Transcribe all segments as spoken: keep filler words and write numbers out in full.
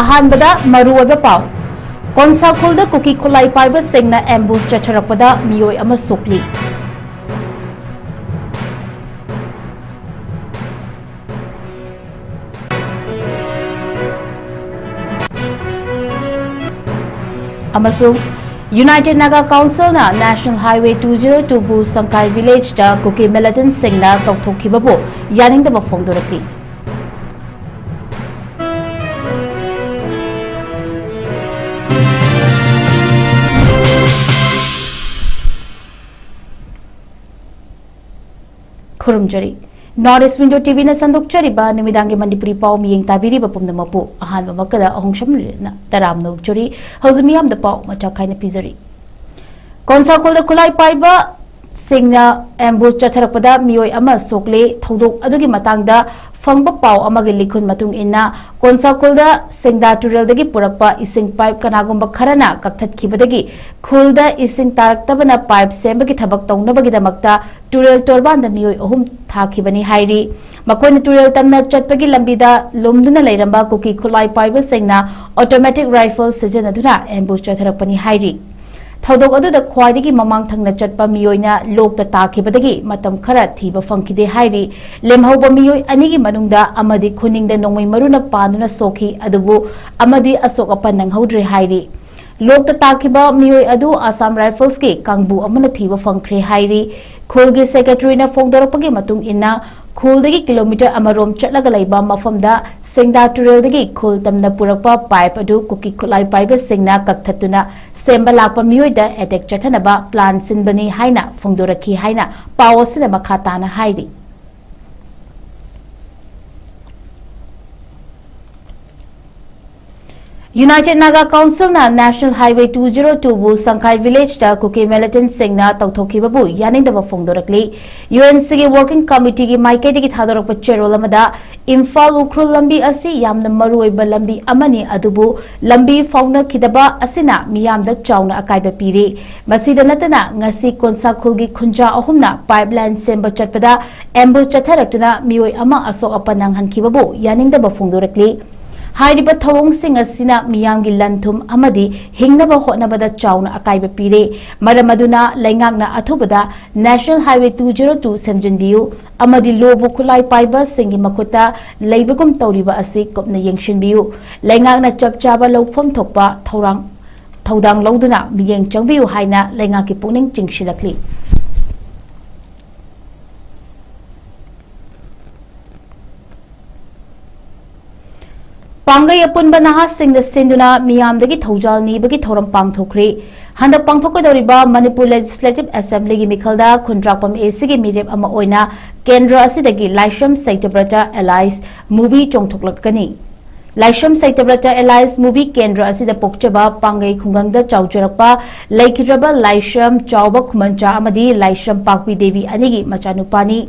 ꯑꯍꯥꯟꯕꯗ ꯃꯔꯨꯑꯣꯏꯕ ꯄꯥꯎ꯫ ꯀꯣꯟꯁꯥꯈꯨꯜꯗ ꯀꯨꯀꯤ ꯈꯨꯠꯂꯥꯏ ꯄꯥꯏꯕꯁꯤꯡꯅ ambush ꯆꯠꯊꯔꯛꯄꯗ ꯃꯤꯑꯣꯏ ꯑꯃ ꯁꯣꯛꯂꯤ꯫ ꯑꯃꯁꯨꯡ United Naga Councilꯅ National Highway two zero two ꯕꯨ ꯁꯪꯀꯥꯏ villageꯇ ꯀꯨꯀꯤ militantꯁꯤꯡꯅ ꯇꯧꯊꯣꯛꯈꯤꯕꯕꯨ ꯌꯥꯅꯤꯡꯗꯕ ꯐꯣꯡꯗꯣꯔꯛꯂꯤ꯫ ꯈꯨꯔꯨꯝꯖꯔꯤ꯫ North East Window TVꯅ ꯁꯟꯗꯣꯛꯆꯔꯤꯕ ꯅꯨꯃꯤꯗꯥꯡꯒꯤ ꯃꯅꯤꯄꯨꯔꯤ ꯄꯥꯎ ꯃꯤꯠꯌꯦꯡ ꯇꯥꯕꯤꯔꯤꯕ ꯄꯨꯝꯅꯃꯛꯄꯨ ꯑꯍꯥꯟꯕꯃꯛꯇꯗ ꯑꯍꯣꯡꯁꯝ ꯇꯔꯥꯝꯅ ꯑꯣꯛꯆꯔꯤ꯫ ꯍꯧꯖꯤꯛ ꯃꯤꯌꯥꯝꯗ ꯄꯥꯎ ꯃꯆꯥ ꯈꯥꯏꯅ ꯄꯤꯖꯔꯤ꯫ ꯀꯣꯟꯁꯥꯈꯣꯜꯗ ꯈꯨꯠꯂꯥꯏ ꯄꯥꯏꯕꯁꯤꯡꯅ ambush ꯆꯠꯊꯔꯛꯄꯗ ꯃꯤꯑꯣꯏ ꯑꯃ ꯁꯣꯛꯂꯦ꯫ ꯊꯧꯗꯣꯛ ꯑꯗꯨꯒꯤ ꯃꯇꯥꯡꯗ ꯐꯪꯕ ꯄꯥꯎ ꯑꯃꯒꯤ ꯂꯤꯈꯨꯟ ꯃꯇꯨꯡ ꯏꯟꯅ, ꯀꯣꯟꯁꯥꯈꯣꯜꯗ ꯁꯦꯡꯗꯥ ꯇꯨꯔꯦꯜꯗꯒꯤ ꯄꯨꯔꯛꯄ ꯏꯁꯤꯡ pipe ꯀꯅꯥꯒꯨꯝꯕ ꯈꯔꯅ ꯀꯛꯊꯠꯈꯤꯕꯗꯒꯤ ꯈꯨꯜꯗ ꯏꯁꯤꯡ ꯇꯥꯔꯛꯇꯕꯅ pipe ꯁꯦꯝꯕꯒꯤ ꯊꯕꯛ ꯇꯧꯅꯕꯒꯤꯗꯃꯛꯇ ꯇꯨꯔꯦꯜ ꯇꯣꯔꯕꯥꯟꯗ ꯃꯤꯑꯣꯏ ꯑꯍꯨꯝ ꯊꯥꯈꯤꯕꯅꯤ ꯍꯥꯏꯔꯤ꯫ ꯃꯈꯣꯏꯅ ꯇꯨꯔꯦꯜ ꯇꯝꯅ ꯆꯠꯄꯒꯤ ꯂꯝꯕꯤꯗ ꯂꯨꯝꯗꯨꯅ ꯂꯩꯔꯝꯕ ꯀꯨꯀꯤ ꯈꯨꯠꯂꯥꯏ ꯄꯥꯏꯕꯁꯤꯡꯅ automatic rifle ꯁꯤꯖꯤꯟꯅꯗꯨꯅ ambush ꯆꯠꯊꯔꯛꯄꯅꯤ ꯍꯥꯏꯔꯤ꯫ ꯊꯧꯗꯣꯛ ꯑꯗꯨꯗ ꯈ꯭ꯋꯥꯏꯗꯒꯤ ꯃꯃꯥꯡ ꯊꯪꯅ ꯆꯠꯄ ꯃꯤꯑꯣꯏꯅ ꯂꯣꯛꯇ ꯇꯥꯈꯤꯕꯗꯒꯤ ꯃꯇꯝ ꯈꯔ ꯊꯤꯕ ꯐꯪꯈꯤꯗꯦ ꯍꯥꯏꯔꯤ꯫ ꯂꯦꯝꯍꯧꯕ ꯃꯤꯑꯣꯏ ꯑꯅꯤꯒꯤ ꯃꯅꯨꯡꯗ ꯑꯃꯗꯤ ꯈꯨꯅꯤꯡꯗ ꯅꯣꯡꯃꯩ ꯃꯔꯨꯅ ꯄꯥꯟꯗꯨꯅ ꯁꯣꯛꯈꯤ, ꯑꯗꯨꯕꯨ ꯑꯃꯗꯤ ꯑꯁꯣꯛ ꯑꯄꯟ ꯅꯪꯍꯧꯗ꯭ꯔꯦ ꯍꯥꯏꯔꯤ꯫ ꯂꯣꯛꯇ ꯇꯥꯈꯤꯕ ꯃꯤꯑꯣꯏ ꯑꯗꯨ Assam Riflesꯀꯤ ꯀꯥꯡꯕꯨ ꯑꯃꯅ ꯊꯤꯕ ꯐꯪꯈ꯭ꯔꯦ ꯍꯥꯏꯔꯤ꯫ ꯈꯨꯜꯒꯤ secretaryꯅ ꯐꯣꯡꯗꯣꯔꯛꯄꯒꯤ ꯃꯇꯨꯡ ꯏꯟꯅ, ꯈꯨꯜꯗꯒꯤ kilometre ꯑꯃꯔꯣꯝ ꯆꯠꯂꯒ ꯂꯩꯕ ꯃꯐꯝꯗ ꯁꯦꯡꯗꯥ ꯇꯨꯔꯦꯜꯗꯒꯤ ꯈꯨꯜ ꯇꯝꯅ ꯄꯨꯔꯛꯄ pipe ꯑꯗꯨ ꯀꯨꯀꯤ ꯈꯨꯠꯂꯥꯏ ꯄꯥꯏꯕꯁꯤꯡꯅ ꯀꯛꯊꯠꯇꯨꯅ ꯁꯦꯝꯕ ꯂꯥꯛꯄ ꯃꯤꯑꯣꯏꯗ attack ꯆꯠꯊꯅꯕ plan ꯁꯤꯟꯕꯅꯤ ꯍꯥꯏꯅ ꯐꯣꯡꯗꯣꯔꯛꯈꯤ ꯍꯥꯏꯅ ꯄꯥꯎ ꯑꯁꯤꯗ ꯃꯈꯥ ꯇꯥꯅ ꯍꯥꯏꯔꯤ꯫ United Naga Councilꯅ National Highway two zero two ꯕꯨ ꯁꯪꯈꯥꯏ villageꯇ ꯀꯨꯀꯤ militantꯁꯤꯡꯅ ꯇꯧꯊꯣꯛꯈꯤꯕꯕꯨ ꯌꯥꯅꯤꯡꯗꯕ ꯐꯣꯡꯗꯣꯔꯛꯂꯤ꯫ UNCꯒꯤ Working Committeeꯒꯤ ꯃꯥꯏꯀꯩꯗꯒꯤ ꯊꯥꯗꯣꯔꯛꯄ ꯆꯦꯔꯣꯜ ꯑꯃꯗ, ꯏꯝꯐꯥꯜ ꯎꯈ꯭ꯔꯨꯜ ꯂꯝꯕꯤ ꯑꯁꯤ ꯌꯥꯝꯅ ꯃꯔꯨꯑꯣꯏꯕ ꯂꯝꯕꯤ ꯑꯃꯅꯤ, ꯑꯗꯨꯕꯨ ꯂꯝꯕꯤ ꯐꯥꯎꯅꯈꯤꯗꯕ ꯑꯁꯤꯅ ꯃꯤꯌꯥꯝꯗ ꯆꯥꯎꯅ ꯑꯀꯥꯏꯕ ꯄꯤꯔꯤ꯫ ꯃꯁꯤꯗ ꯅꯠꯇꯅ, ꯉꯁꯤ ꯀꯣꯟꯁꯥꯈꯨꯜꯒꯤ ꯈꯨꯟꯖꯥ ꯑꯍꯨꯝꯅ pipeline ꯁꯦꯝꯕ ꯆꯠꯄꯗ ambush ꯆꯠꯊꯔꯛꯇꯨꯅ ꯃꯤꯑꯣꯏ ꯑꯃ ꯑꯁꯣꯛ ꯑꯄꯟ ꯅꯪꯍꯟꯈꯤꯕꯕꯨ ꯌꯥꯅꯤꯡꯗꯕ ꯐꯣꯡꯗꯣꯔꯛꯂꯤ꯫ ꯍꯥꯏꯔꯤꯕ ꯊꯧꯑꯣꯡꯁꯤꯡ ꯑꯁꯤꯅ ꯃꯤꯌꯥꯝꯒꯤ ꯂꯟ-ꯊꯨꯝ ꯑꯃꯗꯤ ꯍꯤꯡꯅꯕ ꯍꯣꯠꯅꯕꯗ ꯆꯥꯎꯅ ꯑꯀꯥꯏꯕ ꯄꯤꯔꯦ꯫ ꯃꯔꯝ ꯑꯗꯨꯅ ꯂꯩꯉꯥꯛꯅ ꯑꯊꯨꯕꯗ National Highway two zero two ꯁꯦꯝꯖꯤꯟꯕꯤꯌꯨ ꯑꯃꯗꯤ ꯂꯨꯕ ꯈꯨꯠꯂꯥꯏ ꯄꯥꯏꯕꯁꯤꯡꯒꯤ ꯃꯈꯨꯠꯇ ꯂꯩꯕꯒꯨꯝ ꯇꯧꯔꯤꯕ ꯑꯁꯤ ꯀꯨꯞꯅ ꯌꯦꯡꯁꯤꯟꯕꯤꯌꯨ꯫ ꯂꯩꯉꯥꯛꯅ ꯆꯞ ꯆꯥꯕ ꯂꯧꯐꯝ ꯊꯣꯛꯄ ꯊꯧꯔꯥꯡ, ꯊꯧꯗꯥꯡ ꯂꯧꯗꯨꯅ ꯃꯤꯠꯌꯦꯡ ꯆꯪꯕꯤꯌꯨ ꯍꯥꯏꯅ ꯂꯩꯉꯥꯛꯀꯤ ꯄꯨꯛꯅꯤꯡ ꯆꯤꯡꯁꯤꯜꯂꯛꯂꯤ꯫ ꯄꯥꯡꯒꯩ ꯑꯄꯨꯟꯕ ꯅꯍꯥꯁꯤꯡꯅ ꯁꯤꯟꯗꯨꯅ ꯃꯤꯌꯥꯝꯗꯒꯤ ꯊꯧꯖꯥꯜ ꯅꯤꯕꯒꯤ ꯊꯧꯔꯝ ꯄꯥꯡꯊꯣꯛꯈ꯭ꯔꯤ꯫ ꯍꯟꯗꯛ ꯄꯥꯡꯊꯣꯛꯀꯗꯧꯔꯤꯕ ꯃꯅꯤꯄꯨꯔ Legislative Assemblyꯒꯤ ꯃꯤꯈꯜꯗ ꯈꯨꯟꯗ꯭ꯔꯥꯛꯄꯝ ACꯒꯤ ꯃꯤꯔꯦꯞ ꯑꯃ ꯑꯣꯏꯅ ꯀꯦꯟꯗ꯭ꯔ ꯑꯁꯤꯗꯒꯤ ꯂꯥꯏꯁ꯭ꯔꯝ ꯁꯩꯇꯕ꯭ꯔꯇ alias ꯃꯨꯕꯤ ꯆꯣꯡꯊꯣꯛꯂꯛꯀꯅꯤ꯫ ꯂꯥꯏꯁ꯭ꯔꯝ ꯁꯩꯇꯕ꯭ꯔꯇ alias ꯃꯨꯕꯤ ꯀꯦꯟꯗ꯭ꯔ ꯑꯁꯤꯗ ꯄꯣꯛꯆꯕ, ꯄꯥꯡꯒꯩ ꯈꯨꯡꯒꯪꯗ ꯆꯥꯎꯖꯔꯛꯄ, ꯂꯩꯈꯤꯗ꯭ꯔꯕ ꯂꯥꯏꯁ꯭ꯔꯝ ꯆꯥꯎꯕ ꯈꯨꯃꯟꯆꯥ ꯑꯃꯗꯤ ꯂꯥꯏꯁ꯭ꯔꯝ ꯄꯥꯛꯄꯤ ꯗꯦꯕꯤ ꯑꯅꯤꯒꯤ ꯃꯆꯥꯅꯨꯄꯥꯅꯤ꯫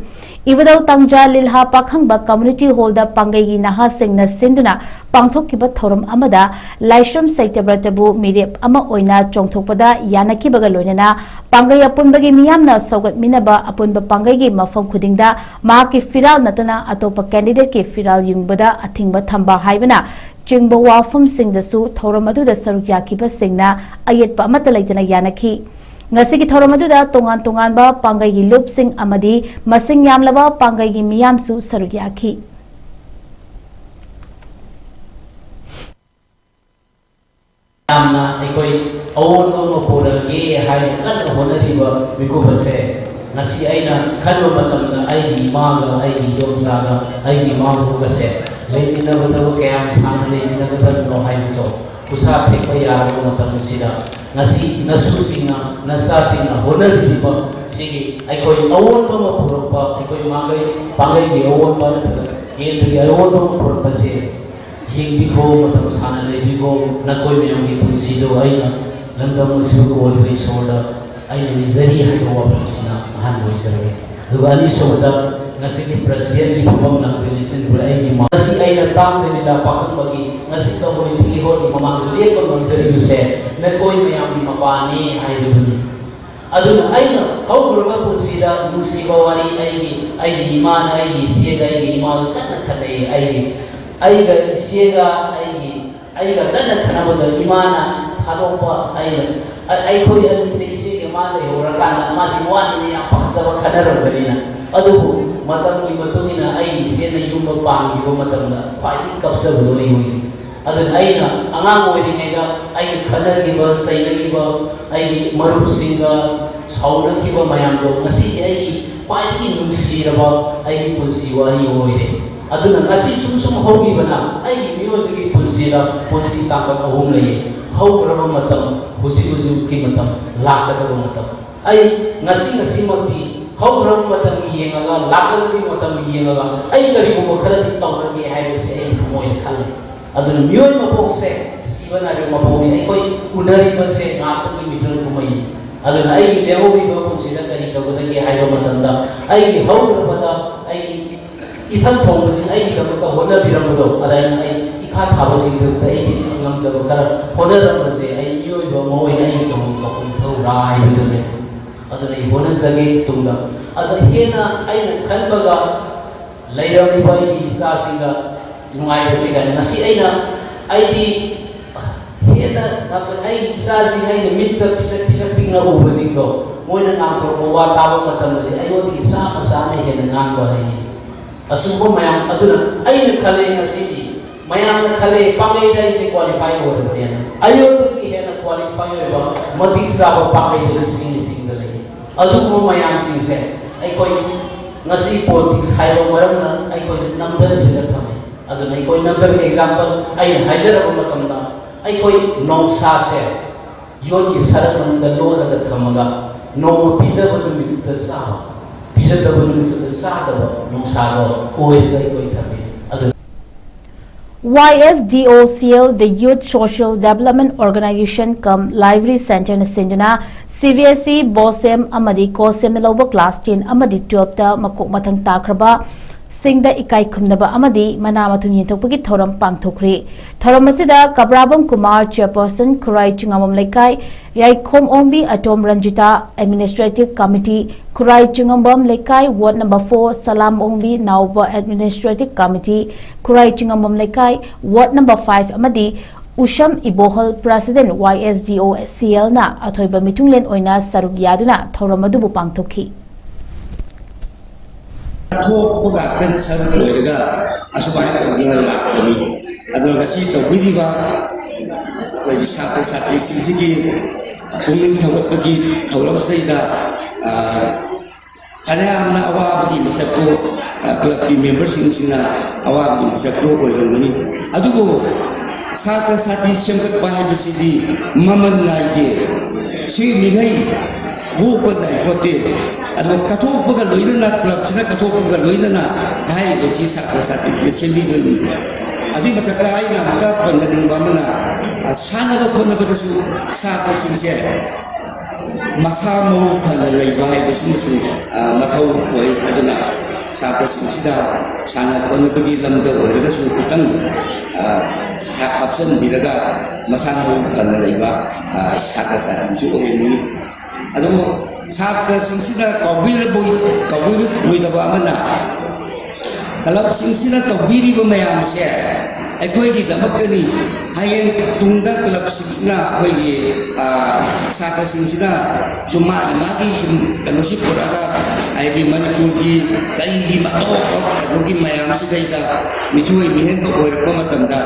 ꯏꯕꯨꯙꯧ ꯇꯥꯡꯖ ꯂꯤꯜꯍꯥ ꯄꯥꯈꯪꯕ Community Hallꯗ ꯄꯥꯡꯒꯩꯒꯤ ꯅꯍꯥꯁꯤꯡꯅ ꯁꯤꯟꯗꯨꯅ ꯄꯥꯡꯊꯣꯛꯈꯤꯕ ꯊꯧꯔꯝ ꯑꯃꯗ ꯂꯥꯏꯁ꯭ꯔꯝ ꯁꯩꯇꯕ꯭ꯔꯇꯕꯨ ꯃꯤꯔꯦꯞ ꯑꯃ ꯑꯣꯏꯅ ꯆꯣꯡꯊꯣꯛꯄꯗ ꯌꯥꯅꯈꯤꯕꯒ ꯂꯣꯏꯅꯅ ꯄꯥꯡꯒꯩ ꯑꯄꯨꯟꯕꯒꯤ ꯃꯤꯌꯥꯝꯅ ꯁꯧꯒꯠꯃꯤꯟꯅꯕ ꯑꯄꯨꯟꯕ ꯄꯥꯡꯒꯩꯒꯤ ꯃꯐꯝ ꯈꯨꯗꯤꯡꯗ ꯃꯍꯥꯛꯀꯤ ꯐꯤꯔꯥꯜ ꯅꯠꯇꯅ ꯑꯇꯣꯞꯄ candidateꯀꯤ ꯐꯤꯔꯥꯜ ꯌꯨꯡꯕꯗ ꯑꯊꯤꯡꯕ ꯊꯝꯕ ꯍꯥꯏꯕꯅ ꯆꯤꯡꯕ ꯋꯥꯐꯝꯁꯤꯡꯗꯁꯨ ꯊꯧꯔꯝ ꯑꯗꯨꯗ ꯁꯔꯨꯛ ꯌꯥꯈꯤꯕꯁꯤꯡꯅ ꯑꯌꯦꯠꯄ ꯑꯃꯠꯇ ꯂꯩꯇꯅ ꯌꯥꯅꯈꯤ꯫ ꯉꯁꯤꯒꯤ ꯊꯧꯔꯝ ꯑꯗꯨꯗ ꯇꯣꯉꯥꯟ ꯇꯣꯉꯥꯟꯕ ꯄꯥꯡꯒꯩꯒꯤ ꯂꯨꯞꯁꯤꯡ ꯑꯃꯗꯤ ꯃꯁꯤꯡ ꯌꯥꯝꯂꯕ ꯄꯥꯡꯒꯩꯒꯤ ꯃꯤꯌꯥꯝꯁꯨ ꯁꯔꯨꯛ ꯌꯥꯈꯤ꯫ ꯌꯥꯝꯅ ꯑꯩꯈꯣꯏ ꯑꯑꯣꯟꯕ ꯑꯃ ꯄꯨꯔꯛꯑꯒꯦ ꯍꯥꯏꯅ ꯀꯟꯅ ꯍꯣꯠꯅꯔꯤꯕ ꯃꯤꯀꯨꯞ ꯑꯁꯦ ꯉꯁꯤ ꯑꯩꯅ ꯈꯟꯕ ꯃꯇꯝꯗ ꯑꯩꯒꯤ ꯏꯃꯥꯒ, ꯑꯩꯒꯤ ꯏꯗꯣꯝꯆꯥꯒ, ꯑꯩꯒꯤ ꯏꯃꯥꯕꯣꯛꯀꯁꯦ ꯂꯩꯃꯤꯟꯅꯕꯗꯕꯨ ꯀꯌꯥꯝ ꯁꯥꯡꯅ ꯂꯩꯃꯤꯟꯅꯒꯗꯕꯅꯣ ꯍꯥꯏꯕꯁꯨ ꯈꯨꯠꯁꯥ ꯊꯦꯛꯄ ꯌꯥꯔꯕ ꯃꯇꯝ ꯑꯁꯤꯗ, ꯉꯁꯤ ꯅꯁꯨꯁꯤꯡꯅ, ꯅꯆꯥꯁꯤꯡꯅ ꯍꯣꯠꯅꯕꯤꯔꯤꯕ ꯁꯤꯒꯤ ꯑꯩꯈꯣꯏ ꯑꯑꯣꯟꯕ ꯑꯃ ꯄꯨꯔꯛꯄ, ꯑꯩꯈꯣꯏ ꯃꯥꯡꯒꯩ ꯄꯥꯡꯒꯩꯒꯤ ꯑꯑꯣꯟꯕ ꯅꯠꯇ꯭ꯔꯒ ꯀꯦꯟꯗ꯭ꯔꯒꯤ ꯑꯑꯣꯟꯕ ꯑꯃ ꯄꯨꯔꯛꯄꯁꯦ ꯍꯤꯡꯕꯤꯈꯣ, ꯃꯇꯝ ꯁꯥꯡꯅ ꯂꯩꯕꯤꯈꯣ, ꯅꯈꯣꯏ ꯃꯌꯥꯝꯒꯤ ꯄꯨꯟꯁꯤꯗꯣ ꯑꯩꯅ ꯂꯝꯗꯝ ꯑꯁꯤꯕꯨ ꯀꯣꯜꯂꯤꯕ ꯏꯁꯣꯔꯗ ꯑꯩꯅ ꯅꯤꯖꯔꯤ ꯍꯥꯏꯕ ꯋꯥꯐꯝꯁꯤꯅ ꯑꯍꯥꯟꯕ ꯑꯣꯏꯖꯔꯒꯦ꯫ ꯑꯗꯨꯒ ꯑꯅꯤꯁꯨꯕꯗ, ꯉꯁꯤꯒꯤ presidentꯀꯤ ꯐꯝꯐꯝ ꯂꯥꯡꯗ ꯂꯦꯞꯁꯤꯟꯕꯗ ꯑꯩꯒꯤ ꯃ-, ꯉꯁꯤ ꯑꯩꯅ ꯇꯥꯡꯖ ꯂꯤꯂꯥ ꯄꯥꯈꯪꯕꯒꯤ ꯉꯁꯤ community hallꯒꯤ ꯃꯃꯥꯡꯗ ꯂꯦꯞꯄ ꯉꯝꯖꯔꯤꯕꯁꯦ ꯅꯈꯣꯏ ꯃꯌꯥꯝꯒꯤ ꯃꯄꯥꯅꯤ ꯍꯥꯏꯕꯗꯨꯅꯤ꯫ ꯑꯗꯨꯅ ꯑꯩꯅ ꯍꯧꯈ꯭ꯔꯕ ꯄꯨꯟꯁꯤꯗ ꯅꯨꯡꯁꯤꯕ ꯋꯥꯔꯤ, ꯑꯩꯒꯤ, ꯑꯩꯒꯤ ꯏꯃꯥꯅ ꯑꯩꯒꯤ ꯏꯆꯦꯒ ꯑꯩꯒꯤ ꯏꯃꯥꯒ ꯀꯟꯅ ꯈꯠꯅꯩ꯫ ꯑꯩꯒꯤ ꯑꯩꯒ ꯏꯆꯦꯒ ꯑꯩꯒꯤ ꯑꯩꯒ ꯀꯟꯅ ꯈꯟꯅꯕꯗ ꯏꯃꯥꯅ ꯊꯥꯗꯣꯛꯄ ꯑꯩꯅ ꯑꯩꯈꯣꯏ ꯑꯅꯤꯁꯦ ꯏꯆꯦꯒ ꯃꯥ ꯂꯩꯍꯧꯔꯀꯥꯟꯗ ꯃꯥꯁꯤ ꯋꯥꯅꯤꯅ ꯌꯥꯝ ꯄꯥꯛꯆꯕ ꯈꯟꯅꯔꯝꯒꯅꯤꯅ꯫ ꯑꯗꯨꯕꯨ ꯃꯇꯝꯒꯤ ꯃꯇꯨꯡ ꯏꯟꯅ ꯑꯩꯒꯤ ꯏꯆꯦꯅ ꯌꯨꯝꯗ ꯄꯥꯟꯈꯤꯕ ꯃꯇꯝꯗ ꯈ꯭ꯋꯥꯏꯗꯒꯤ ꯀꯞꯆꯕꯗꯣ ꯑꯩ ꯑꯣꯏꯈꯤ꯫ ꯑꯗꯨꯅ ꯑꯩꯅ ꯑꯉꯥꯡ ꯑꯣꯏꯔꯤꯉꯩꯗ ꯑꯩꯒꯤ ꯈꯠꯅꯈꯤꯕ ꯆꯩꯅꯈꯤꯕ ꯑꯩꯒꯤ ꯃꯔꯨꯞꯁꯤꯡꯒ ꯁꯥꯎꯅꯈꯤꯕ ꯃꯌꯥꯝꯗꯣ ꯉꯁꯤꯗꯤ ꯑꯩꯒꯤ ꯈ꯭ꯋꯥꯏꯗꯒꯤ ꯅꯨꯡꯁꯤꯔꯕ ꯑꯩꯒꯤ ꯄꯨꯟꯁꯤ ꯋꯥꯔꯤ ꯑꯣꯏꯔꯦ꯫ ꯑꯗꯨꯅ ꯉꯁꯤ ꯁꯨꯝ ꯁꯨꯝ ꯍꯧꯈꯤꯕꯅ ꯑꯩꯒꯤ ꯃꯤꯑꯣꯏꯕꯒꯤ ꯄꯨꯟꯁꯤꯗ ꯄꯨꯟꯁꯤ ꯇꯥꯡꯀꯛ ꯑꯍꯨꯝ ꯂꯩꯌꯦ꯫ ꯍꯧꯈ꯭ꯔꯕ ꯃꯇꯝ, ꯍꯧꯖꯤꯛ ꯍꯧꯖꯤꯛꯀꯤ ꯃꯇꯝ, ꯂꯥꯛꯀꯗꯕ ꯃꯇꯝ꯫ ꯑꯩ ꯉꯁꯤ ꯉꯁꯤꯃꯛꯇꯤ ꯍꯧꯈ꯭ꯔꯕ ꯃꯇꯝꯒꯤ ꯌꯦꯡꯉꯒ ꯂꯥꯛꯀꯗꯕꯒꯤ ꯃꯇꯝꯒꯤ ꯌꯦꯡꯉꯒ ꯑꯩ ꯀꯔꯤꯒꯨꯝꯕ ꯈꯔꯗꯤ ꯇꯧꯔꯒꯦ ꯍꯥꯏꯕꯁꯦ ꯑꯩ ꯊꯃꯣꯏꯗ ꯈꯜꯂꯦ꯫ ꯑꯗꯨꯅ ꯃꯤꯑꯣꯏ ꯃꯄꯣꯛꯁꯦ ꯁꯤꯕ ꯅꯥꯏꯕ ꯃꯄꯣꯛꯅꯤ꯫ ꯑꯩꯈꯣꯏ ꯎꯅꯔꯤꯕꯁꯦ ꯉꯥꯏꯍꯥꯛꯇꯪꯒꯤ ꯃꯤꯇ꯭ꯔ ꯀꯨꯝꯍꯩꯅꯤ꯫ ꯑꯗꯨꯅ ꯑꯩꯒꯤ ꯂꯦꯝꯍꯧꯔꯤꯕ ꯄꯨꯟꯁꯤꯗ ꯀꯔꯤ ꯇꯧꯒꯗꯒꯦ ꯍꯥꯏꯕ ꯃꯇꯝꯗ ꯑꯩꯒꯤ ꯍꯧꯈ꯭ꯔꯕꯗ ꯑꯩꯒꯤ ꯏꯊꯛ ꯊꯣꯡꯕꯁꯤꯡ ꯑꯩꯒꯤꯗꯃꯛꯇ ꯍꯣꯠꯅꯕꯤꯔꯝꯕꯗꯣ ꯑꯗꯨꯃꯥꯏꯅ ꯑꯩ ꯏꯈꯥ ꯊꯥꯕꯁꯤꯡꯒꯤꯗꯃꯛꯇ ꯑꯩꯒꯤ ꯉꯝꯖꯕ ꯈꯔ ꯍꯣꯠꯅꯔꯝꯕꯁꯦ ꯑꯩ ꯃꯤꯑꯣꯏꯕ ꯑꯃ ꯑꯣꯏꯅ ꯑꯩꯒꯤ ꯇꯧꯐꯝ ꯊꯣꯛꯄ ꯏꯊꯧꯔꯥ ꯍꯥꯏꯕꯗꯨꯅꯦ꯫ ꯑꯗꯨꯅ ꯑꯩ ꯍꯣꯠꯅꯖꯒꯦ ꯇꯨꯡꯗ꯫ ꯑꯗꯣ ꯍꯦꯟꯅ ꯑꯩꯅ ꯈꯟꯕꯒ ꯂꯩꯔꯝꯂꯤꯕ ꯑꯩꯒꯤ ꯏꯆꯥꯁꯤꯡꯒ ꯅꯨꯡꯉꯥꯏꯕꯁꯤꯒ ꯉꯁꯤ ꯑꯩꯅ ꯑꯩꯗꯤ ꯍꯦꯟꯅ ꯑꯩꯒꯤ ꯏꯆꯥꯁꯤꯡ ꯑꯩꯅ ꯃꯤꯠꯇ ꯄꯤꯁꯛ ꯄꯤꯁꯛ ꯄꯤꯛꯅ ꯎꯕꯁꯤꯡꯗꯣ ꯃꯣꯏꯅ ꯉꯥꯡꯊꯣꯔꯛꯄ ꯋꯥ ꯇꯥꯕ ꯃꯇꯝꯗꯗꯤ ꯑꯩꯉꯣꯟꯗꯒꯤ ꯆꯥꯝꯃ ꯆꯥꯝꯃ ꯍꯦꯟꯅ ꯉꯥꯡꯕ ꯍꯩ꯫ ꯑꯆꯨꯝꯕ ꯃꯌꯥꯝ ꯑꯗꯨꯅ ꯑꯩꯅ ꯈꯜꯂꯦ ꯉꯁꯤꯗꯤ ꯃꯌꯥꯝꯅ ꯈꯜꯂꯦ ꯄꯥꯡꯒꯩꯗ ꯑꯩꯁꯦ ꯀ꯭ꯋꯥꯂꯤꯐꯥꯏ ꯑꯣꯏꯔꯕꯅꯦꯅ꯫ ꯑꯩꯉꯣꯟꯗꯒꯤ ꯍꯦꯟꯅ ꯀ꯭ꯋꯥꯂꯤꯐꯥꯏ ꯑꯣꯏꯕ ꯃꯇꯤꯛ ꯆꯥꯕ ꯄꯥꯡꯒꯩꯗ ꯂꯤꯁꯤꯡ ꯂꯤꯁꯤꯡꯗ ꯂꯩ꯫ ꯑꯗꯨꯒꯨꯝꯕ ꯃꯌꯥꯝꯁꯤꯡꯁꯦ ꯑꯩꯈꯣꯏ ꯉꯁꯤ ꯄꯣꯂꯤꯇꯤꯛꯁ ꯍꯥꯏꯕ ꯃꯔꯝꯅ ꯑꯩꯈꯣꯏꯁꯦ ꯅꯝꯊꯍꯜꯂꯒ ꯊꯝꯃꯦ꯫ ꯑꯗꯨꯅ ꯑꯩꯈꯣꯏ ꯅꯝꯊꯕ ꯑꯦꯛꯖꯥꯝꯄꯜ ꯑꯩꯅ ꯍꯥꯏꯖꯔꯕ ꯃꯇꯝꯗ ꯑꯩꯈꯣꯏ ꯅꯣꯡꯁꯥꯁꯦ ꯌꯣꯠꯀꯤ ꯁꯔꯞ ꯃꯅꯨꯡꯗ ꯂꯣꯠꯂꯒ ꯊꯝꯃꯒ ꯅꯣꯡꯃ ꯄꯤꯖꯕ ꯅꯨꯃꯤꯠꯇꯨꯗ ꯆꯥꯕ, ꯄꯤꯖꯗꯕ ꯅꯨꯃꯤꯠꯇꯨꯗ ꯆꯥꯗꯕ ꯅꯣꯡꯁꯥꯗꯣ ꯑꯣꯏꯔꯒ ꯑꯩꯈꯣꯏ ꯊꯝꯃꯤ꯫ ꯑꯗꯨ YSDOCL, the Youth Social Development Organization cum Library Centre ꯅ ꯁꯤꯟꯗꯨꯅ CBSE, BOSEM ꯑꯃꯗꯤ COSEM ꯅ ꯂꯧꯕ class ten ꯑꯃꯗꯤ twelve ꯇ ꯃꯀꯣꯛ ꯃꯊꯪ ꯇꯥꯈ꯭ꯔꯕ ꯁꯤꯡꯗ ꯏꯀꯥꯏ ꯈꯨꯝꯅꯕ ꯑꯃꯗꯤ ꯃꯅꯥ ꯃꯊꯨꯝ ꯌꯦꯟꯊꯣꯛꯄꯒꯤ ꯊꯧꯔꯝ ꯄꯥꯡꯊꯣꯛꯈ꯭ꯔꯤ꯫ ꯊꯧꯔꯝ ꯑꯁꯤꯗ ꯀꯕ꯭ꯔꯥꯕꯝ ꯀꯨꯃꯥꯔ, ꯆꯦꯌꯔꯄꯔꯁꯟ, ꯈꯨꯔꯥꯏ ꯆꯤꯡꯉꯥꯝꯕꯝ ꯂꯩꯀꯥꯏ, ꯌꯥꯏꯈꯣꯝ ꯑꯣꯡꯕꯤ ꯑꯇꯣꯝ ꯔꯟꯖꯤꯇꯥ, ꯑꯦꯗꯃꯤꯅꯤꯁꯇ꯭ꯔꯦꯇꯤꯚ ꯀꯃꯤꯇꯤ, ꯈꯨꯔꯥꯏ ꯆꯤꯡꯉꯥꯝꯕꯝ ꯂꯩꯀꯥꯏ, ꯋꯥꯔꯗ ꯅꯝꯕꯔ ꯐꯣꯔ, ꯁꯂꯥꯝ ꯑꯣꯡꯕꯤ ꯅꯥꯎꯕ, ꯑꯦꯗꯃꯤꯅꯤꯁꯇ꯭ꯔꯦꯇꯤꯚ ꯀꯃꯤꯇꯤ, ꯈꯨꯔꯥꯏ ꯆꯤꯡꯉꯥꯝꯕꯝ ꯂꯩꯀꯥꯏ, ꯋꯥꯔꯗ ꯅꯝꯕꯔ ꯐꯥꯏꯚ, ꯑꯃꯗꯤ ꯎꯁꯝ ꯏꯕꯣꯍꯜ, ꯄ꯭ꯔꯦꯁꯤꯗꯦꯟꯠ, ꯋꯥꯏ ꯑꯦꯁ ꯗꯤ ꯑꯣ ꯁꯤ ꯑꯦꯜꯅ ꯑꯊꯣꯏꯕ ꯃꯤꯊꯨꯡꯂꯦꯟ ꯑꯣꯏꯅ ꯁꯔꯨꯛ ꯌꯥꯗꯨꯅ ꯊꯧꯔꯝ ꯑꯗꯨꯕꯨ ꯄꯥꯡꯊꯣꯛꯈꯤ꯫ ꯊꯣꯛꯄ ꯉꯥꯛꯇꯅ ꯁꯔꯨꯛ ꯑꯣꯏꯔꯒ ꯑꯁꯨꯃꯥꯏꯅ ꯇꯧꯗꯨꯅ ꯂꯥꯛꯄꯅꯤ꯫ ꯑꯗꯨꯒ ꯉꯁꯤ ꯇꯧꯕꯤꯔꯤꯕ ꯑꯩꯈꯣꯏꯒꯤ ꯁꯥꯇ꯭ꯔ ꯁꯥꯇ꯭ꯔꯤꯁꯤꯡꯁꯤꯒꯤ ꯄꯨꯛꯅꯤꯡ ꯊꯧꯒꯠꯄꯒꯤ ꯊꯧꯔꯝꯁꯤꯗꯩꯗ, ꯑ, ꯐꯅꯌꯥꯝꯅ ꯑꯋꯥꯕꯒꯤ ꯃꯁꯛꯇꯣ, ꯑ, ꯀ꯭ꯂꯕꯀꯤ ꯃꯦꯝꯕꯔꯁꯤꯡꯁꯤꯅ ꯑꯋꯥꯕꯒꯤ ꯃꯁꯛꯇꯣ ꯑꯣꯏꯔꯝꯒꯅꯤ꯫ ꯑꯗꯨꯕꯨ ꯁꯥꯇ꯭ꯔ ꯁꯥꯇ꯭ꯔꯤ ꯁꯦꯝꯒꯠꯄ ꯍꯥꯏꯕꯁꯤꯗꯤ ꯃꯃꯜ ꯅꯥꯏꯗꯦ꯫ ꯁꯤ ꯃꯤꯈꯩ ꯋꯣꯛꯄ ꯅꯥꯏꯄꯣꯠꯇꯦ꯫ ꯑꯗꯣ ꯀꯠꯊꯣꯛꯄꯒ ꯂꯣꯏꯅꯅ, ꯀ꯭ꯂꯕꯁꯤꯅ ꯀꯠꯊꯣꯛꯄꯒ ꯂꯣꯏꯅꯅ ꯍꯥꯏꯔꯤꯕꯁꯤ ꯁꯥꯇ꯭ꯔ ꯁꯥꯇ꯭ꯔꯤꯁꯦ ꯁꯦꯝꯕꯤꯗꯣꯏꯅꯤ꯫ ꯑꯗꯨꯒꯤ ꯃꯊꯛꯇ ꯑꯩꯅ ꯑꯃꯨꯛꯀ ꯄꯟꯖꯅꯤꯡꯕ ꯑꯃꯅ, ꯑ, ꯁꯥꯟꯅꯕ ꯈꯣꯠꯅꯕꯗꯁꯨ ꯁꯥꯇ꯭ꯔꯁꯤꯡꯁꯦ ꯃꯁꯥ ꯃꯎ ꯐꯅ ꯂꯩꯕ ꯍꯥꯏꯕꯁꯤꯃꯁꯨ, ꯑ, ꯃꯊꯧ ꯑꯣꯏ꯫ ꯑꯗꯨꯅ ꯁꯥꯇ꯭ꯔꯁꯤꯡꯁꯤꯗ ꯁꯥꯟꯅ ꯈꯣꯠꯅꯕꯒꯤ ꯂꯝꯗ ꯑꯣꯏꯔꯒꯁꯨ ꯈꯤꯇꯪ, ꯑ, ꯍꯥ-, ꯍꯥꯞꯆꯤꯟꯕꯤꯔꯒ ꯃꯁꯥ ꯃꯎ ꯐꯅ ꯂꯩꯕ, ꯑ, ꯁꯥꯇ꯭ꯔ ꯁꯥꯇ꯭ꯔꯤꯁꯨ ꯑꯣꯏꯍꯟꯅꯤꯡꯉꯤ꯫ ꯑꯗꯨꯕꯨ ꯁꯥꯇ꯭ꯔꯁꯤꯡꯁꯤꯅ ꯀꯥꯎꯕꯤꯔꯕꯣꯏ-, ꯀꯥꯎꯕꯤꯔꯣꯏꯗꯕ ꯑꯃꯅ, ꯀ꯭ꯂꯕꯁꯤꯡꯁꯤꯅ ꯇꯧꯕꯤꯔꯤꯕ ꯃꯌꯥꯝꯁꯦ ꯑꯩꯈꯣꯏꯒꯤꯗꯃꯛꯇꯅꯤ꯫ ꯍꯌꯦꯡ ꯇꯨꯡꯗ ꯀ꯭ꯂꯕꯁꯤꯡꯁꯤꯅ ꯑꯩꯈꯣꯏꯒꯤ, ꯑ, ꯁꯥꯇ꯭ꯔꯁꯤꯡꯁꯤꯅ ꯁꯨꯝ ꯃꯥꯒꯤ, ꯃꯥꯒꯤ ꯁꯨꯝ ꯀꯩꯅꯣꯁꯤ ꯄꯨꯔꯛꯑꯒ, ꯍꯥꯏꯗꯤ ꯃꯅꯤꯄꯨꯔꯒꯤ ꯀꯔꯤꯒꯤ ꯑꯇꯣꯞꯄ ꯀꯩꯅꯣꯒꯤ ꯃꯌꯥꯝꯁꯤꯗꯩꯗ ꯃꯤꯊꯣꯏ ꯃꯤꯍꯦꯟꯕ ꯑꯣꯏꯔꯛꯄ ꯃꯇꯝꯗ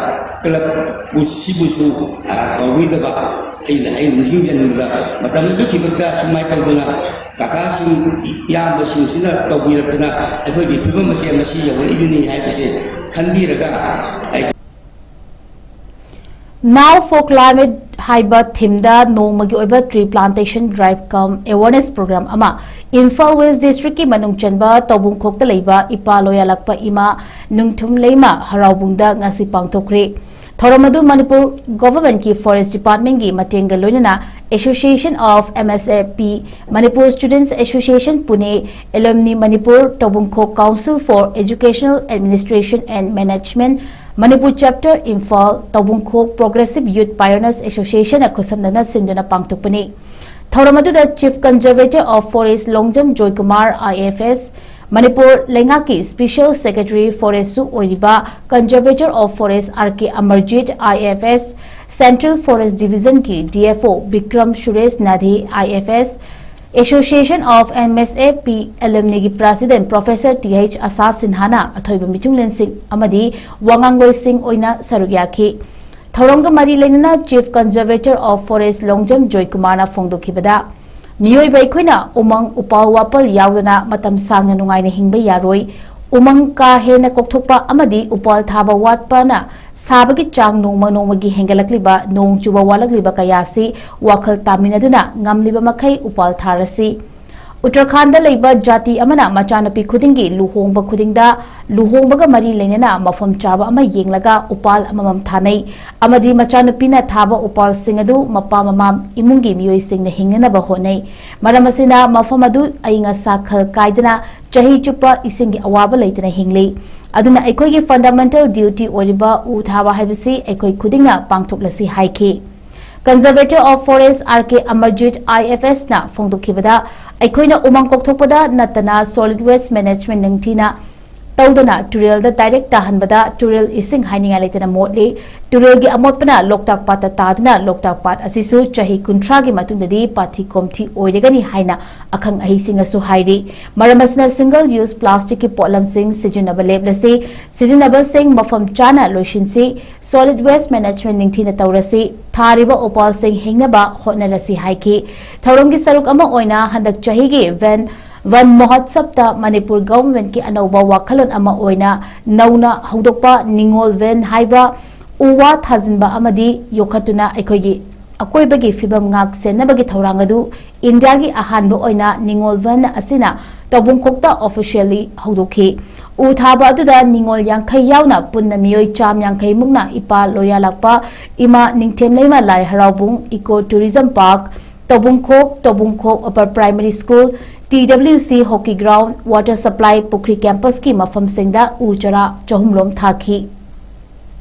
ꯀ꯭ꯂꯕꯄꯨ ꯁꯤꯕꯨꯁꯨ, ꯑ, ꯀꯥꯎꯕꯤꯗꯕ꯫ ꯑꯩꯅ, ꯑꯩꯅ ꯅꯤꯡꯁꯤꯡꯖꯅꯤꯡꯕꯗ ꯃꯇꯝ ꯑꯗꯨꯒꯤ ꯃꯇꯨꯡꯗ ꯁꯨꯃꯥꯏꯅ ꯇꯧꯗꯅ ꯀꯀꯥꯁꯤꯡ, ꯏꯌꯥꯝꯕꯁꯤꯡꯁꯤꯅ ꯇꯧꯕꯤꯔꯛꯇꯅ ꯑꯩꯈꯣꯏꯒꯤ ꯐꯤꯕꯝ ꯑꯁꯦ ꯃꯁꯤ ꯌꯧꯔꯛꯏꯕꯅꯤ ꯍꯥꯏꯕꯁꯦ ꯈꯟꯕꯤꯔꯒ ꯑꯩ Now for Climate ꯍꯥꯏꯕ ꯊꯤꯝꯗ ꯅꯣꯡꯃꯒꯤ ꯑꯣꯏꯕ ꯇ꯭ꯔꯤ ꯄ꯭ꯂꯥꯟꯇꯦꯁꯟ ꯗ꯭ꯔꯥꯏꯚ ꯀꯝ ꯑꯦꯋꯥꯔꯅꯦꯁ ꯄ꯭ꯔꯣꯒ꯭ꯔꯥꯝ ꯑꯃ ꯏꯝꯐꯥꯜ ꯋꯦꯁ ꯗꯤꯁꯇ꯭ꯔꯤꯛꯀꯤ ꯃꯅꯨꯡ ꯆꯟꯕ ꯇꯧꯕꯨꯡꯈꯣꯛꯇ ꯂꯩꯕ ꯏꯄꯥ ꯂꯣꯌꯥꯂꯛꯄ ꯏꯃꯥ ꯅꯨꯡꯊꯨꯝ ꯂꯩꯃ ꯍꯔꯥꯎꯕꯨꯡꯗ ꯉꯁꯤ ꯄꯥꯡꯊꯣꯛꯈ꯭ꯔꯦ꯫ ꯊꯧꯔꯝ ꯑꯗꯨ ꯃꯅꯤꯄꯨꯔ ꯒꯣꯚꯔꯟꯃꯦꯟꯠꯀꯤ ꯐꯣꯔꯦꯁꯠ ꯗꯤꯄꯥꯔꯠꯃꯦꯟꯠꯀꯤ ꯃꯇꯦꯡꯒ ꯂꯣꯏꯅꯅ Association of M S F P, Manipur Students Association Pune, Alumni Manipur, Taubungkhok Council for Educational Administration and Management, Manipur Chapter Imphal, Taubungkhok Progressive Youth Pioneers Association ꯅ ꯈꯨꯠꯁꯝꯅꯅ ꯁꯤꯟꯗꯨꯅ ꯄꯥꯡꯊꯣꯛꯄꯅꯤ꯫ ꯊꯧꯔꯝ ꯑꯗꯨꯗ Chief Conservator of Forest Longjam Joykumar, I F S, Manipur ꯂꯩꯉꯥꯛꯀꯤ Special Secretary Forest ꯁꯨ ꯑꯣꯏꯔꯤꯕ Conservator of Forest R K Amarjit, I F S, Central Forest Division ꯒꯤ D F O Bikram Suresh ꯅꯥꯙꯦ, I F S, Association of M S F P Alumni ꯒꯤ President Professor T H ꯑꯁꯥ ꯁꯤꯟꯍꯥꯅ ꯑꯊꯣꯏꯕ ꯃꯤꯊꯨꯡꯂꯦꯟꯁꯤꯡ ꯑꯃꯗꯤ ꯋꯥꯉꯥꯡꯂꯣꯏꯁꯤꯡ ꯑꯣꯏꯅ ꯁꯔꯨꯛ ꯌꯥꯈꯤ꯫ ꯊꯧꯔꯝꯒ ꯃꯔꯤ ꯂꯩꯅꯅ Chief Conservator of Forest Longjam ꯖꯣꯏꯀꯨꯃꯥꯔꯅ ꯐꯣꯡꯗꯣꯛꯈꯤꯕꯗ, ꯃꯤꯑꯣꯏꯕ ꯑꯩꯈꯣꯏꯅ ꯎꯃꯪ, ꯎꯄꯥꯜ ꯋꯥꯄꯜ ꯌꯥꯎꯗꯅ ꯃꯇꯝ ꯁꯥꯡꯅ ꯅꯨꯡꯉꯥꯏꯅ ꯍꯤꯡꯕ ꯌꯥꯔꯣꯏ꯫ ꯎꯃꯪ ꯀꯥ ꯍꯦꯟꯅ ꯀꯣꯛꯊꯣꯛꯄ ꯑꯃꯗꯤ ꯎꯄꯥꯜ ꯊꯥꯕ ꯋꯥꯠꯄꯅ ꯁꯥꯕꯒꯤ ꯆꯥꯡ ꯅꯣꯡꯃ ꯅꯣꯡꯃꯒꯤ ꯍꯦꯟꯒꯠꯂꯛꯂꯤꯕ, ꯅꯣꯡ ꯆꯨꯕ ꯋꯥꯠꯂꯛꯂꯤꯕ ꯀꯌꯥ ꯑꯁꯤ ꯋꯥꯈꯜ ꯇꯥꯃꯤꯟꯅꯗꯨꯅ ꯉꯝꯂꯤꯕ ꯃꯈꯩ ꯎꯄꯥꯜ ꯊꯥꯔꯁꯤ꯫ ꯎꯠꯇꯔꯈꯥꯟꯗ ꯂꯩꯕ ꯖꯥꯇꯤ ꯑꯃꯅ ꯃꯆꯥꯅꯨꯄꯤ ꯈꯨꯗꯤꯡꯒꯤ ꯂꯨꯍꯣꯡꯕ ꯈꯨꯗꯤꯡꯗ ꯂꯨꯍꯣꯡꯕꯒ ꯃꯔꯤ ꯂꯩꯅꯅ ꯃꯐꯝ ꯆꯥꯕ ꯑꯃ ꯌꯦꯡꯂꯒ ꯎꯄꯥꯜ ꯑꯃꯃꯝ ꯊꯥꯅꯩ ꯑꯃꯗꯤ ꯃꯆꯥꯅꯨꯄꯤꯅ ꯊꯥꯕ ꯎꯄꯥꯜꯁꯤꯡ ꯑꯗꯨ ꯃꯄꯥ ꯃꯃꯥ ꯏꯃꯨꯡꯒꯤ ꯃꯤꯑꯣꯏꯁꯤꯡꯅ ꯍꯤꯡꯅꯅꯕ ꯍꯣꯠꯅꯩ꯫ ꯃꯔꯝ ꯑꯁꯤꯅ ꯃꯐꯝ ꯑꯗꯨ ꯑꯏꯪ ꯑꯁꯥ ꯈꯜ ꯀꯥꯏꯗꯅ ꯆꯍꯤ ꯆꯨꯞꯄ ꯏꯁꯤꯡꯒꯤ ꯑꯋꯥꯕ ꯂꯩꯇꯅ ꯍꯤꯡꯂꯤ꯫ ꯑꯗꯨꯅ ꯑꯩꯈꯣꯏꯒꯤ fundamental duty ꯑꯣꯏꯔꯤꯕ ꯎ ꯊꯥꯕ ꯍꯥꯏꯕꯁꯤ ꯑꯩꯈꯣꯏ ꯈꯨꯗꯤꯡꯅ ꯄꯥꯡꯊꯣꯛꯂꯁꯤ ꯍꯥꯏꯈꯤ꯫ Conservator of Forest R K Amarjit I F S ꯅ ꯐꯣꯡꯗꯣꯛꯈꯤꯕꯗ, ꯑꯩꯈꯣꯏꯅ ꯎꯃꯪ ꯀꯣꯛꯊꯣꯛꯄꯗ ꯅꯠꯇꯅ solid waste management ꯅꯤꯡꯊꯤꯅ ꯇꯧꯗꯅ ꯇꯨꯔꯦꯜꯗ direct ꯇꯥꯍꯟꯕꯗ ꯇꯨꯔꯦꯜ ꯏꯁꯤꯡ ꯍꯥꯏꯅꯤꯡꯉꯥꯏ ꯂꯩꯇꯅ ꯃꯣꯠꯂꯤ꯫ ꯇꯨꯔꯦꯜꯒꯤ ꯑꯃꯣꯠꯄꯅ ꯂꯣꯛꯇꯥꯛ ꯄꯥꯠꯇ ꯇꯥꯗꯨꯅ ꯂꯣꯛꯇꯥꯛ ꯄꯥꯠ ꯑꯁꯤꯁꯨ ꯆꯍꯤ ꯀꯨꯟꯊ꯭ꯔꯥꯒꯤ ꯃꯇꯨꯡꯗꯗꯤ ꯄꯥꯊꯤ ꯀꯣꯝꯊꯤ ꯑꯣꯏꯔꯒꯅꯤ ꯍꯥꯏꯅ ꯑꯈꯪ ꯑꯍꯩꯁꯤꯡꯅꯁꯨ ꯍꯥꯏꯔꯤ꯫ ꯃꯔꯝ ꯑꯁꯤꯅ single use plastic ꯀꯤ ꯄꯣꯠꯂꯝꯁꯤꯡ ꯁꯤꯖꯤꯟꯅꯕ ꯂꯦꯞꯂꯁꯤ, ꯁꯤꯖꯤꯟꯅꯕꯁꯤꯡ ꯃꯐꯝ ꯆꯥꯅ ꯂꯣꯏꯁꯤꯟꯁꯤ, solid waste management ꯅꯤꯡꯊꯤꯅ ꯇꯧꯔꯁꯤ, ꯊꯥꯔꯤꯕ ꯎꯄꯥꯜꯁꯤꯡ ꯍꯤꯡꯅꯕ ꯍꯣꯠꯅꯔꯁꯤ ꯍꯥꯏꯈꯤ꯫ ꯊꯧꯔꯝꯒꯤ ꯁꯔꯨꯛ ꯑꯃ ꯑꯣꯏꯅ ꯍꯟꯗꯛ ꯆꯍꯤꯒꯤ ꯚꯦꯟ ꯚꯟ ꯃꯍꯣꯠꯁꯕꯇ ꯃꯅꯤꯄꯨꯔ ꯒꯚꯔꯟꯃꯦꯟꯠꯀꯤ ꯑꯅꯧꯕ ꯋꯥꯈꯜꯂꯣꯟ ꯑꯃ ꯑꯣꯏꯅ ꯅꯧꯅ ꯍꯧꯗꯣꯛꯄ ꯅꯤꯉꯣꯜ ꯚꯦꯟ ꯍꯥꯏꯕ ꯎ ꯋꯥ ꯊꯥꯖꯤꯟꯕ ꯑꯃꯗꯤ ꯌꯣꯛꯈꯠꯇꯨꯅ ꯑꯩꯈꯣꯏꯒꯤ ꯑꯀꯣꯏꯕꯒꯤ ꯐꯤꯕꯝ ꯉꯥꯛ ꯁꯦꯟꯅꯕꯒꯤ ꯊꯧꯔꯥꯡ ꯑꯗꯨ ꯏꯟꯗꯤꯌꯥꯒꯤ ꯑꯍꯥꯟꯕ ꯑꯣꯏꯅ ꯅꯤꯉꯣꯜ ꯚꯟ ꯑꯁꯤꯅ ꯇꯧꯕꯨꯡꯈꯣꯛꯇ officially ꯍꯧꯗꯣꯛꯈꯤ꯫ ꯎ ꯊꯥꯕ ꯑꯗꯨꯗ ꯅꯤꯉꯣꯜ ꯌꯥꯡꯈꯩ ꯌꯥꯎꯅ ꯄꯨꯟꯅ ꯃꯤꯑꯣꯏ ꯆꯥꯝ ꯌꯥꯡꯈꯩ ꯃꯨꯛꯅ ꯏꯄꯥ ꯂꯣꯌꯥꯂꯥꯛꯄ ꯏꯃꯥ ꯅꯤꯡꯊꯦꯝꯂꯩꯃ ꯂꯥꯏ ꯍꯔꯥꯎꯕꯨꯡ, eco tourism park, Toubungkhok, Toubungkhok upper primary school, T W C hockey ground, water supply, ꯄꯨꯈ꯭ꯔꯤ ꯀꯦꯝꯄꯁꯀꯤ ꯃꯐꯝꯁꯤꯡꯗ ꯎ ꯆꯥꯔꯥ ꯆꯍꯨꯝ ꯂꯣꯝ ꯊꯥꯈꯤ꯫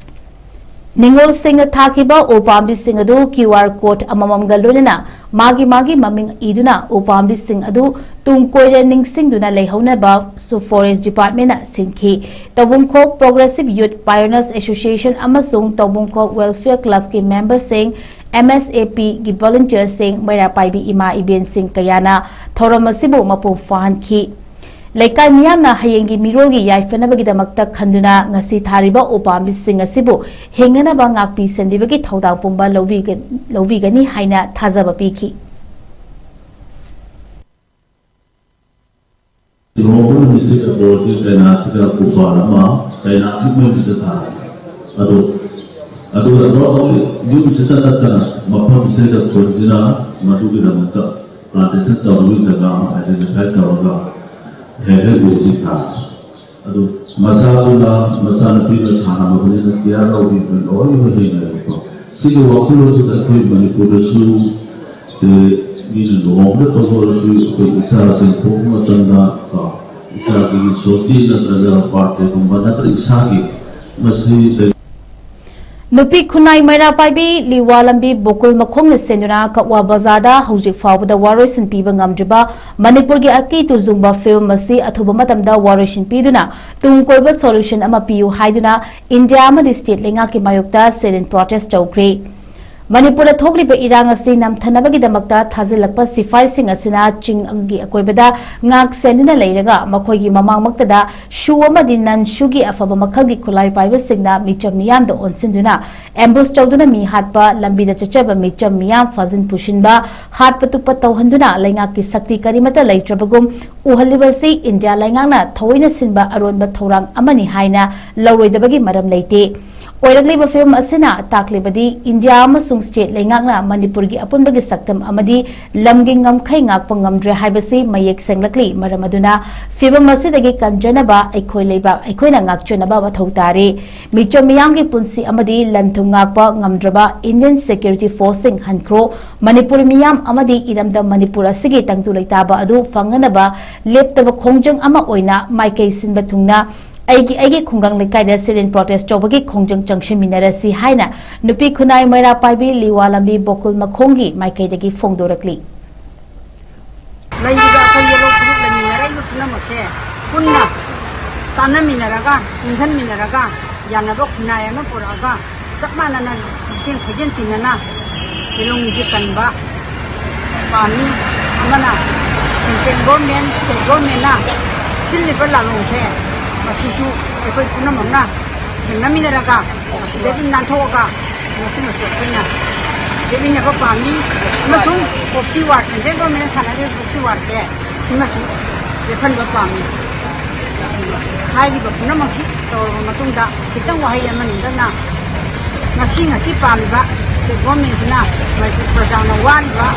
ꯅꯤꯉꯣꯜꯁꯤꯡꯅ ꯊꯥꯈꯤꯕ ꯎ ꯄꯥꯝꯕꯤꯁꯤꯡ ꯑꯗꯨ ꯀ꯭ꯌꯨ ꯑꯥꯔ ꯀꯣꯗ ꯑꯃꯃꯝꯒ ꯂꯣꯏꯅꯅ ꯃꯥꯒꯤ ꯃꯥꯒꯤ ꯃꯃꯤꯡ ꯏꯗꯨꯅ ꯎ ꯄꯥꯝꯕꯤꯁꯤꯡ ꯑꯗꯨ ꯇꯨꯡ ꯀꯣꯏꯅ ꯅꯤꯡꯁꯤꯡꯗꯨꯅ ꯂꯩꯍꯧꯅꯕꯁꯨ ꯐꯣꯔꯦꯁ ꯗꯤꯄꯥꯔꯠꯃꯦꯟꯅ ꯁꯤꯟꯈꯤ꯫ ꯇꯧꯕꯨꯡꯈꯣꯛ ꯄ꯭ꯔꯣꯒ꯭ꯔꯦꯁꯤꯚ ꯌꯨꯠ ꯄꯥꯏꯑꯣꯅꯤꯌꯔꯁ ꯑꯦꯁꯣꯁꯤꯌꯦꯁꯟ ꯑꯃꯁꯨꯡ ꯇꯧꯕꯨꯡꯈꯣꯛ ꯋꯦꯜꯐꯤꯌꯔ ꯀ꯭ꯂꯕꯀꯤ ꯃꯦꯝꯕꯔꯁꯤꯡ, ꯑꯦꯝ ꯑꯦꯁ ꯑꯦ ꯄꯤꯒꯤ ꯚꯣꯂꯨꯟꯇꯤꯌꯔꯁꯤꯡ, ꯃꯩꯔꯥ ꯄꯥꯏꯕꯤ ꯏꯃꯥ ꯏꯕꯦꯟꯁꯤꯡ ꯀꯌꯥꯅ ꯊꯧꯔꯝ ꯑꯁꯤꯕꯨ ꯃꯄꯨꯡ ꯐꯥꯍꯟꯈꯤ꯫ ꯂꯩꯀꯥꯏ ꯃꯤꯌꯥꯝꯅ ꯍꯌꯦꯡꯒꯤ ꯃꯤꯔꯣꯜꯒꯤ ꯌꯥꯏꯐꯅꯕꯒꯤꯗꯃꯛꯇ ꯈꯟꯗꯨꯅ ꯉꯁꯤ ꯊꯥꯔꯤꯕ ꯎꯄꯥꯝꯕꯤꯁꯤꯡ ꯑꯁꯤꯕꯨ ꯍꯤꯡꯅꯅꯕ ꯉꯥꯛꯄꯤ ꯁꯦꯟꯕꯤꯕꯒꯤ ꯊꯧꯗꯥꯡ ꯄꯨꯝꯕ ꯂꯧꯕꯤꯒ-, ꯂꯧꯕꯤꯒꯅꯤ ꯍꯥꯏꯅ ꯊꯥꯖꯕ ꯄꯤꯈꯤ꯫ ꯂꯨꯍꯣꯡꯕ ꯅꯨꯃꯤꯠꯁꯤꯗ ꯕꯣꯔꯁꯤ ꯀꯩꯅꯥꯁꯤꯗ ꯀꯨꯄꯥꯜ ꯑꯃ, ꯀꯩꯅꯥꯁꯤ ꯃꯣꯏꯁꯤꯗ ꯊꯥꯔꯦ꯫ ꯑꯗꯨ, ꯑꯗꯨꯒ not only ꯌꯨꯝꯁꯤꯗ ꯅꯠꯇꯅ ꯃꯐꯝꯁꯤꯗ ꯈꯨꯟꯁꯤꯅ ꯃꯗꯨꯒꯤꯗꯃꯛꯇ plantation ꯇꯧꯕꯒꯤ ꯖꯒꯥ ꯑꯃ identify ꯇꯧꯔꯒ ꯍꯦꯛ ꯍꯦꯛ ꯎꯁꯤ ꯊꯥꯔꯦ꯫ ꯑꯗꯨ ꯃꯆꯥꯗꯨꯅ, ꯃꯆꯥꯅꯨꯄꯤꯅ ꯊꯥꯅꯕꯅꯤꯅ care ꯂꯧꯕꯤꯕ ꯂꯣꯏꯅꯃꯛ ꯂꯩꯅꯔꯦꯀꯣ꯫ ꯁꯤꯒꯤ ꯋꯥꯈꯜꯂꯣꯟꯁꯤꯗ ꯑꯩꯈꯣꯏ ꯃꯅꯤꯄꯨꯔꯗꯁꯨ ꯁꯦ ꯃꯤꯅ ꯂꯨꯍꯣꯡꯕꯗ ꯇꯧꯕ ꯑꯣꯏꯔꯁꯨ ꯑꯩꯈꯣꯏ ꯏꯆꯥꯁꯤꯡ ꯄꯣꯛꯄ ꯃꯇꯝꯗ ꯀꯣ, ꯏꯆꯥꯁꯤꯡꯒꯤ ꯁꯣꯁꯇꯤ ꯅꯠꯇ꯭ꯔꯒ ꯕꯥꯔꯊꯗꯦꯒꯨꯝꯕ ꯅꯠꯇ꯭ꯔꯒ ꯏꯁꯥꯒꯤ ꯃꯁꯤ ꯅꯨꯄꯤ ꯈꯨꯟꯅꯥꯏ ꯃꯩꯔꯥ ꯄꯥꯏꯕꯤ ꯂꯤꯋꯥ ꯂꯝꯕꯤ ꯕꯣꯀꯨꯜ ꯃꯈꯣꯡꯅ ꯁꯦꯟꯗꯨꯅ ꯀꯛꯋꯥ ꯕꯖꯥꯔꯗ ꯍꯧꯖꯤꯛ ꯐꯥꯎꯕꯗ ꯋꯥꯔꯣꯏꯁꯤꯟ ꯄꯤꯕ ꯉꯝꯗ꯭ꯔꯤꯕ ꯃꯅꯤꯄꯨꯔꯒꯤ ꯑꯀꯤ ꯇꯨꯖꯨꯡꯕ ꯐꯤꯕꯝ ꯑꯁꯤ ꯑꯊꯨꯕ ꯃꯇꯝꯗ ꯋꯥꯔꯣꯏꯁꯤꯟ ꯄꯤꯗꯨꯅ ꯇꯨꯡ ꯀꯣꯏꯕ solution ꯑꯃ ꯄꯤꯌꯨ ꯍꯥꯏꯗꯨꯅ ꯏꯟꯗꯤꯌꯥ ꯑꯃꯗꯤ state ꯂꯩꯉꯥꯛꯀꯤ ꯃꯥꯌꯣꯛꯇ sit in protest ꯇꯧꯈ꯭ꯔꯦ꯫ ꯃꯅꯤꯄꯨꯔꯗ ꯊꯣꯛꯂꯤꯕ ꯏꯔꯥꯡ ꯑꯁꯤ ꯅꯝꯊꯅꯕꯒꯤꯗꯃꯛꯇ ꯊꯥꯖꯤꯜꯂꯛꯄ ꯁꯤꯐꯥꯏꯁꯤꯡ ꯑꯁꯤꯅ ꯆꯤꯡꯒꯤ ꯑꯀꯣꯏꯕꯗ ꯉꯥꯛ ꯁꯦꯟꯗꯨꯅ ꯂꯩꯔꯒ ꯃꯈꯣꯏꯒꯤ ꯃꯃꯥꯡꯃꯛꯇꯗ ꯁꯨ ꯑꯃꯗꯤ ꯅꯟ ꯁꯨꯒꯤ ꯑꯐꯕ ꯃꯈꯜꯒꯤ ꯈꯨꯠꯂꯥꯏ ꯄꯥꯏꯕꯁꯤꯡꯅ ꯃꯤꯆꯝ ꯃꯤꯌꯥꯝꯗ ꯑꯣꯟꯁꯤꯟꯗꯨꯅ ambush ꯇꯧꯗꯨꯅ ꯃꯤ ꯍꯥꯠꯄ, ꯂꯝꯕꯤꯗ ꯆꯠꯆꯕ ꯃꯤꯆꯝ ꯃꯤꯌꯥꯝ ꯐꯥꯖꯤꯟ ꯄꯨꯁꯤꯟꯕ, ꯍꯥꯠꯄ ꯇꯨꯞꯄ ꯇꯧꯍꯟꯗꯨꯅ ꯂꯩꯉꯥꯛꯀꯤ ꯁꯛꯇꯤ ꯀꯔꯤꯃꯠꯇ ꯂꯩꯇ꯭ꯔꯕꯒꯨꯝ ꯎꯍꯜꯂꯤꯕ ꯑꯁꯤ ꯏꯟꯗꯤꯌꯥ ꯂꯩꯉꯥꯛꯅ ꯊꯑꯣꯏꯅ ꯁꯤꯟꯕ ꯑꯔꯣꯟꯕ ꯊꯧꯔꯥꯡ ꯑꯃꯅꯤ ꯍꯥꯏꯅ ꯂꯧꯔꯣꯏꯗꯕꯒꯤ ꯃꯔꯝ ꯂꯩꯇꯦ꯫ ꯑꯣꯏꯔꯛꯂꯤꯕ ꯐꯤꯕꯝ ꯑꯁꯤꯅ ꯇꯥꯛꯂꯤꯕꯗꯤ ꯏꯟꯗꯤꯌꯥ ꯑꯃꯁꯨꯡ ꯁ꯭ꯇꯦꯠ ꯂꯩꯉꯥꯛꯅ ꯃꯅꯤꯄꯨꯔꯒꯤ ꯑꯄꯨꯟꯕꯒꯤ ꯁꯛꯇꯝ ꯑꯃꯗꯤ ꯂꯝꯒꯤ ꯉꯝꯈꯩ ꯉꯥꯛꯄ ꯉꯝꯗ꯭ꯔꯦ ꯍꯥꯏꯕꯁꯤ ꯃꯌꯦꯛ ꯁꯦꯡꯂꯛꯂꯤ꯫ ꯃꯔꯝ ꯑꯗꯨꯅ ꯐꯤꯕꯝ ꯑꯁꯤꯗꯒꯤ ꯀꯟꯖꯅꯕ ꯑꯩꯈꯣꯏ ꯂꯩꯕꯥꯛ ꯑꯩꯈꯣꯏꯅ ꯉꯥꯛꯆꯅꯕ ꯃꯊꯧ ꯇꯥꯔꯤ꯫ ꯃꯤꯆꯝ ꯃꯤꯌꯥꯝꯒꯤ ꯄꯨꯟꯁꯤ ꯑꯃꯗꯤ ꯂꯟ ꯊꯨꯝ ꯉꯥꯛꯄ ꯉꯝꯗ꯭ꯔꯕ ꯏꯟꯗꯤꯌꯟ ꯁꯦꯀ꯭ꯌꯨꯔꯤꯇꯤ ꯐꯣꯔꯁꯁꯤꯡ ꯍꯟꯈ꯭ꯔꯣ꯫ ꯃꯅꯤꯄꯨꯔ ꯃꯤꯌꯥꯝ ꯑꯃꯗꯤ ꯏꯔꯝꯗꯝ ꯃꯅꯤꯄꯨꯔ ꯑꯁꯤꯒꯤ ꯇꯪꯗꯨ ꯂꯩꯇꯥꯕ ꯑꯗꯨ ꯐꯪꯅꯅꯕ ꯂꯦꯞꯇꯕ ꯈꯣꯡꯖꯪ ꯑꯃ ꯑꯣꯏꯅ ꯃꯥꯏꯀꯩ ꯁꯤꯟꯕ ꯊꯨꯡꯅ ꯑꯩꯒꯤ ꯑꯩꯒꯤ ꯈꯨꯡꯒꯪ ꯂꯩꯀꯥꯏꯗ sit-in protest ꯇꯧꯕꯒꯤ ꯈꯣꯡꯖꯪ ꯆꯪꯁꯤꯟꯃꯤꯟꯅꯔꯁꯤ ꯍꯥꯏꯅ ꯅꯨꯄꯤ ꯈꯨꯟꯅꯥꯏ ꯃꯩꯔꯥ ꯄꯥꯏꯕꯤ ꯂꯤꯋꯥ ꯂꯝꯕꯤ ꯕꯣꯀꯨꯜ ꯃꯈꯣꯡꯒꯤ ꯃꯥꯏꯀꯩꯗꯒꯤ ꯐꯣꯡꯗꯣꯔꯛꯂꯤ꯫ ꯂꯩꯔꯤꯕ ꯑꯩꯈꯣꯏ ꯌꯦꯜꯂꯣ ꯐꯨꯔꯨꯞ ꯂꯩꯃꯤꯟꯅꯔꯛꯏꯕ ꯄꯨꯝꯅꯃꯛꯁꯦ ꯄꯨꯟꯅ ꯇꯥꯟꯅꯃꯤꯟꯅꯔꯒ, ꯄꯨꯟꯁꯤꯟꯃꯤꯟꯅꯔꯒ, ꯌꯥꯅꯕ ꯈꯨꯟꯅꯥꯏ ꯑꯃ ꯄꯨꯔꯛꯑꯒ, ꯆꯞ ꯃꯥꯟꯅꯅ ꯄꯨꯛꯆꯦꯜ ꯈꯣꯏꯖꯦꯜ ꯇꯤꯟꯅꯅ ꯌꯦꯜꯍꯧꯃꯤꯁꯦ ꯀꯟꯕ ꯄꯥꯝꯃꯤ꯫ ꯑꯃꯅ central government, state government ꯅ ꯁꯤꯜꯂꯤꯕ ꯂꯥꯂꯣꯡꯁꯦ, ꯃꯁꯤꯁꯨ ꯑꯩꯈꯣꯏ ꯄꯨꯝꯅꯃꯛꯅ ꯊꯦꯡꯅꯃꯤꯟꯅꯔꯒ, ꯃꯁꯤꯗꯒꯤ ꯅꯥꯟꯊꯣꯛꯑꯒ, ꯃꯁꯤꯃꯁꯨ ꯑꯩꯈꯣꯏꯅ ꯂꯦꯞꯃꯤꯟꯅꯕ ꯄꯥꯝꯃꯤ꯫ ꯑꯃꯁꯨꯡ proxy war, central government ꯅ ꯁꯥꯟꯅꯔꯤꯕ proxy war ꯁꯦ, ꯁꯤꯃꯁꯨ ꯂꯦꯞꯍꯟꯕ ꯄꯥꯝꯃꯤ꯫ ꯍꯥꯏꯔꯤꯕ ꯄꯨꯝꯅꯃꯛꯁꯤ ꯇꯧꯔꯕ ꯃꯇꯨꯡꯗ, ꯈꯤꯇꯪ ꯋꯥꯍꯩ ꯑꯃꯅꯤ꯫ ꯍꯟꯗꯛꯅ ꯉꯁꯤ, ꯉꯁꯤ ꯄꯥꯜꯂꯤꯕ state government ꯁꯤꯅ ꯃꯅꯤꯄꯨꯔ ꯄ꯭ꯔꯖꯥꯅ ꯋꯥꯔꯤꯕ,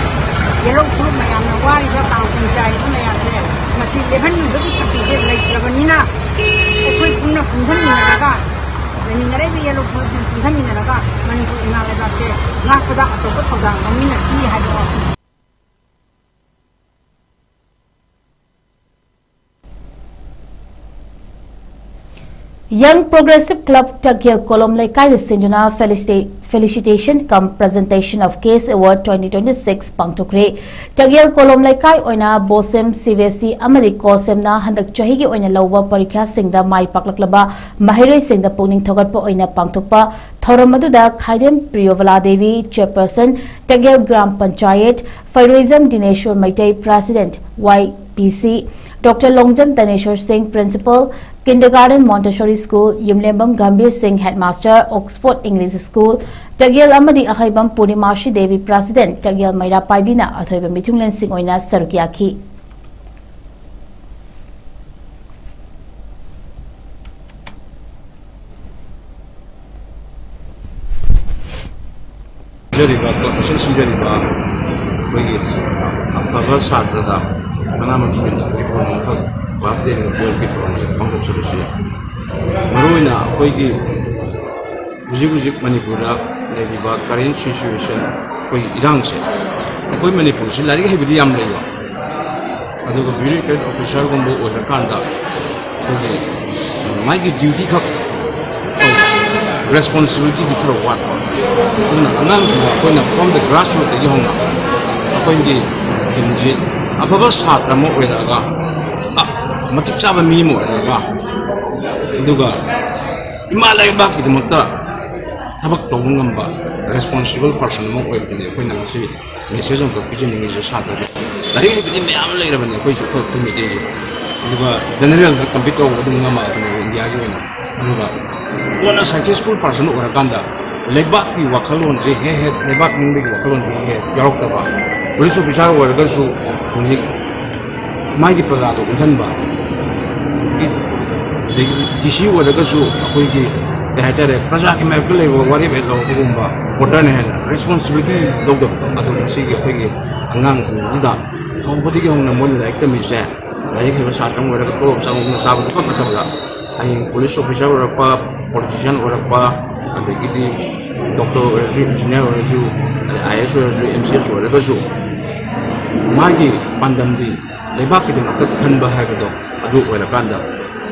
ꯌꯦꯜꯍꯧ ꯐꯨꯔꯨꯞ ꯃꯌꯥꯝꯅ ꯋꯥꯔꯤꯕ, ꯀꯥꯡ ꯈꯣꯡ ꯆꯥꯏꯔꯤꯕ ꯃꯌꯥꯝꯁꯦ, ꯃꯁꯤ ꯂꯦꯞꯍꯟꯕꯒꯤ ꯁꯛꯇꯤꯁꯦ ꯂꯩꯇ꯭ꯔꯕꯅꯤꯅ, ꯑꯩꯈꯣꯏ ꯄꯨꯟꯅ ꯄꯨꯟꯁꯤꯟꯃꯤꯟꯅꯔꯒ, ꯂꯩꯃꯤꯟꯅꯔꯛꯏꯕ ꯌꯦꯜꯍꯧ ꯐꯨꯔꯨꯞꯁꯤꯡ ꯄꯨꯟꯁꯤꯟꯃꯤꯟꯅꯔꯒ ꯃꯅꯤꯄꯨꯔ ꯏꯃꯥ ꯂꯩꯕꯥꯛꯁꯦ ꯉꯥꯛꯄꯗ ꯑꯆꯧꯕ ꯊꯧꯗꯥꯡ ꯂꯧꯃꯤꯟꯅꯁꯤ ꯍꯥꯏꯕ ꯋꯥꯐꯝ꯫ Young Progressive Club ꯇꯛꯌꯦꯜ ꯀꯣꯂꯣꯝ ꯂꯩꯀꯥꯏꯗ ꯁꯤꯟꯗꯨꯅ felicita-, felicitation cum presentation of case award twenty twenty-six ꯄꯥꯡꯊꯣꯛꯈ꯭ꯔꯦ꯫ ꯇꯛꯌꯦꯜ ꯀꯣꯂꯣꯝ ꯂꯩꯀꯥꯏ ꯑꯣꯏꯅ ꯕꯣꯁꯦꯝ, ꯁꯤ ꯕꯤ ꯑꯦꯁ ꯏ ꯑꯃꯗꯤ ꯀꯣꯁꯦꯝꯅ ꯍꯟꯗꯛ ꯆꯍꯤꯒꯤ ꯑꯣꯏꯅ ꯂꯧꯕ ꯄꯔꯤꯈ꯭ꯌꯥꯁꯤꯡꯗ ꯃꯥꯏ ꯄꯥꯛꯂꯛꯂꯕ ꯃꯍꯩꯔꯣꯏꯁꯤꯡꯗ ꯄꯨꯛꯅꯤꯡ ꯊꯧꯒꯠꯄ ꯑꯣꯏꯅ ꯄꯥꯡꯊꯣꯛꯄ ꯊꯧꯔꯝ ꯑꯗꯨꯗ Khaidem Priyobala Devi, chairperson, Takyel gram panchayat, Feroijam Dineshwor Meitei, president, Y P C, Doctor Longjam ꯇꯅꯦꯁꯣꯔ ꯁꯤꯡ, principal, kindergarten Montessori school, ꯌꯨꯝꯂꯦꯝꯕꯝ Gambhir ꯁꯤꯡ, headmaster, Oxford English School, ꯇꯛꯌꯦꯜ ꯑꯃꯗꯤ ꯑꯍꯩꯕꯝ ꯄꯨꯔꯅꯤꯃꯥ ꯁ꯭ꯔꯤꯗꯦꯕꯤ, president, ꯇꯛꯌꯦꯜ ꯃꯩꯔꯥ ꯄꯥꯏꯕꯤꯅ ꯑꯊꯣꯏꯕ ꯃꯤꯊꯨꯡꯂꯦꯟꯁꯤꯡ ꯑꯣꯏꯅ ꯁꯔꯨꯛ ꯌꯥꯈꯤ꯫ ꯁꯤꯖꯔꯤꯕ, ꯀꯣꯔꯄꯣꯔꯦꯁꯟ ꯁꯤꯖꯔꯤꯕ ꯑꯩꯈꯣꯏꯒꯤ ꯑꯐꯕ ꯁꯥꯇ꯭ꯔꯗ ꯃꯅꯥ ꯃꯊꯨꯝ ꯑꯣꯏꯅ ꯑꯩꯈꯣꯏ ꯊꯧꯔꯝ ꯑꯃꯈꯛ ꯀ꯭ꯂꯥꯁ ꯇꯦꯟꯒ ꯇꯨꯌꯦꯜꯐꯀꯤ ꯊꯧꯔꯝꯁꯦ ꯄꯥꯡꯊꯣꯛꯆꯔꯤꯁꯤ ꯃꯔꯨꯑꯣꯏꯅ ꯑꯩꯈꯣꯏꯒꯤ ꯍꯧꯖꯤꯛ ꯍꯧꯖꯤꯛ ꯃꯅꯤꯄꯨꯔꯗ ꯂꯩꯔꯤꯕ ꯀꯔꯦꯟ ꯁꯤꯆꯨꯋꯦꯁꯟ, ꯑꯩꯈꯣꯏꯒꯤ ꯏꯔꯥꯡꯁꯦ, ꯑꯩꯈꯣꯏ ꯃꯅꯤꯄꯨꯔꯁꯤ ꯂꯥꯏꯔꯤꯛ ꯍꯩꯕꯗꯤ ꯌꯥꯝ ꯂꯩꯕ, ꯑꯗꯨꯒ ꯕ꯭ꯌꯨꯔꯣꯀ꯭ꯔꯦꯠ ꯑꯣꯐꯤꯁꯥꯔꯒꯨꯝꯕ ꯑꯣꯏꯔꯀꯥꯟꯗ ꯑꯩꯈꯣꯏꯒꯤ ꯃꯥꯒꯤ ꯗ꯭ꯌꯨꯇꯤ ꯈꯛ ꯇꯧꯕ, ꯔꯦꯁꯄꯣꯟꯁꯤꯕꯤꯂꯤꯇꯤꯗꯤ ꯈꯔ ꯋꯥꯠꯄ꯫ ꯑꯗꯨꯅ ꯑꯉꯥꯡꯁꯤꯡꯗ ꯑꯩꯈꯣꯏꯅ from the grassrootsꯇꯒꯤ ꯍꯧꯅ ꯑꯩꯈꯣꯏꯒꯤ ꯇꯤꯝꯁꯤ ꯑꯐꯕ ꯁꯥꯇ꯭ꯔ ꯑꯃ ꯑꯣꯏꯔꯛꯑꯒ, ꯑ, ꯃꯇꯤꯛ ꯆꯥꯕ ꯃꯤ ꯑꯃ ꯑꯣꯏꯔꯛꯑꯒ, ꯑꯗꯨꯒ ꯏꯃꯥ ꯂꯩꯕꯥꯛꯀꯤꯗꯃꯛꯇ ꯊꯕꯛ ꯇꯧꯕ ꯉꯝꯕ ꯔꯦꯁꯄꯣꯟꯁꯤꯕꯜ ꯄꯥꯔꯁꯟ ꯑꯃ ꯑꯣꯏꯕꯗꯨꯅꯤ ꯑꯩꯈꯣꯏꯅ ꯉꯁꯤ ꯃꯦꯁꯦꯖ ꯑꯃꯈꯛ ꯄꯤꯖꯅꯤꯡꯉꯤꯁꯦ ꯁꯥꯇ꯭ꯔꯗ꯫ ꯂꯥꯏꯔꯤꯛ ꯍꯩꯕꯗꯤ ꯃꯌꯥꯝ ꯑꯃ ꯂꯩꯔꯕꯅꯤ ꯑꯩꯈꯣꯏꯁꯨ, ꯑꯩꯈꯣꯏ, ꯑꯩꯈꯣꯏ ꯃꯩꯇꯩꯁꯨ꯫ ꯑꯗꯨꯒ ꯖꯦꯅꯔꯦꯜꯗ ꯀꯝꯄꯤꯠ ꯇꯧꯕ ꯑꯗꯨꯝ ꯉꯝꯃꯛꯑꯕꯅꯦꯕ ꯏꯟꯗꯤꯌꯥꯒꯤ ꯑꯣꯏꯅ꯫ ꯑꯗꯨꯒ ꯀꯣꯟꯅ ꯁꯛꯁꯦꯁꯐꯨꯜ ꯄꯥꯔꯁꯟ ꯑꯣꯏꯔꯀꯥꯟꯗ ꯂꯩꯕꯥꯛꯀꯤ ꯋꯥꯈꯜꯂꯣꯟꯁꯦ ꯍꯦꯛ ꯍꯦꯛ, ꯂꯩꯕꯥꯛ ꯅꯤꯡꯕꯒꯤ ꯋꯥꯈꯜꯂꯣꯟꯁꯦ ꯍꯦꯛ ꯍꯦꯛ ꯌꯥꯎꯔꯛꯇꯕ, ꯄꯨꯂꯤꯁ ꯑꯣꯐꯤꯁꯥꯔ ꯑꯣꯏꯔꯒꯁꯨ ꯍꯧꯖꯤꯛ ꯃꯥꯒꯤ ꯄ꯭ꯔꯖꯥꯗꯣ ꯎꯠꯍꯟꯕ, ꯑꯗꯒꯤ ꯗꯤ ꯁꯤ ꯑꯣꯏꯔꯒꯁꯨ ꯑꯩꯈꯣꯏꯒꯤ ꯀꯩ ꯍꯥꯏꯇꯥꯔꯦ, ꯄ꯭ꯔꯖꯥꯒꯤ ꯃꯥꯌꯣꯛꯇ ꯂꯩꯕ ꯋꯥꯔꯦꯞ ꯍꯦꯛ ꯂꯧꯔꯛꯄꯒꯨꯝꯕ, ꯚꯣꯇꯔꯅ ꯍꯦꯟꯅ ꯔꯦꯁꯄꯣꯟꯁꯤꯕꯤꯂꯤꯇꯤ ꯂꯧꯗꯕꯗꯣ꯫ ꯑꯗꯣ ꯉꯁꯤꯒꯤ ꯑꯩꯈꯣꯏꯒꯤ ꯑꯉꯥꯡꯁꯤꯡꯁꯤꯗ ꯍꯧꯕꯗꯒꯤ ꯍꯧꯅ ꯃꯣꯏꯅ ꯂꯥꯏꯔꯤꯛ ꯇꯝꯃꯤꯁꯦ, ꯂꯥꯏꯔꯤꯛ ꯍꯩꯕ ꯁꯥꯇ꯭ꯔ ꯑꯃ ꯑꯣꯏꯔꯒ ꯇꯣꯂꯣꯞ ꯆꯪꯕ ꯆꯥꯕꯗꯨ ꯈꯛ ꯅꯠꯇꯕꯗ, ꯍꯌꯦꯡ ꯄꯨꯂꯤꯁ ꯑꯣꯐꯤꯁꯥꯔ ꯑꯣꯏꯔꯛꯄ, ꯄꯣꯂꯤꯇꯤꯁꯤꯌꯥꯟ ꯑꯣꯏꯔꯛꯄ, ꯑꯗꯒꯤꯗꯤ ꯗꯣꯛꯇꯔ ꯑꯣꯏꯔꯁꯨ, ꯏꯟꯖꯤꯅꯤꯌꯥꯔ ꯑꯣꯏꯔꯁꯨ, ꯑꯗꯩ ꯑꯥꯏ ꯑꯦꯁ ꯑꯣꯏꯔꯁꯨ, ꯑꯦꯝ ꯁꯤ ꯑꯦꯁ ꯑꯣꯏꯔꯒꯁꯨ, ꯃꯥꯒꯤ ꯄꯥꯟꯗꯝꯗꯤ ꯂꯩꯕꯥꯛꯀꯤꯗꯃꯛꯇ ꯈꯟꯕ ꯍꯥꯏꯕꯗꯣ ꯑꯗꯨ ꯑꯣꯏꯔꯀꯥꯟꯗ,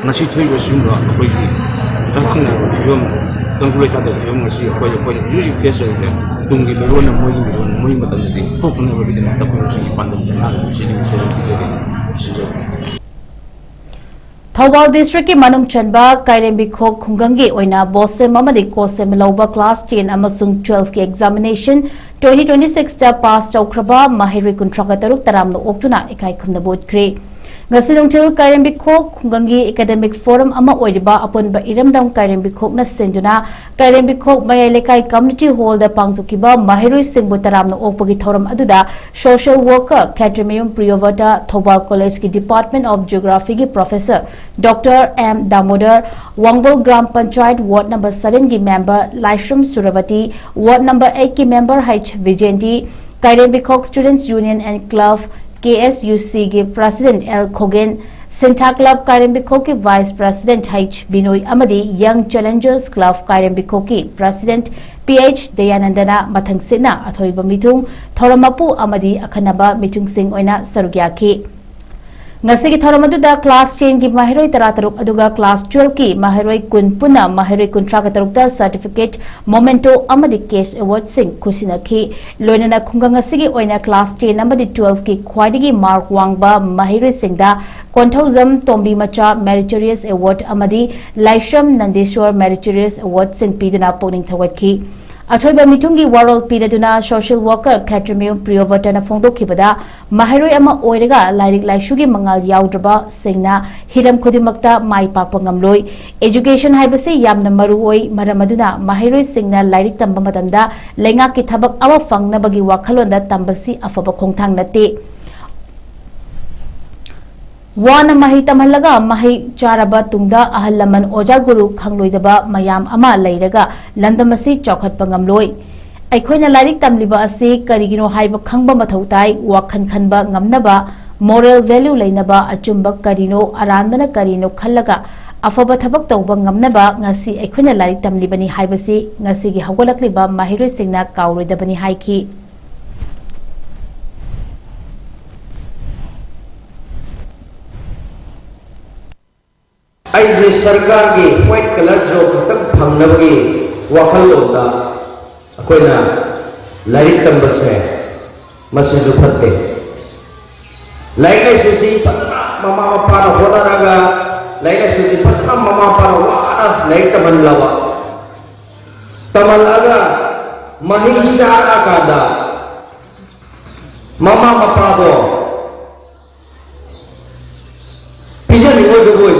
ꯉꯁꯤ ꯊꯣꯛꯏꯕ ꯁꯤꯒꯨꯝꯕ ꯑꯩꯈꯣꯏꯒꯤ ꯆꯔꯥꯡꯅꯔꯕ ꯐꯤꯕꯝ, ꯇꯪꯗꯨ ꯂꯩꯇꯥꯗꯕ ꯐꯤꯕꯝ ꯉꯁꯤ ꯑꯩꯈꯣꯏ, ꯑꯩꯈꯣꯏꯅ ꯍꯧꯖꯤꯛ ꯍꯧꯖꯤꯛ ꯐꯦꯁ ꯇꯧꯔꯤꯁꯦ, ꯇꯨꯡꯒꯤ ꯃꯤꯔꯣꯟꯅ ꯃꯣꯏꯒꯤ ꯃꯤꯔꯣꯟ, ꯃꯣꯏꯒꯤ ꯃꯇꯝꯗꯗꯤ ꯊꯣꯛꯇꯅꯕꯒꯤꯗꯃꯛꯇ ꯑꯩꯈꯣꯏ ꯉꯁꯤꯒꯤ ꯄꯥꯟꯗꯝꯁꯦ ꯉꯥꯛꯅ ꯁꯤꯒꯤ ꯃꯤꯁꯦ ꯑꯗꯨꯝ ꯄꯤꯖꯒꯦ꯫ ꯁꯤꯟꯖꯧ꯫ ꯊꯧꯕꯥꯜ ꯗꯤꯁꯇ꯭ꯔꯤꯛꯀꯤ ꯃꯅꯨꯡ ꯆꯟꯕ ꯀꯥꯏꯔꯦꯝꯕꯤꯈꯣꯛ ꯈꯨꯡꯒꯪꯒꯤ ꯑꯣꯏꯅ ꯕꯣꯁꯦꯝ ꯑꯃꯗꯤ ꯀꯣꯁꯦꯝ ꯂꯧꯕ ꯀ꯭ꯂꯥꯁ ꯇꯦꯟ ꯑꯃꯁꯨꯡ ꯇꯨꯋꯦꯜꯐꯀꯤ ꯑꯦꯛꯖꯥꯃꯤꯅꯦꯁꯟ ꯇ꯭ꯋꯦꯟꯇꯤ ꯇ꯭ꯋꯦꯟꯇꯤ ꯁꯤꯛꯁꯇ ꯄꯥꯁ ꯇꯧꯈ꯭ꯔꯕ ꯃꯍꯩꯔꯣꯏ ꯀꯨꯟꯊ꯭ꯔꯥꯒ ꯇꯔꯨꯛ ꯇꯔꯥꯝꯅ ꯑꯣꯛꯇꯨꯅ ꯏꯀꯥꯏ ꯈꯨꯝꯅꯕ ꯎꯠꯈ꯭ꯔꯦ꯫ ꯉꯁꯤ ꯅꯨꯡꯊꯤꯜ ꯀꯥꯏꯔꯦꯝꯕꯤꯈꯣꯛ ꯈꯨꯡꯒꯪꯒꯤ ꯑꯦꯀꯥꯗꯦꯃꯤꯛ ꯐꯣꯔꯝ ꯑꯃ ꯑꯣꯏꯔꯤꯕ ꯑꯄꯨꯟꯕ ꯏꯔꯝꯗꯝ ꯀꯥꯏꯔꯦꯝꯕꯤꯈꯣꯛꯅ ꯁꯤꯟꯗꯨꯅ ꯀꯥꯏꯔꯦꯝꯕꯤꯈꯣꯛ ꯃꯌꯥꯏ ꯂꯩꯀꯥꯏ ꯀꯝꯃ꯭ꯌꯨꯅꯤꯇꯤ ꯍꯣꯜꯗ ꯄꯥꯡꯊꯣꯛꯈꯤꯕ ꯃꯍꯩꯔꯣꯏꯁꯤꯡꯕꯨ ꯇꯔꯥꯝꯅ ꯑꯣꯛꯄꯒꯤ ꯊꯧꯔꯝ ꯑꯗꯨꯗ ꯁꯣꯁꯤꯌꯦꯜ ꯋꯥꯔꯀꯔ ꯈꯦꯇ꯭ꯔꯤꯃꯌꯨꯝ ꯄ꯭ꯔꯤꯌꯣꯕꯇ, ꯊꯧꯕꯥꯜ ꯀꯣꯂꯦꯖꯀꯤ ꯗꯤꯄꯥꯔꯠꯃꯦꯟ ꯑꯣꯐ ꯖꯤꯑꯣꯒ꯭ꯔꯥꯐꯤꯒꯤ professor doctor M Damodar, Wangbal gram panchayat ward number ꯁꯚꯦꯟꯒꯤ member Laishram Surbati, ward number ꯑꯩꯠꯀꯤ member H Bijendi, Kairembikhok students union N club, K S U ꯁꯤꯒꯤ president L Khogen, Sintha club ꯀꯥꯏꯔꯦꯝꯕꯤꯈꯣꯛꯀꯤ ꯚꯥꯏꯁ ꯄ꯭ꯔꯁꯤꯗꯦꯟꯠ ꯍꯩꯆ ꯕꯤꯅꯣꯏ ꯑꯃꯗꯤ ꯌꯪ ꯆꯦꯂꯦꯟꯖꯔꯁ ꯀ꯭ꯂꯕ ꯀꯥꯏꯔꯦꯝꯕꯤꯈꯣꯛꯀꯤ ꯄ꯭ꯔꯁꯤꯗꯦꯟꯠ ꯄꯤ ꯑꯩꯆ ꯗꯌꯥꯅꯟꯗꯅ ꯃꯊꯪꯁꯤꯠꯅ ꯑꯊꯣꯏꯕ ꯃꯤꯊꯨꯡ, ꯊꯧꯔꯝ ꯃꯄꯨ ꯑꯃꯗꯤ ꯑꯈꯟꯅꯕ ꯃꯤꯊꯨꯡꯁꯤꯡ ꯑꯣꯏꯅ ꯁꯔꯨꯛ ꯌꯥꯈꯤ꯫ ꯉꯁꯤꯒꯤ ꯊꯧꯔꯝ ꯑꯗꯨꯗ ꯀ꯭ꯂꯥꯁ ꯇꯦꯟꯒꯤ ꯃꯍꯩꯔꯣꯏ ꯇꯔꯥꯇꯔꯨꯛ ꯑꯗꯨꯒ ꯀ꯭ꯂꯥꯁ ꯇꯨꯋꯦꯜꯐꯀꯤ ꯃꯍꯩꯔꯣꯏ ꯀꯨꯟ ꯄꯨꯟꯅ ꯃꯍꯩꯔꯣꯏ ꯀꯨꯟꯊ꯭ꯔꯥꯒ ꯇꯔꯨꯛꯇ ꯁꯔꯇꯤꯐꯤꯀꯦꯠ, ꯃꯣꯃꯦꯟꯇꯣ ꯑꯃꯗꯤ ꯀꯦꯁ ꯑꯦꯋꯥꯔꯗꯁꯤꯡ ꯈꯨꯠꯁꯤꯟꯅꯈꯤ꯫ ꯂꯣꯏꯅꯅ ꯈꯨꯡꯒꯪ ꯑꯁꯤꯒꯤ ꯑꯣꯏꯅ ꯀ꯭ꯂꯥꯁ ꯇꯦꯟ ꯑꯃꯗꯤ ꯇꯨꯋꯦꯜꯐꯀꯤ ꯈ꯭ꯋꯥꯏꯗꯒꯤ ꯃꯥꯔꯛ ꯋꯥꯡꯕ ꯃꯍꯩꯔꯣꯏꯁꯤꯡꯗ ꯀꯣꯟꯊꯧꯖꯝ ꯇꯣꯝꯕꯤ ꯃꯆꯥ ꯃꯦꯔꯤꯇꯣꯔꯤꯌꯁ ꯑꯦꯋꯥꯔꯗ ꯑꯃꯗꯤ ꯂꯥꯏꯁ꯭ꯔꯝ ꯅꯟꯗꯦꯁ꯭ꯋꯔ ꯃꯦꯔꯤꯇꯣꯔꯤꯌꯁ ꯑꯦꯋꯥꯔꯗꯁꯤꯡ ꯄꯤꯗꯨꯅ ꯄꯨꯛꯅꯤꯡ ꯊꯧꯒꯠꯈꯤ꯫ ꯑꯊꯣꯏꯕ ꯃꯤꯊꯨꯡꯒꯤ ꯋꯥꯔꯣꯜ ꯄꯤꯔꯗꯨꯅ ꯁꯣꯁꯤꯌꯦꯜ ꯋꯥꯔꯀꯔ ꯈꯦꯇ꯭ꯔꯤꯃꯌꯨꯝ ꯄ꯭ꯔꯤꯌꯣꯕꯔꯇꯅ ꯐꯣꯡꯗꯣꯛꯈꯤꯕꯗ, ꯃꯍꯩꯔꯣꯏ ꯑꯃ ꯑꯣꯏꯔꯒ ꯂꯥꯏꯔꯤꯛ ꯂꯥꯏꯁꯨꯒꯤ ꯃꯉꯥꯜ ꯌꯥꯎꯗ꯭ꯔꯕꯁꯤꯡꯅ ꯍꯤꯔꯝ ꯈꯨꯗꯤꯡꯃꯛꯇ ꯃꯥꯏ ꯄꯥꯛꯄ ꯉꯝꯂꯣꯏ꯫ ꯑꯦꯖꯨꯀꯦꯁꯟ ꯍꯥꯏꯕꯁꯤ ꯌꯥꯝꯅ ꯃꯔꯨ ꯑꯣꯏ, ꯃꯔꯝ ꯑꯗꯨꯅ ꯃꯍꯩꯔꯣꯏꯁꯤꯡꯅ ꯂꯥꯏꯔꯤꯛ ꯇꯝꯕ ꯃꯇꯝꯗ ꯂꯩꯉꯥꯛꯀꯤ ꯊꯕꯛ ꯑꯃ ꯐꯪꯅꯕꯒꯤ ꯋꯥꯈꯜꯂꯣꯟꯗ ꯇꯝꯕꯁꯤ ꯑꯐꯕ ꯈꯣꯡꯊꯥꯡ ꯅꯠꯇꯦ꯫ ꯋꯥꯅ ꯃꯍꯩ ꯇꯝꯍꯜꯂꯒ ꯃꯍꯩ ꯆꯥꯔꯕ ꯇꯨꯡꯗ ꯑꯍꯜ ꯂꯃꯟ, ꯑꯣꯖꯥ ꯒꯨꯔꯨ ꯈꯪꯂꯣꯏꯗꯕ ꯃꯌꯥꯝ ꯑꯃ ꯂꯩꯔꯒ ꯂꯝꯗꯝ ꯑꯁꯤ ꯆꯥꯎꯈꯠꯄ ꯉꯝꯂꯣꯏ꯫ ꯑꯩꯈꯣꯏꯅ ꯂꯥꯏꯔꯤꯛ ꯇꯝꯂꯤꯕ ꯑꯁꯤ ꯀꯔꯤꯒꯤꯅꯣ ꯍꯥꯏꯕ ꯈꯪꯕ ꯃꯊꯧ ꯇꯥꯏ꯫ ꯋꯥꯈꯜ ꯈꯟꯕ ꯉꯝꯅꯕ, ꯃꯣꯔꯦꯜ ꯚꯦꯂ꯭ꯌꯨ ꯂꯩꯅꯕ, ꯑꯆꯨꯝꯕ ꯀꯔꯤꯅꯣ, ꯑꯔꯥꯟꯕꯅ ꯀꯔꯤꯅꯣ ꯈꯜꯂꯒ ꯑꯐꯕ ꯊꯕꯛ ꯇꯧꯕ ꯉꯝꯅꯕ ꯉꯁꯤ ꯑꯩꯈꯣꯏꯅ ꯂꯥꯏꯔꯤꯛ ꯇꯝꯂꯤꯕꯅꯤ ꯍꯥꯏꯕꯁꯤ ꯉꯁꯤꯒꯤ ꯍꯧꯒꯠꯂꯛꯂꯤꯕ ꯃꯍꯩꯔꯣꯏꯁꯤꯡꯅ ꯀꯥꯎꯔꯣꯏꯗꯕꯅꯤ ꯍꯥꯏꯈꯤ꯫ ꯑꯩꯁꯦ ꯁꯔꯀꯥꯔꯒꯤ ꯋꯥꯏꯠ ꯀꯂꯔ ꯖꯣꯕ ꯈꯛꯇꯪ ꯐꯪꯅꯕꯒꯤ ꯋꯥꯈꯜꯂꯣꯟꯗ ꯑꯩꯈꯣꯏꯅ ꯂꯥꯏꯔꯤꯛ ꯇꯝꯕꯁꯦ, ꯃꯁꯤꯁꯨ ꯐꯠꯇꯦ꯫ ꯂꯥꯏꯔꯤꯛ ꯂꯥꯏꯁꯨꯁꯤ ꯐꯖꯅ ꯃꯃꯥ ꯃꯄꯥꯅ ꯍꯣꯠꯅꯔꯒ, ꯂꯥꯏꯔꯤꯛ ꯂꯥꯏꯁꯨꯁꯤ ꯐꯖꯅ ꯃꯃꯥ ꯃꯄꯥꯅ ꯋꯥꯅ ꯂꯥꯏꯔꯤꯛ ꯇꯝꯍꯜꯂꯕ, ꯇꯝꯍꯜꯂꯒ ꯃꯍꯩ ꯆꯥꯔꯛꯑꯀꯥꯟꯗ ꯃꯃꯥ ꯃꯄꯥꯗꯣ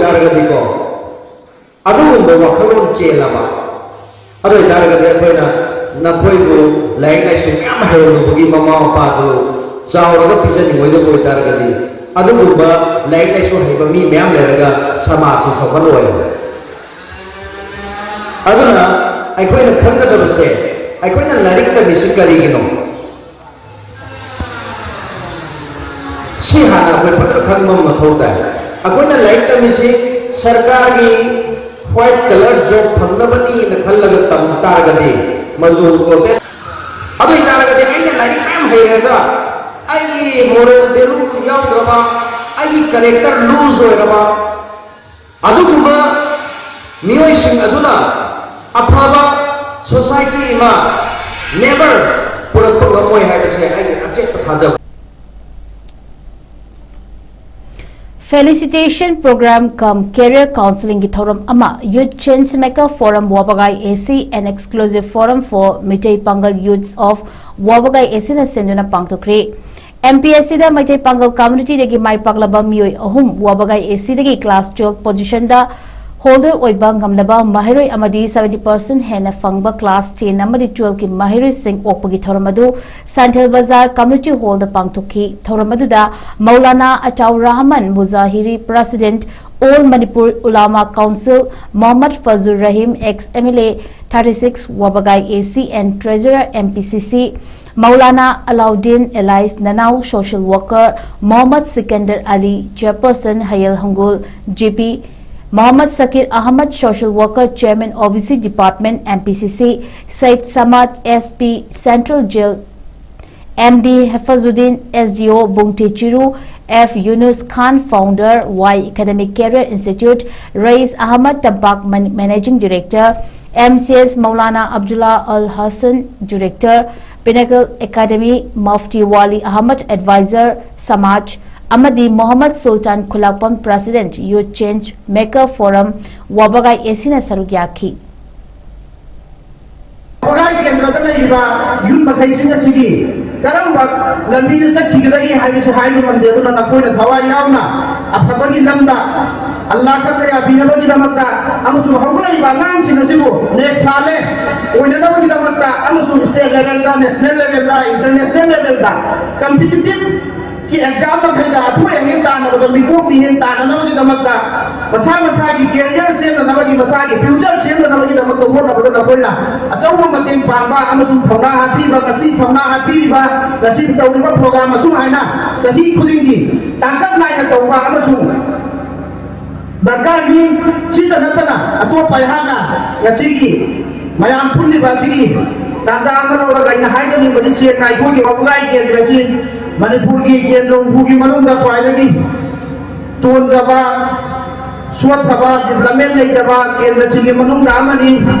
ꯇꯥꯔꯒꯗꯤꯀꯣ, ꯑꯗꯨꯒꯨꯝꯕ ꯋꯥꯈꯜꯂꯣꯟ ꯆꯦꯜꯂꯕ, ꯑꯗꯨ ꯑꯣꯏꯇꯥꯔꯒꯗꯤ ꯑꯩꯈꯣꯏꯅ ꯅꯈꯣꯏꯕꯨ ꯂꯥꯏꯔꯤꯛ ꯂꯥꯏꯁꯨ ꯃꯌꯥꯝ ꯍꯩꯍꯜꯂꯨꯕꯒꯤ ꯃꯃꯥ ꯃꯄꯥꯗꯨ ꯆꯥꯎꯔꯒ ꯄꯤꯖꯅꯤꯡꯉꯣꯏꯗꯕ ꯑꯣꯏꯇꯥꯔꯒꯗꯤ, ꯑꯗꯨꯒꯨꯝꯕ ꯂꯥꯏꯔꯤꯛ ꯂꯥꯏꯁꯨ ꯍꯩꯕ ꯃꯤ ꯃꯌꯥꯝ ꯂꯩꯔꯒ ꯁꯃꯥꯖꯁꯤ ꯆꯥꯎꯈꯠꯂꯣꯏ꯫ ꯑꯗꯨꯅ ꯑꯩꯈꯣꯏꯅ ꯈꯪꯒꯗꯕꯁꯦ, ꯑꯩꯈꯣꯏꯅ ꯂꯥꯏꯔꯤꯛ ꯇꯝꯃꯤꯁꯤ ꯀꯔꯤꯒꯤꯅꯣ? ꯁꯤ ꯍꯥꯟꯅ ꯑꯩꯈꯣꯏ ꯐꯖꯅ ꯈꯪꯕ ꯑꯃ ꯃꯊꯧ ꯇꯥꯏ꯫ ꯑꯩꯈꯣꯏꯅ ꯂꯥꯏꯔꯤꯛ ꯇꯝꯃꯤꯁꯤ ꯁꯔꯀꯥꯔꯒꯤ white collar job ꯐꯪꯅꯕꯅꯤꯅ ꯈꯜꯂꯒ ꯇꯝ ꯇꯥꯔꯒꯗꯤ, ꯃꯗꯨ total, ꯑꯗꯨ ꯑꯣꯏꯇꯥꯔꯒꯗꯤ ꯑꯩꯅ ꯂꯥꯏꯔꯤꯛ ꯃꯌꯥꯝ ꯍꯩꯔꯒ ꯑꯩꯒꯤ moral value ꯌꯥꯎꯗ꯭ꯔꯕ, ꯑꯩꯒꯤ character loose ꯑꯣꯏꯔꯕ, ꯑꯗꯨꯒꯨꯝꯕ ꯃꯤꯑꯣꯏꯁꯤꯡ ꯑꯗꯨꯅ ꯑꯐꯕ society ꯑꯃ never ꯄꯨꯔꯛꯄ ꯉꯝꯃꯣꯏ ꯍꯥꯏꯕꯁꯦ ꯑꯩꯒꯤ ꯑꯆꯦꯠꯄ ꯊꯥꯖꯕ꯫ Felicitation Program cum Career Counseling ꯒꯤ ꯊꯧꯔꯝ ꯑꯃ Youth Change Maker Forum Wabagai A C and Exclusive Forum for Meitei Pangal Youths of Wabagai A C ꯅ ꯁꯦꯟꯗꯨꯅ ꯄꯥꯡꯊꯣꯛꯈ꯭ꯔꯦ꯫ M P S C ꯗ ꯃꯩꯇꯩ ꯄꯥꯡꯒꯜ community ꯗꯒꯤ ꯃꯥꯏ ꯄꯥꯛꯂꯕ ꯃꯤꯑꯣꯏ ꯑꯍꯨꯝ ꯋꯥꯕꯒꯥꯏ A C ꯗꯒꯤ class twelve position ꯗ holder ꯑꯣꯏꯕ ꯉꯝꯂꯕ ꯃꯍꯩꯔꯣꯏ ꯑꯃꯗꯤ seventy percent ꯍꯦꯟꯅ ꯐꯪꯕ class ten ꯑꯃꯗꯤ twelve ꯀꯤ ꯃꯍꯩꯔꯣꯏꯁꯤꯡ ꯑꯣꯛꯄꯒꯤ ꯊꯧꯔꯝ ꯑꯗꯨ ꯁꯥꯟꯊꯦꯜ ꯕꯖꯥꯔ community hall ꯗ ꯄꯥꯡꯊꯣꯛꯈꯤ꯫ ꯊꯧꯔꯝ ꯑꯗꯨꯗ Maulana Ataur Rahman ꯃꯨꯖꯥꯍꯤꯔꯤ, president, All Manipur Ulama Council, Mohammad Fazul Rahim, ex M L A thirty six Wabagai A C and treasurer M P C C, Maulana Alauddin Elias Nanau, social worker, Mohammad Sikandar Ali, chairperson, Hayal Hangul, G P, Mohammad Sakir Ahmad, social worker, chairman, O B C department, M P C C, Said Samad, S P, Central Jail, M D Hefazuddin, S D O, Bungte Chiru, F Yunus Khan, founder, Y Academic Career Institute, Rais Ahmad Tampak, man-, managing director, M C S Maulana Abdullah Al Hassan, director, Pinnacle Academy, Mufti Wali Ahmad, advisor, Samaj, ꯑꯃꯗꯤ ꯃꯣꯍꯝꯃꯗ ꯁꯨꯜꯇꯥꯟ ꯈꯨꯂꯥꯛꯄꯝ, president, Youth Change Maker Forum, ꯋꯥꯕꯒꯥꯏ A C ꯅ ꯁꯔꯨꯛ ꯌꯥꯈꯤ꯫ ꯋꯥꯕꯒꯥꯏ ꯀꯦꯟꯗ꯭ꯔꯗ ꯂꯩꯔꯤꯕ ꯌꯨꯝ ꯃꯈꯩꯁꯤꯡ ꯑꯁꯤꯒꯤ ꯀꯔꯝꯕ ꯂꯝꯕꯤꯗ ꯆꯠꯈꯤꯒꯗꯒꯦ ꯍꯥꯏꯕꯁꯤ ꯍꯥꯏꯕ ꯉꯝꯗꯦ꯫ ꯑꯗꯨꯅ ꯅꯈꯣꯏꯅ ꯊꯋꯥꯏ ꯌꯥꯎꯅ ꯑꯐꯕꯒꯤ ꯂꯝꯗ ꯑꯜꯂꯥ ꯈꯛꯇ ꯌꯥꯕꯤꯅꯕꯒꯤꯗꯃꯛꯇ ꯑꯃꯁꯨꯡ ꯍꯧꯒꯠꯂꯛꯏꯕ ꯑꯉꯥꯡꯁꯤꯡ ꯑꯁꯤꯕꯨ ꯅꯦꯛꯁ ꯁꯥꯜꯂꯦ ꯑꯣꯏꯅꯅꯕꯒꯤꯗꯃꯛꯇ ꯑꯃꯁꯨꯡ ꯁ꯭ꯇꯦꯠ ꯂꯦꯚꯦꯜꯗ, ꯅꯦꯁꯅꯦꯜ ꯂꯦꯚꯦꯜꯗ, ꯏꯟꯇꯔꯅꯦꯁꯅꯦꯜ ꯂꯦꯚꯦꯜꯗ ꯀꯝꯄꯤꯇꯤꯇꯤꯞꯀꯤ ꯑꯦꯛꯖꯥꯝ ꯃꯈꯩꯗ ꯑꯊꯣꯏ ꯑꯍꯦꯟ ꯇꯥꯟꯅꯕꯗ ꯃꯤꯀꯣꯛ ꯃꯤꯍꯦꯟ ꯇꯥꯟꯅꯅꯕꯒꯤꯗꯃꯛꯇ ꯃꯁꯥ ꯃꯁꯥꯒꯤ ꯀꯦꯔꯤꯌꯔ ꯁꯦꯝꯅꯅꯕꯒꯤ, ꯃꯁꯥꯒꯤ ꯐ꯭ꯌꯨꯆꯔ ꯁꯦꯝꯅꯅꯕꯒꯤꯗꯃꯛꯇ ꯍꯣꯠꯅꯕꯗ ꯅꯈꯣꯏꯅ ꯑꯆꯧꯕ ꯃꯇꯦꯡ ꯄꯥꯡꯕ ꯑꯃꯁꯨꯡ ꯊꯧꯅꯥ ꯍꯥꯞꯄꯤꯕ, ꯉꯁꯤ ꯊꯧꯅꯥ ꯍꯥꯞꯄꯤꯔꯤꯕ, ꯉꯁꯤ ꯇꯧꯔꯤꯕ ꯄ꯭ꯔꯣꯒ꯭ꯔꯥꯝ ꯑꯁꯨꯝ ꯍꯥꯏꯅ ꯆꯍꯤ ꯈꯨꯗꯤꯡꯒꯤ ꯇꯥꯡꯀꯛ ꯅꯥꯏꯅ ꯇꯧꯕ ꯑꯃꯁꯨꯡ ꯗꯔꯀꯥꯔꯅꯤ꯫ ꯁꯤꯇ ꯅꯠꯇꯅ ꯑꯇꯣꯞꯄ ꯑꯩꯍꯥꯛꯅ ꯉꯁꯤꯒꯤ ꯃꯌꯥꯝ ꯄꯨꯜꯂꯤꯕ ꯑꯁꯤꯒꯤ ꯇꯥꯟꯖꯥ ꯑꯃ ꯂꯧꯔꯒ ꯑꯩꯅ ꯍꯥꯏꯖꯅꯤꯡꯕꯗꯤ ꯁꯦꯡꯅ ꯑꯩꯈꯣꯏꯒꯤ ꯋꯥꯕꯒꯥꯏ ꯀꯦꯟꯗ꯭ꯔ ꯑꯁꯤ ꯃꯅꯤꯄꯨꯔꯒꯤ ꯀꯦꯟꯗ꯭ꯔ ꯍꯨꯝꯐꯨꯒꯤ ꯃꯅꯨꯡꯗ ꯈ꯭ꯋꯥꯏꯗꯒꯤ ꯇꯣꯟꯖꯕ, ꯁꯣꯠꯊꯕ, ꯗꯤꯕ꯭ꯂꯞꯃꯦꯟ ꯂꯩꯇꯕ ꯀꯦꯟꯗ꯭ꯔꯁꯤꯡꯒꯤ ꯃꯅꯨꯡꯗ ꯑꯃꯅꯤ꯫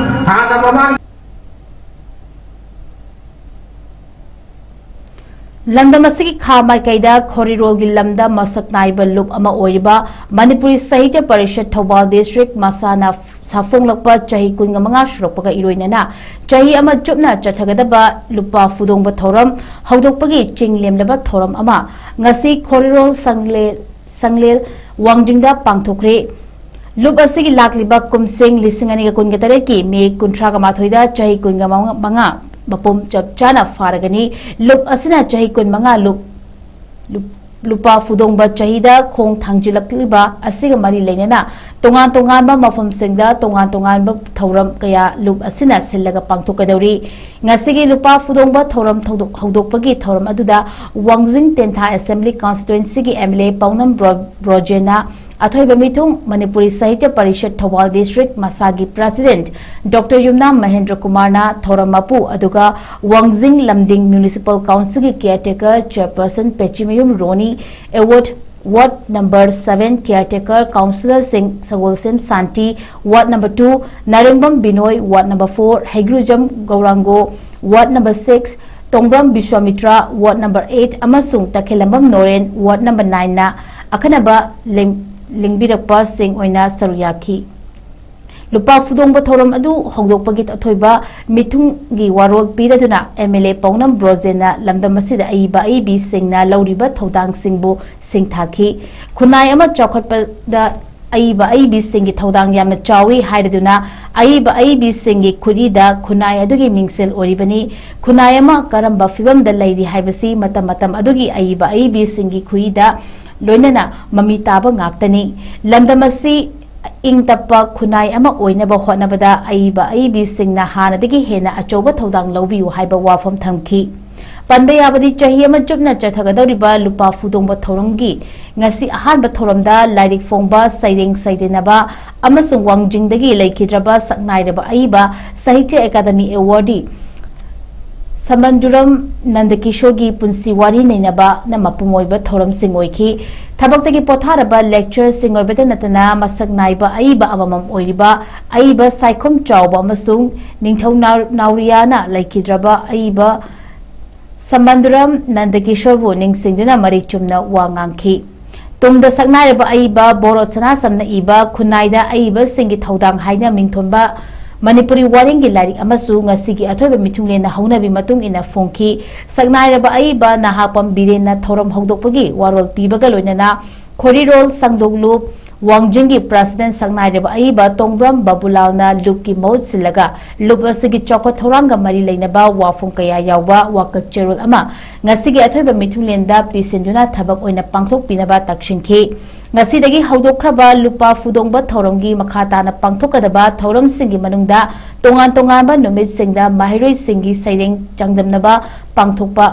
ꯍꯥꯟꯅ ꯃꯃꯥꯡ ꯂꯝꯗꯝ ꯑꯁꯤꯒꯤ ꯈꯥ ꯃꯥꯏꯀꯩꯗ ꯈꯣꯔꯤꯔꯣꯜꯒꯤ ꯂꯝꯗ ꯃꯁꯛ ꯅꯥꯏꯕ ꯂꯨꯞ ꯑꯃ ꯑꯣꯏꯔꯤꯕ ꯃꯅꯤꯄꯨꯔꯤ ꯁꯥꯍꯤꯇ꯭ꯌ ꯄꯔꯤꯁꯠ ꯊꯧꯕꯥꯜ ꯗꯤꯁꯇ꯭ꯔꯤꯛ ꯃꯁꯥꯅ ꯁꯥꯐꯣꯡꯂꯛꯄ ꯆꯍꯤ ꯀꯨꯟꯒ ꯃꯉꯥ ꯁꯨꯔꯛꯄꯒ ꯏꯔꯣꯏꯅꯅ ꯆꯍꯤ ꯑꯃ ꯆꯨꯞꯅ ꯆꯠꯊꯒꯗꯕ ꯂꯨꯄꯥ ꯐꯨꯗꯣꯡꯕ ꯊꯧꯔꯝ ꯍꯧꯗꯣꯛꯄꯒꯤ ꯆꯤꯡ ꯂꯦꯝꯂꯕ ꯊꯧꯔꯝ ꯑꯃ ꯉꯁꯤ ꯈꯣꯔꯤꯔꯣꯜ ꯁꯪꯂꯦ-, ꯁꯪꯂꯦꯜ ꯋꯥꯡꯖꯤꯡꯗ ꯄꯥꯡꯊꯣꯛꯈ꯭ꯔꯦ꯫ ꯂꯨꯞ ꯑꯁꯤꯒꯤ ꯂꯥꯛꯂꯤꯕ ꯀꯨꯝꯁꯤꯡ ꯂꯤꯁꯤꯡ ꯑꯅꯤꯒ ꯀꯨꯟꯒ ꯇꯔꯦꯠꯀꯤ ꯃꯦ ꯀꯨꯟꯊ꯭ꯔꯥꯒ ꯃꯥꯊꯣꯏꯗ ꯆꯍꯤ ꯀꯨꯟꯒ ꯃꯉꯥ ꯃꯄꯨꯝ ꯆꯞ ꯆꯥꯅ ꯐꯥꯔꯒꯅꯤ꯫ ꯂꯨꯞ ꯑꯁꯤꯅ ꯆꯍꯤ ꯀꯨꯟꯃꯉꯥ ꯂꯨꯞ, ꯂꯨꯞ, ꯂꯨꯄꯥ ꯐꯨꯗꯣꯡꯕ ꯆꯍꯤꯗ ꯈꯣꯡ ꯊꯥꯡꯖꯤꯜꯂꯛꯂꯤꯕ ꯑꯁꯤꯒ ꯃꯔꯤ ꯂꯩꯅꯅ ꯇꯣꯉꯥꯟ ꯇꯣꯉꯥꯟꯕ ꯃꯐꯝꯁꯤꯡꯗ ꯇꯣꯉꯥꯟ ꯇꯣꯉꯥꯟꯕ ꯊꯧꯔꯝ ꯀꯌꯥ ꯂꯨꯞ ꯑꯁꯤꯅ ꯁꯤꯜꯂꯒ ꯄꯥꯡꯊꯣꯛꯀꯗꯧꯔꯤ꯫ ꯉꯁꯤꯒꯤ ꯂꯨꯄꯥ ꯐꯨꯗꯣꯡꯕ ꯊꯧꯔꯝ ꯊꯧꯗꯣꯛ-, ꯍꯧꯗꯣꯛꯄꯒꯤ ꯊꯧꯔꯝ ꯑꯗꯨꯗ ꯋꯥꯡꯖꯤꯡ ꯇꯦꯟꯊꯥ ꯑꯦꯁꯦꯝꯕ꯭ꯂꯤ ꯀꯟꯁꯇꯤꯇ꯭ꯋꯦꯟꯁꯤꯒꯤ ꯑꯦꯝ ꯑꯦꯜ ꯑꯦ ꯄꯥꯎꯅꯝ ꯕ꯭ꯔꯣ-, ꯕ꯭ꯔꯣꯖꯦꯟꯅ ꯑꯊꯣꯏꯕ ꯃꯤꯊꯨꯡ, ꯃꯅꯤꯄꯨꯔꯤ ꯁꯥꯍꯤꯇ꯭ꯌ ꯄꯔꯤꯁꯠ ꯊꯧꯕꯥꯜ ꯗꯤꯁꯇ꯭ꯔꯤꯛ ꯃꯁꯥꯒꯤ ꯄ꯭ꯔꯁꯤꯗꯦꯟꯠ ꯗꯣꯛꯇꯔ ꯌꯨꯝꯅꯥꯝ ꯃꯍꯦꯟꯗ꯭ꯔ ꯀꯨꯃꯥꯔꯅ ꯊꯧꯔꯝ ꯃꯄꯨ, ꯑꯗꯨꯒ ꯋꯥꯡꯖꯤꯡ ꯂꯝꯗꯤꯡ ꯃ꯭ꯌꯨꯅꯤꯁꯤꯄꯥꯜ ꯀꯥꯎꯟꯁꯤꯜꯒꯤ ꯀꯤꯌꯔꯇꯦꯀꯔ ꯆꯦꯌꯔꯄꯔꯁꯟ ꯄꯦꯆꯤꯃꯌꯨꯝ ꯔꯣꯅꯤ, ꯑꯦꯋꯥꯔꯗ ꯋꯥꯔꯗ ꯅꯝꯕꯔ ꯁꯚꯦꯟ ꯀꯤꯌꯔꯇꯦꯀꯔ ꯀꯥꯎꯟꯁꯤꯂꯔꯁꯤꯡ Sagolsem Shanti, ward number two, Narengbam Binoy, ward number four, Heigrujam Gourango, ward number six, Tongbram Biswamitra, ward number eight, ꯑꯃꯁꯨꯡ ꯇꯈꯦꯂꯝꯕꯝ ꯅꯣꯔꯦꯟ, ꯋꯥꯔꯗ ꯅꯝꯕꯔ ꯅꯥꯏꯟꯅ ꯑꯈꯟꯅꯕ ꯂꯦꯡ-, ꯂꯦꯡꯕꯤꯔꯛꯄꯁꯤꯡ ꯑꯣꯏꯅ ꯁꯔꯨꯛ ꯌꯥꯈꯤ꯫ ꯂꯨꯄꯥ ꯐꯨꯗꯣꯡꯕ ꯊꯧꯔꯝ ꯑꯗꯨ ꯍꯧꯗꯣꯛꯄꯒꯤ ꯑꯊꯣꯏꯕ ꯃꯤꯊꯨꯡꯒꯤ ꯋꯥꯔꯣꯜ ꯄꯤꯔꯗꯨꯅ ꯑꯦꯝ ꯑꯦꯜ ꯑꯦ ꯄꯥꯎꯅꯝ ꯕ꯭ꯔꯣꯖꯦꯟꯅ ꯂꯝꯗꯝ ꯑꯁꯤꯗ ꯑꯏꯕ ꯑꯏꯕꯤꯁꯤꯡꯅ ꯂꯧꯔꯤꯕ ꯊꯧꯗꯥꯡꯁꯤꯡꯕꯨ ꯁꯤꯡꯊꯥꯈꯤ꯫ ꯈꯨꯟꯅꯥꯏ ꯑꯃ ꯆꯥꯎꯈꯠꯄꯗ ꯑꯏꯕ ꯑꯏꯕꯤꯁꯤꯡꯒꯤ ꯊꯧꯗꯥꯡ ꯌꯥꯝꯅ ꯆꯥꯎꯏ ꯍꯥꯏꯔꯗꯨꯅ, ꯑꯏꯕ ꯑꯏꯕꯤꯁꯤꯡꯒꯤ ꯈꯨꯠꯏꯗ ꯈꯨꯟꯅꯥꯏ ꯑꯗꯨꯒꯤ ꯃꯤꯡꯁꯦꯜ ꯑꯣꯏꯔꯤꯕꯅꯤ꯫ ꯈꯨꯟꯅꯥꯏ ꯑꯃ ꯀꯔꯝꯕ ꯐꯤꯕꯝꯗ ꯂꯩꯔꯤ ꯍꯥꯏꯕꯁꯤ ꯃꯇꯝ ꯃꯇꯝ ꯑꯗꯨꯒꯤ ꯑꯏꯕ ꯑꯏꯕꯤꯁꯤꯡꯒꯤ ꯈꯨꯠꯏꯗ ꯂꯣꯏꯅꯅ ꯃꯃꯤ ꯇꯥꯕ ꯉꯥꯛꯇꯅꯤ꯫ ꯂꯝꯗꯝ ꯑꯁꯤ ꯏꯪ ꯇꯞꯄ ꯈꯨꯟꯅꯥꯏ ꯑꯃ ꯑꯣꯏꯅꯕ ꯍꯣꯠꯅꯕꯗ ꯑꯏꯕ ꯑꯏꯕꯤꯁꯤꯡꯅ ꯍꯥꯟꯅꯗꯒꯤ ꯍꯦꯟꯅ ꯑꯆꯧꯕ ꯊꯧꯗꯥꯡ ꯂꯧꯕꯤꯌꯨ ꯍꯥꯏꯕ ꯋꯥꯐꯝ ꯊꯝꯈꯤ꯫ ꯄꯟꯕ ꯌꯥꯕꯗꯤ, ꯆꯍꯤ ꯑꯃ ꯆꯨꯞꯅ ꯆꯠꯊꯒꯗꯧꯔꯤꯕ ꯂꯨꯄꯥ ꯐꯨꯗꯣꯡꯕ ꯊꯧꯔꯝꯒꯤ ꯉꯁꯤ ꯑꯍꯥꯟꯕ ꯊꯧꯔꯝꯗ ꯂꯥꯏꯔꯤꯛ ꯐꯣꯡꯕ, ꯁꯩꯔꯦꯡ ꯁꯩꯗꯦꯟꯅꯕ ꯑꯃꯁꯨꯡ ꯋꯥꯡꯖꯤꯡꯗꯒꯤ ꯂꯩꯈꯤꯗ꯭ꯔꯕ ꯁꯛꯅꯥꯏꯔꯕ ꯑꯏꯕ ꯁꯥꯍꯤꯇ꯭ꯌ ꯑꯦꯀꯥꯗꯃꯤ ꯑꯦꯋꯥꯔꯗꯤ ꯁꯃꯟꯗꯨꯔꯝ ꯅꯟꯗꯀꯤꯁꯣꯔꯒꯤ ꯄꯨꯟꯁꯤ ꯋꯥꯔꯤ ꯅꯩꯅꯕꯅ ꯃꯄꯨꯡ ꯑꯣꯏꯕ ꯊꯧꯔꯝꯁꯤꯡ ꯑꯣꯏꯈꯤ꯫ ꯊꯕꯛꯇꯒꯤ ꯄꯣꯊꯥꯔꯕ ꯂꯦꯛꯆꯔꯁꯤꯡ ꯑꯣꯏꯕꯇ ꯅꯠꯇꯅ, ꯃꯁꯛ ꯅꯥꯏꯕ ꯑꯏꯕ ꯑꯃꯃꯝ ꯑꯣꯏꯔꯤꯕ ꯑꯏꯕ ꯁꯥꯏꯈꯨꯝ ꯆꯥꯎꯕ ꯑꯃꯁꯨꯡ ꯅꯤꯡꯊꯧ ꯅꯥꯎ-, ꯅꯥꯎꯔꯤꯌꯥꯅ ꯂꯩꯈꯤꯗ꯭ꯔꯕ ꯑꯏꯕ ꯁꯃꯟꯗꯨꯔꯝ ꯅꯟꯗꯀꯤꯁꯣꯔꯕꯨ ꯅꯤꯡꯁꯤꯡꯗꯨꯅ ꯃꯔꯤꯛ ꯆꯨꯝꯅ ꯋꯥ ꯉꯥꯡꯈꯤ꯫ ꯇꯨꯡꯗ ꯁꯛꯅꯥꯏꯔꯕ ꯑꯏꯕ ꯕꯣꯔꯣ ꯁꯅꯥꯁꯝꯅ ꯏꯕ ꯈꯨꯟꯅꯥꯏꯗ ꯑꯏꯕꯁꯤꯡꯒꯤ ꯊꯧꯗꯥꯡ ꯍꯥꯏꯅ ꯃꯤꯡꯊꯣꯟꯕ ꯃꯅꯤꯄꯨꯔꯤ ꯋꯥꯔꯦꯡꯒꯤ ꯂꯥꯏꯔꯤꯛ ꯑꯃꯁꯨ ꯉꯁꯤꯒꯤ ꯑꯊꯣꯏꯕ ꯃꯤꯊꯨꯡꯂꯦꯟꯅ ꯍꯧꯅꯕꯤ ꯃꯇꯨꯡ ꯏꯟꯅ ꯐꯣꯡꯈꯤ꯫ ꯁꯛꯅꯥꯏꯔꯕ ꯑꯏꯕ ꯅꯍꯥꯄꯝ ꯕꯤꯔꯦꯟꯅ ꯊꯧꯔꯝ ꯍꯧꯗꯣꯛꯄꯒꯤ ꯋꯥꯔꯣꯜ ꯄꯤꯕꯒ ꯂꯣꯏꯅꯅ ꯈꯣꯔꯤꯔꯣꯜ ꯁꯪꯗꯣꯛꯂꯨꯞ ꯋꯥꯡꯖꯤꯡꯒꯤ ꯄ꯭ꯔꯁꯤꯗꯦꯟ ꯁꯛꯅꯥꯏꯔꯕ ꯑꯏꯕ ꯇꯣꯡꯕ꯭ꯔꯝ ꯕꯕꯨꯂꯥꯜꯅ ꯂꯨꯞꯀꯤ ꯃꯍꯨꯠ ꯁꯤꯜꯂꯒ ꯂꯨꯞ ꯑꯁꯤꯒꯤ ꯆꯥꯎꯈꯠ ꯊꯧꯔꯥꯡꯒ ꯃꯔꯤ ꯂꯩꯅꯕ ꯋꯥꯐꯝ ꯀꯌꯥ ꯌꯥꯎꯕ ꯋꯥꯀꯠ ꯆꯦꯔꯣꯜ ꯑꯃ ꯉꯁꯤꯒꯤ ꯑꯊꯣꯏꯕ ꯃꯤꯊꯨꯡꯂꯦꯟꯗ ꯄꯤꯁꯤꯟꯗꯨꯅ ꯊꯕꯛ ꯑꯣꯏꯅ ꯄꯥꯡꯊꯣꯛꯄꯤꯅꯕ ꯇꯛꯁꯤꯟꯈꯤ꯫ ꯉꯁꯤꯗꯒꯤ ꯍꯧꯗꯣꯛꯈ꯭ꯔꯕ ꯂꯨꯄꯥ ꯐꯨꯗꯣꯡꯕ ꯊꯧꯔꯝꯒꯤ ꯃꯈꯥ ꯇꯥꯅ ꯄꯥꯡꯊꯣꯛꯀꯗꯕ ꯊꯧꯔꯝꯁꯤꯡꯒꯤ ꯃꯅꯨꯡꯗ ꯇꯣꯉꯥꯟ ꯇꯣꯉꯥꯟꯕ ꯅꯨꯃꯤꯠꯁꯤꯡꯗ ꯃꯍꯩꯔꯣꯏꯁꯤꯡꯒꯤ ꯁꯩꯔꯦꯡ ꯆꯥꯡꯗꯝꯅꯕ ꯄꯥꯡꯊꯣꯛꯄ,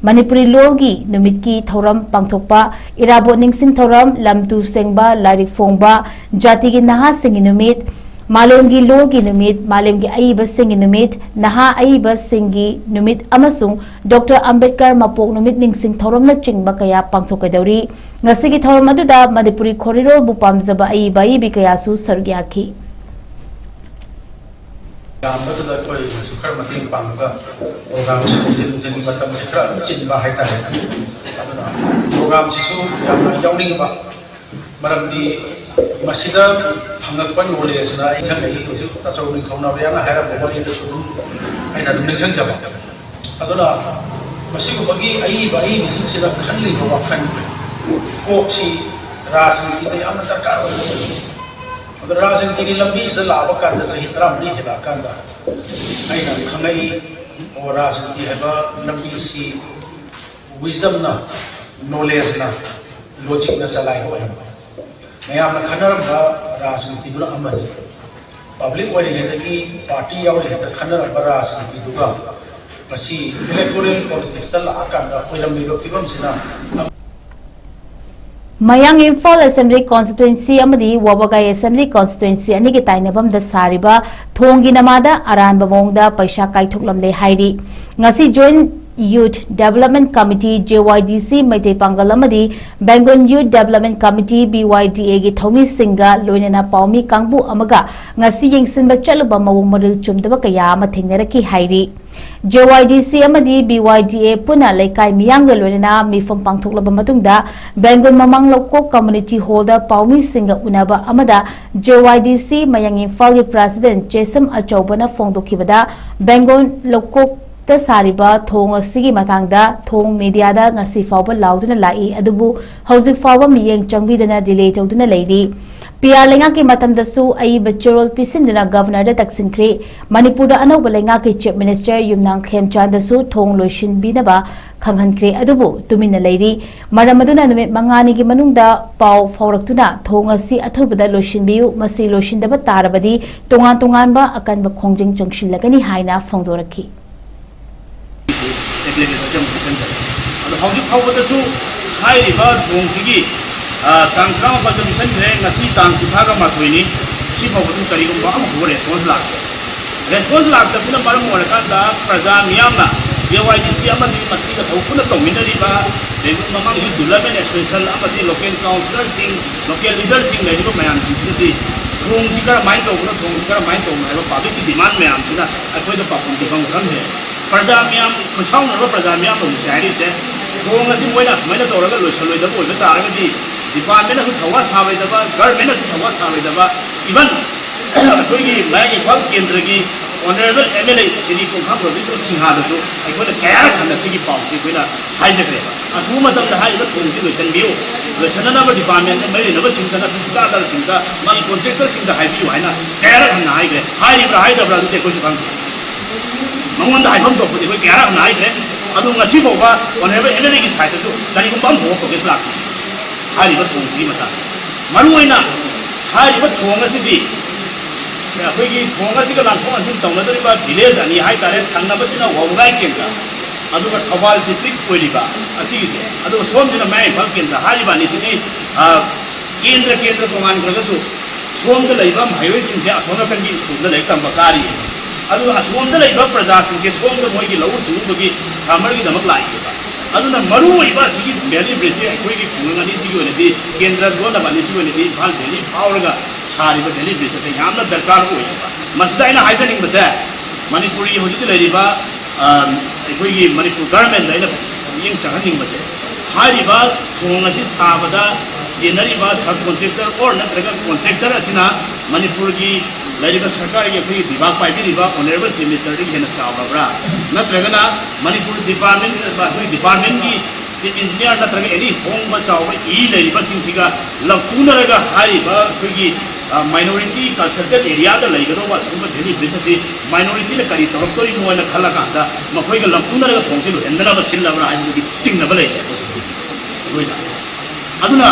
ꯃꯅꯤꯄꯨꯔꯤ ꯂꯣꯜꯒꯤ ꯅꯨꯃꯤꯠꯀꯤ ꯊꯧꯔꯝ ꯄꯥꯡꯊꯣꯛꯄ, ꯏꯔꯥꯕꯣꯠ ꯅꯤꯡꯁꯤꯡ ꯊꯧꯔꯝ, ꯂꯝ ꯇꯨ ꯁꯦꯡꯕ, ꯂꯥꯏꯔꯤꯛ ꯐꯣꯡꯕ, ꯖꯥꯇꯤꯒꯤ ꯅꯍꯥꯁꯤꯡꯒꯤ ꯅꯨꯃꯤꯠ, ꯃꯥꯂꯦꯝꯒꯤ ꯂꯣꯜꯒꯤ ꯅꯨꯃꯤꯠ, ꯃꯥꯂꯦꯝꯒꯤ ꯑꯏꯕꯁꯤꯡꯒꯤ ꯅꯨꯃꯤꯠ, ꯅꯍꯥ ꯑꯏꯕꯁꯤꯡꯒꯤ ꯅꯨꯃꯤꯠ ꯑꯃꯁꯨꯡ ꯗꯣꯛꯇꯔ ꯑꯝꯕꯦꯗꯀꯔ ꯃꯄꯣꯛ ꯅꯨꯃꯤꯠ ꯅꯤꯡꯁꯤꯡ ꯊꯧꯔꯝꯅꯆꯤꯡꯕ ꯀꯌꯥ ꯄꯥꯡꯊꯣꯛꯀꯗꯧꯔꯤ꯫ ꯉꯁꯤꯒꯤ ꯊꯧꯔꯝ ꯑꯗꯨꯗ ꯃꯅꯤꯄꯨꯔꯤ ꯈꯣꯔꯤꯔꯣꯜꯕꯨ ꯄꯥꯝꯖꯕ ꯑꯏꯕ ꯑꯏꯕꯤ ꯀꯌꯥꯁꯨ ꯁꯔꯨꯛ ꯌꯥꯈꯤ꯫ ꯌꯥꯝꯕꯗꯨꯗ ꯑꯩꯈꯣꯏꯅꯁꯨ ꯈꯔ ꯃꯇꯦꯡ ꯄꯥꯡꯉꯒ ꯄ꯭ꯔꯣꯒ꯭ꯔꯥꯝꯁꯦ ꯅꯨꯡꯊꯤꯜ ꯅꯨꯡꯊꯤꯜꯒꯤ ꯃꯇꯝꯁꯦ ꯈꯔ ꯑꯗꯨꯝ ꯆꯤꯟꯕ ꯍꯥꯏꯇꯥꯔꯦ꯫ ꯑꯗꯨꯅ ꯄ꯭ꯔꯣꯒ꯭ꯔꯥꯝꯁꯤꯁꯨ ꯌꯥꯝꯅ ꯌꯥꯎꯅꯤꯡꯕ, ꯃꯔꯝꯗꯤ ꯃꯁꯤꯗ ꯐꯪꯉꯛꯄ ꯅꯣꯂꯦꯖꯅ ꯑꯩ ꯈꯪꯉꯛꯏ꯫ ꯍꯧꯖꯤꯛ ꯑꯆꯧ ꯅꯤꯡꯊꯧ ꯅꯥꯎꯔꯤꯌꯥꯅ ꯍꯥꯏꯔꯝꯕ ꯋꯥꯔꯤꯗꯁꯨ ꯑꯗꯨꯝ ꯑꯩꯅ ꯑꯗꯨꯝ ꯅꯤꯡꯁꯤꯡꯖꯕ꯫ ꯑꯗꯨꯅ ꯃꯁꯤꯒꯨꯝꯕꯒꯤ ꯑꯏꯕ ꯑꯏꯕꯁꯤꯡꯁꯤꯅ ꯈꯜꯂꯤꯕ ꯋꯥꯈꯜ ꯀꯣꯛꯁꯤ ꯔꯥꯖꯅꯤꯇꯤꯗ ꯌꯥꯝꯅ ꯗꯔꯀꯥꯔ ꯑꯣꯏ꯫ ꯑꯗꯣ ꯔꯥꯖꯅꯤꯇꯤꯒꯤ ꯂꯝꯕꯤꯁꯤꯗ ꯂꯥꯛꯑꯕ ꯀꯥꯟꯗ, ꯆꯍꯤ ꯇꯔꯥꯃꯔꯤ ꯍꯦꯜꯂꯛꯑꯀꯥꯟꯗ ꯑꯩꯅ ꯈꯪꯉꯛꯏ, ꯑꯣ, ꯔꯥꯖꯅꯤꯇꯤ ꯍꯥꯏꯕ ꯂꯝꯕꯤꯁꯤ wisdomꯅ, knowledgeꯅ, logicꯅ ꯆꯂꯥꯏꯕ ꯑꯣꯏꯔꯝꯕ꯫ ꯃꯌꯥꯝꯅ ꯈꯟꯅꯔꯝꯕ ꯔꯥꯖꯅꯤꯇꯤꯗꯨꯅ ꯑꯃꯅꯤ꯫ Public ꯑꯣꯏꯔꯤꯉꯩꯗꯒꯤ, party ꯌꯥꯎꯔꯤꯉꯩꯗ ꯈꯟꯅꯔꯝꯕ ꯔꯥꯖꯅꯤꯇꯤꯗꯨꯒ ꯉꯁꯤ electoral politicsꯇ ꯂꯥꯛꯑꯀꯥꯟꯗ ꯑꯣꯏꯔꯝꯃꯤꯕ ꯐꯤꯕꯝꯁꯤꯅ ꯃꯌꯥꯡ ꯏꯝꯐꯥꯜ Assembly Constituency ꯑꯃꯗꯤ ꯋꯥꯕꯒꯥꯏ Assembly Constituency ꯑꯅꯤꯒꯤ ꯇꯥꯏꯅꯐꯝꯗ ꯁꯥꯔꯤꯕ ꯊꯣꯡꯒꯤ ꯅꯃꯥꯗ ꯑꯔꯥꯟꯕ ꯃꯑꯣꯡꯗ ꯄꯩꯁꯥ ꯀꯥꯏꯊꯣꯛꯂꯝꯂꯦ ꯍꯥꯏꯔꯤ꯫ ꯉꯁꯤ Joint Youth Development Committee, JYDC, Meitei ꯄꯥꯡꯒꯜ ꯑꯃꯗꯤ Bengal Youth Development Committee, BYDAꯒꯤ ꯊꯧꯃꯤꯁꯤꯡꯒ ꯂꯣꯏꯅꯅ ꯄꯥꯎꯃꯤ ꯀꯥꯡꯕꯨ ꯑꯃꯒ ꯉꯁꯤ ꯌꯦꯡꯁꯤꯟꯕ ꯆꯠꯂꯨꯕ ꯃꯑꯣꯡ ꯃꯔꯤꯜ ꯆꯨꯝꯗꯕ ꯀꯌꯥ ꯑꯃ ꯊꯦꯡꯅꯔꯛꯈꯤ ꯍꯥꯏꯔꯤ꯫ JYDC ꯑꯃꯗꯤ BYDA ꯄꯨꯟꯅ ꯂꯩꯀꯥꯏ ꯃꯤꯌꯥꯝꯒ ꯂꯣꯏꯅꯅ ꯃꯤꯐꯝ ꯄꯥꯡꯊꯣꯛꯂꯕ ꯃꯇꯨꯡꯗ, ꯕꯦꯡꯒꯨꯜ ꯃꯃꯥꯡ ꯂꯧꯀꯣꯛ Community Hallꯗ ꯄꯥꯎꯃꯤꯁꯤꯡꯒ ꯎꯅꯕ ꯑꯃꯗ JYDC ꯃꯌꯥꯡ ꯏꯝꯐꯥꯜꯒꯤ President ꯆꯦꯁꯝ ꯑꯆꯧꯕꯅ ꯐꯣꯡꯗꯣꯛꯈꯤꯕꯗ, ꯕꯦꯡꯒꯨꯜ ꯂꯧꯀꯣꯛꯇ ꯁꯥꯔꯤꯕ ꯊꯣꯡ ꯑꯁꯤꯒꯤ ꯃꯇꯥꯡꯗ ꯊꯣꯡ mediaꯗ ꯉꯁꯤ ꯐꯥꯎꯕ ꯂꯥꯎꯗꯨꯅ ꯂꯥꯛꯏ, ꯑꯗꯨꯕꯨ ꯍꯧꯖꯤꯛ ꯐꯥꯎꯕ ꯃꯤꯠꯌꯦꯡ ꯆꯪꯕꯤꯗꯅ delay ꯇꯧꯗꯨꯅ ꯂꯩꯔꯤ꯫ PR ꯂꯩꯉꯥꯛꯀꯤ ꯃꯇꯝꯗꯁꯨ ꯑꯏꯕ ꯆꯦꯔꯣꯜ ꯄꯤꯁꯤꯟꯗꯨꯅ Governorꯗ ꯇꯛꯁꯤꯟꯈ꯭ꯔꯦ꯫ ꯃꯅꯤꯄꯨꯔꯗ ꯑꯅꯧꯕ ꯂꯩꯉꯥꯛꯀꯤ Chief Minister ꯌꯨꯝꯅꯥꯝ ꯈꯦꯝꯆꯥꯟꯗꯁꯨ ꯊꯣꯡ ꯂꯣꯏꯁꯤꯟꯕꯤꯅꯕ ꯈꯪꯍꯟꯈ꯭ꯔꯦ, ꯑꯗꯨꯕꯨ ꯇꯨꯃꯤꯟꯅ ꯂꯩꯔꯤ꯫ ꯃꯔꯝ ꯑꯗꯨꯅ ꯅꯨꯃꯤꯠ ꯃꯉꯥꯅꯤꯒꯤ ꯃꯅꯨꯡꯗ ꯄꯥꯎ ꯐꯥꯎꯔꯛꯇꯨꯅ ꯊꯣꯡ ꯑꯁꯤ ꯑꯊꯨꯕꯗ ꯂꯣꯏꯁꯤꯟꯕꯤꯌꯨ, ꯃꯁꯤ ꯂꯣꯏꯁꯤꯟꯗꯕ ꯇꯥꯔꯕꯗꯤ ꯇꯣꯉꯥꯟ ꯇꯣꯉꯥꯟꯕ ꯑꯀꯟꯕ ꯈꯣꯡꯖꯪ ꯆꯪꯁꯤꯜꯂꯒꯅꯤ ꯍꯥꯏꯅ ꯐꯣꯡꯗꯣꯔꯛꯈꯤ꯫ ꯑꯦꯄ꯭ꯂꯤꯀꯦꯁꯟꯁꯦ ꯑꯃꯨꯛ ꯄꯤꯁꯟꯖꯔꯦ꯫ ꯑꯗꯣ ꯍꯧꯖꯤꯛ ꯐꯥꯎꯕꯗꯁꯨ ꯍꯥꯏꯔꯤꯕ ꯊꯣꯡꯁꯤꯒꯤ, ꯑ, ꯇꯥꯡ ꯇꯔꯥꯃꯥꯄꯜꯗ ꯄꯤꯁꯟꯈ꯭ꯔꯦ, ꯉꯁꯤ ꯇꯥꯡ ꯀꯨꯟꯊ꯭ꯔꯥꯒ ꯃꯥꯊꯣꯏꯅꯤ꯫ ꯁꯤ ꯐꯥꯎꯕꯗ ꯀꯔꯤꯒꯨꯝꯕ ꯑꯃꯐꯥꯎꯕ response ꯂꯥꯛꯇꯦ꯫ Response ꯂꯥꯛꯇꯕꯁꯤꯅ ꯃꯔꯝ ꯑꯣꯏꯔꯀꯥꯟꯗ ꯄ꯭ꯔꯖꯥ ꯃꯤꯌꯥꯝꯅ JYDC ꯑꯃꯗꯤ ꯃꯁꯤꯒ ꯊꯕꯛ ꯄꯨꯟꯅ ꯇꯧꯃꯤꯟꯅꯔꯤꯕ ꯕꯦꯡꯒꯨꯜ ꯃꯃꯥꯡ Youth Development Association ꯑꯃꯗꯤ local councillorꯁꯤꯡ, local leaderꯁꯤꯡ ꯂꯩꯔꯤꯕ ꯃꯌꯥꯝꯁꯤꯡꯁꯤꯅꯗꯤ ꯊꯣꯡꯁꯤ ꯀꯔꯝꯍꯥꯏꯅ ꯇꯧꯕꯅꯣ, ꯊꯣꯡꯁꯤ ꯀꯔꯝꯍꯥꯏꯅ ꯇꯧꯕꯅꯣ ꯍꯥꯏꯕ publicꯀꯤ demand ꯃꯌꯥꯝꯁꯤꯅ ꯑꯩꯈꯣꯏꯗ ꯄꯥꯎꯈꯨꯝ ꯄꯤꯐꯝ ꯈꯪꯗꯦ꯫ ꯄ꯭ꯔꯖꯥ ꯃꯤꯌꯥꯝ, ꯈꯨꯠꯁꯥꯎꯅꯔꯕ ꯄ꯭ꯔꯖꯥ ꯃꯤꯌꯥꯝꯅ ꯍꯧꯖꯤꯛꯁꯦ ꯍꯥꯏꯔꯤꯁꯦ, ꯊꯣꯡ ꯑꯁꯤ ꯃꯣꯏꯅ ꯑꯁꯨꯃꯥꯏꯅ ꯇꯧꯔꯒ ꯂꯣꯏꯁꯜꯂꯣꯏꯗꯕ ꯑꯣꯏꯕ ꯇꯥꯔꯒꯗꯤ departmentꯅꯁꯨ ꯊꯧꯋꯥ ꯁꯥꯔꯣꯏꯗꯕ, governmentꯅꯁꯨ ꯊꯧꯋꯥ ꯁꯥꯔꯣꯏꯗꯕ, even ꯑꯩꯈꯣꯏꯒꯤ ꯃꯌꯥꯡ ꯏꯝꯐꯥꯜ ꯀꯦꯟꯗ꯭ꯔꯒꯤ Honourable M L A Shri ꯀꯣꯡꯈꯥꯝ ꯔꯣꯕꯤꯟꯗ꯭ꯔ ꯁꯤꯡꯍꯗꯁꯨ ꯑꯩꯈꯣꯏꯅ ꯀꯌꯥꯔꯛ ꯍꯟꯅ ꯁꯤꯒꯤ ꯄꯥꯎꯁꯤ ꯑꯩꯈꯣꯏꯅ ꯍꯥꯏꯖꯈ꯭ꯔꯦꯕ꯫ ꯑꯊꯨꯕ ꯃꯇꯝꯗ ꯍꯥꯏꯔꯤꯕ ꯊꯣꯡꯁꯤ ꯂꯣꯏꯁꯤꯟꯕꯤꯌꯨ, ꯂꯣꯏꯁꯤꯟꯅꯅꯕ department ꯃꯔꯤ ꯂꯩꯅꯕꯁꯤꯡꯗ ꯅꯠꯇ꯭ꯔꯒ ꯊꯤꯀꯥꯗꯥꯔꯁꯤꯡꯗ, ꯃꯥꯒꯤ contractorꯁꯤꯡꯗ ꯍꯥꯏꯕꯤꯌꯨ ꯍꯥꯏꯅ ꯀꯌꯥꯔꯛ ꯍꯟꯅ ꯍꯥꯏꯈ꯭ꯔꯦ꯫ ꯍꯥꯏꯔꯤꯕ꯭ꯔꯥ ꯍꯥꯏꯗꯕ꯭ꯔꯥ ꯑꯗꯨꯗꯤ ꯑꯩꯈꯣꯏꯁꯨ ꯈꯪꯗꯦ꯫ ꯃꯉꯣꯟꯗ ꯍꯥꯏꯐꯝ ꯊꯣꯛꯄꯗꯤ ꯑꯩꯈꯣꯏ ꯀꯌꯥꯔꯛ ꯍꯟꯅ ꯍꯥꯏꯈ꯭ꯔꯦ꯫ ꯑꯗꯨ ꯉꯁꯤ ꯐꯥꯎꯕ Honourable M L Aꯒꯤ sideꯇꯁꯨ ꯀꯔꯤꯒꯨꯝꯕ ꯑꯃꯐꯥꯎꯕ progress ꯂꯥꯛꯇꯦ ꯍꯥꯏꯔꯤꯕ ꯊꯣꯡꯁꯤꯒꯤ ꯃꯇꯥꯡꯗ꯫ ꯃꯔꯨꯑꯣꯏꯅ ꯍꯥꯏꯔꯤꯕ ꯊꯣꯡ ꯑꯁꯤꯗꯤ ꯑꯩꯈꯣꯏꯒꯤ ꯊꯣꯡ ꯑꯁꯤꯒ ꯂꯥꯟꯊꯣꯛ ꯂꯥꯟꯁꯤꯟ ꯇꯧꯅꯗꯧꯔꯤꯕ village ꯑꯅꯤ ꯍꯥꯏꯇꯥꯔꯦ, ꯊꯪꯅꯕꯁꯤꯅ ꯋꯥꯕꯒꯥꯏ ꯀꯦꯟꯗ꯭ꯔ, ꯑꯗꯨꯒ ꯊꯧꯕꯥꯜ district ꯑꯣꯏꯔꯤꯕ ꯑꯁꯤꯒꯤꯁꯦ, ꯑꯗꯨꯒ ꯁꯣꯝꯁꯤꯅ ꯃꯌꯥꯏ ꯏꯝꯐꯥꯜ ꯀꯦꯟꯗ꯭ꯔ꯫ ꯍꯥꯏꯔꯤꯕ ꯑꯅꯤꯁꯤꯗꯤ, ꯑ, ꯀꯦꯟꯗ꯭ꯔ, ꯀꯦꯟꯗ꯭ꯔ ꯇꯣꯉꯥꯟꯈ꯭ꯔꯒꯁꯨ ꯁꯣꯝꯗ ꯂꯩꯕ ꯃꯍꯩꯔꯣꯏꯁꯤꯡꯁꯦ ꯑꯁꯣꯝ ꯅꯥꯀꯟꯒꯤ schoolꯗ ꯂꯥꯏꯔꯤꯛ ꯇꯝꯕ ꯀꯥꯔꯤ, ꯑꯗꯨꯒ ꯑꯁꯣꯝꯗ ꯂꯩꯕ ꯄ꯭ꯔꯖꯥꯁꯤꯡꯁꯦ ꯁꯣꯝꯗ ꯃꯣꯏꯒꯤ ꯂꯧꯎ ꯁꯤꯡꯎꯕꯒꯤ farmerꯒꯤꯗꯃꯛ ꯂꯥꯛꯏꯕ꯫ ꯑꯗꯨꯅ ꯃꯔꯨꯑꯣꯏꯕ ꯑꯁꯤꯒꯤ valley bridgeꯁꯦ ꯑꯩꯈꯣꯏꯒꯤ ꯈꯨꯡꯒꯪ ꯑꯅꯤꯁꯤꯒꯤ ꯑꯣꯏꯅꯗꯤ, ꯀꯦꯟꯗ꯭ꯔ ꯂꯣꯟꯅꯕ ꯑꯅꯤꯁꯤꯒꯤ ꯑꯣꯏꯅꯗꯤ ꯏꯝꯐꯥꯜ valley ꯐꯥꯎꯔꯒ ꯁꯥꯔꯤꯕ valley bridge ꯑꯁꯦ ꯌꯥꯝꯅ ꯗꯔꯀꯥꯔ ꯑꯣꯏꯌꯦꯕ꯫ ꯃꯁꯤꯗ ꯑꯩꯅ ꯍꯥꯏꯖꯅꯤꯡꯕꯁꯦ, ꯃꯅꯤꯄꯨꯔꯒꯤ ꯍꯧꯖꯤꯛ ꯍꯧꯖꯤꯛ ꯂꯩꯔꯤꯕ, ꯑ, ꯑꯩꯈꯣꯏꯒꯤ ꯃꯅꯤꯄꯨꯔ governmentꯗ ꯑꯩꯅ ꯃꯤꯠꯌꯦꯡ ꯆꯪꯍꯟꯅꯤꯡꯕꯁꯦ, ꯍꯥꯏꯔꯤꯕ ꯊꯣꯡ ꯑꯁꯤ ꯁꯥꯕꯗ ꯆꯦꯟꯅꯔꯤꯕ sub contractor or ꯅꯠꯇ꯭ꯔꯒ contractor ꯑꯁꯤꯅ ꯃꯅꯤꯄꯨꯔꯒꯤ ꯂꯩꯔꯤꯕ ꯁꯔꯀꯥꯔꯒꯤ ꯑꯩꯈꯣꯏꯒꯤ ꯕꯤꯚꯥꯒ ꯄꯥꯏꯕꯤꯔꯤꯕ Honourable Chief Ministerꯗꯒꯤ ꯍꯦꯟꯅ ꯆꯥꯎꯔꯕ꯭ꯔꯥ? ꯅꯠꯇ꯭ꯔꯒꯅ ꯃꯅꯤꯄꯨꯔ department, ꯑꯩꯈꯣꯏ departmentꯀꯤ chief engineer ꯅꯠꯇ꯭ꯔꯒ any ꯍꯣꯡꯕ ꯆꯥꯎꯕ ꯏ ꯂꯩꯔꯤꯕꯁꯤꯡꯁꯤꯒ ꯂꯧꯊꯣꯛꯅꯔꯒ ꯍꯥꯏꯔꯤꯕ ꯑꯩꯈꯣꯏꯒꯤ, ꯑ, minority consulted areaꯗ ꯂꯩꯒꯗꯧꯕ ꯑꯁꯤꯒꯨꯝꯕ valley bridge ꯑꯁꯤ minorityꯅ ꯀꯔꯤ ꯇꯧꯔꯛꯇꯣꯔꯤꯅꯣ ꯍꯥꯏꯅ ꯈꯜꯂꯀꯥꯟꯗ ꯃꯈꯣꯏꯒ ꯂꯧꯊꯣꯛꯅꯔꯒ ꯊꯣꯡꯁꯤ ꯂꯣꯏꯍꯟꯗꯅꯕ ꯁꯤꯜꯂꯕ꯭ꯔꯥ ꯍꯥꯏꯕꯗꯨꯒꯤ ꯆꯤꯡꯅꯕ ꯂꯩꯔꯦ ꯍꯧꯖꯤꯛꯇꯤ ꯑꯩꯈꯣꯏꯗ꯫ ꯑꯗꯨꯅ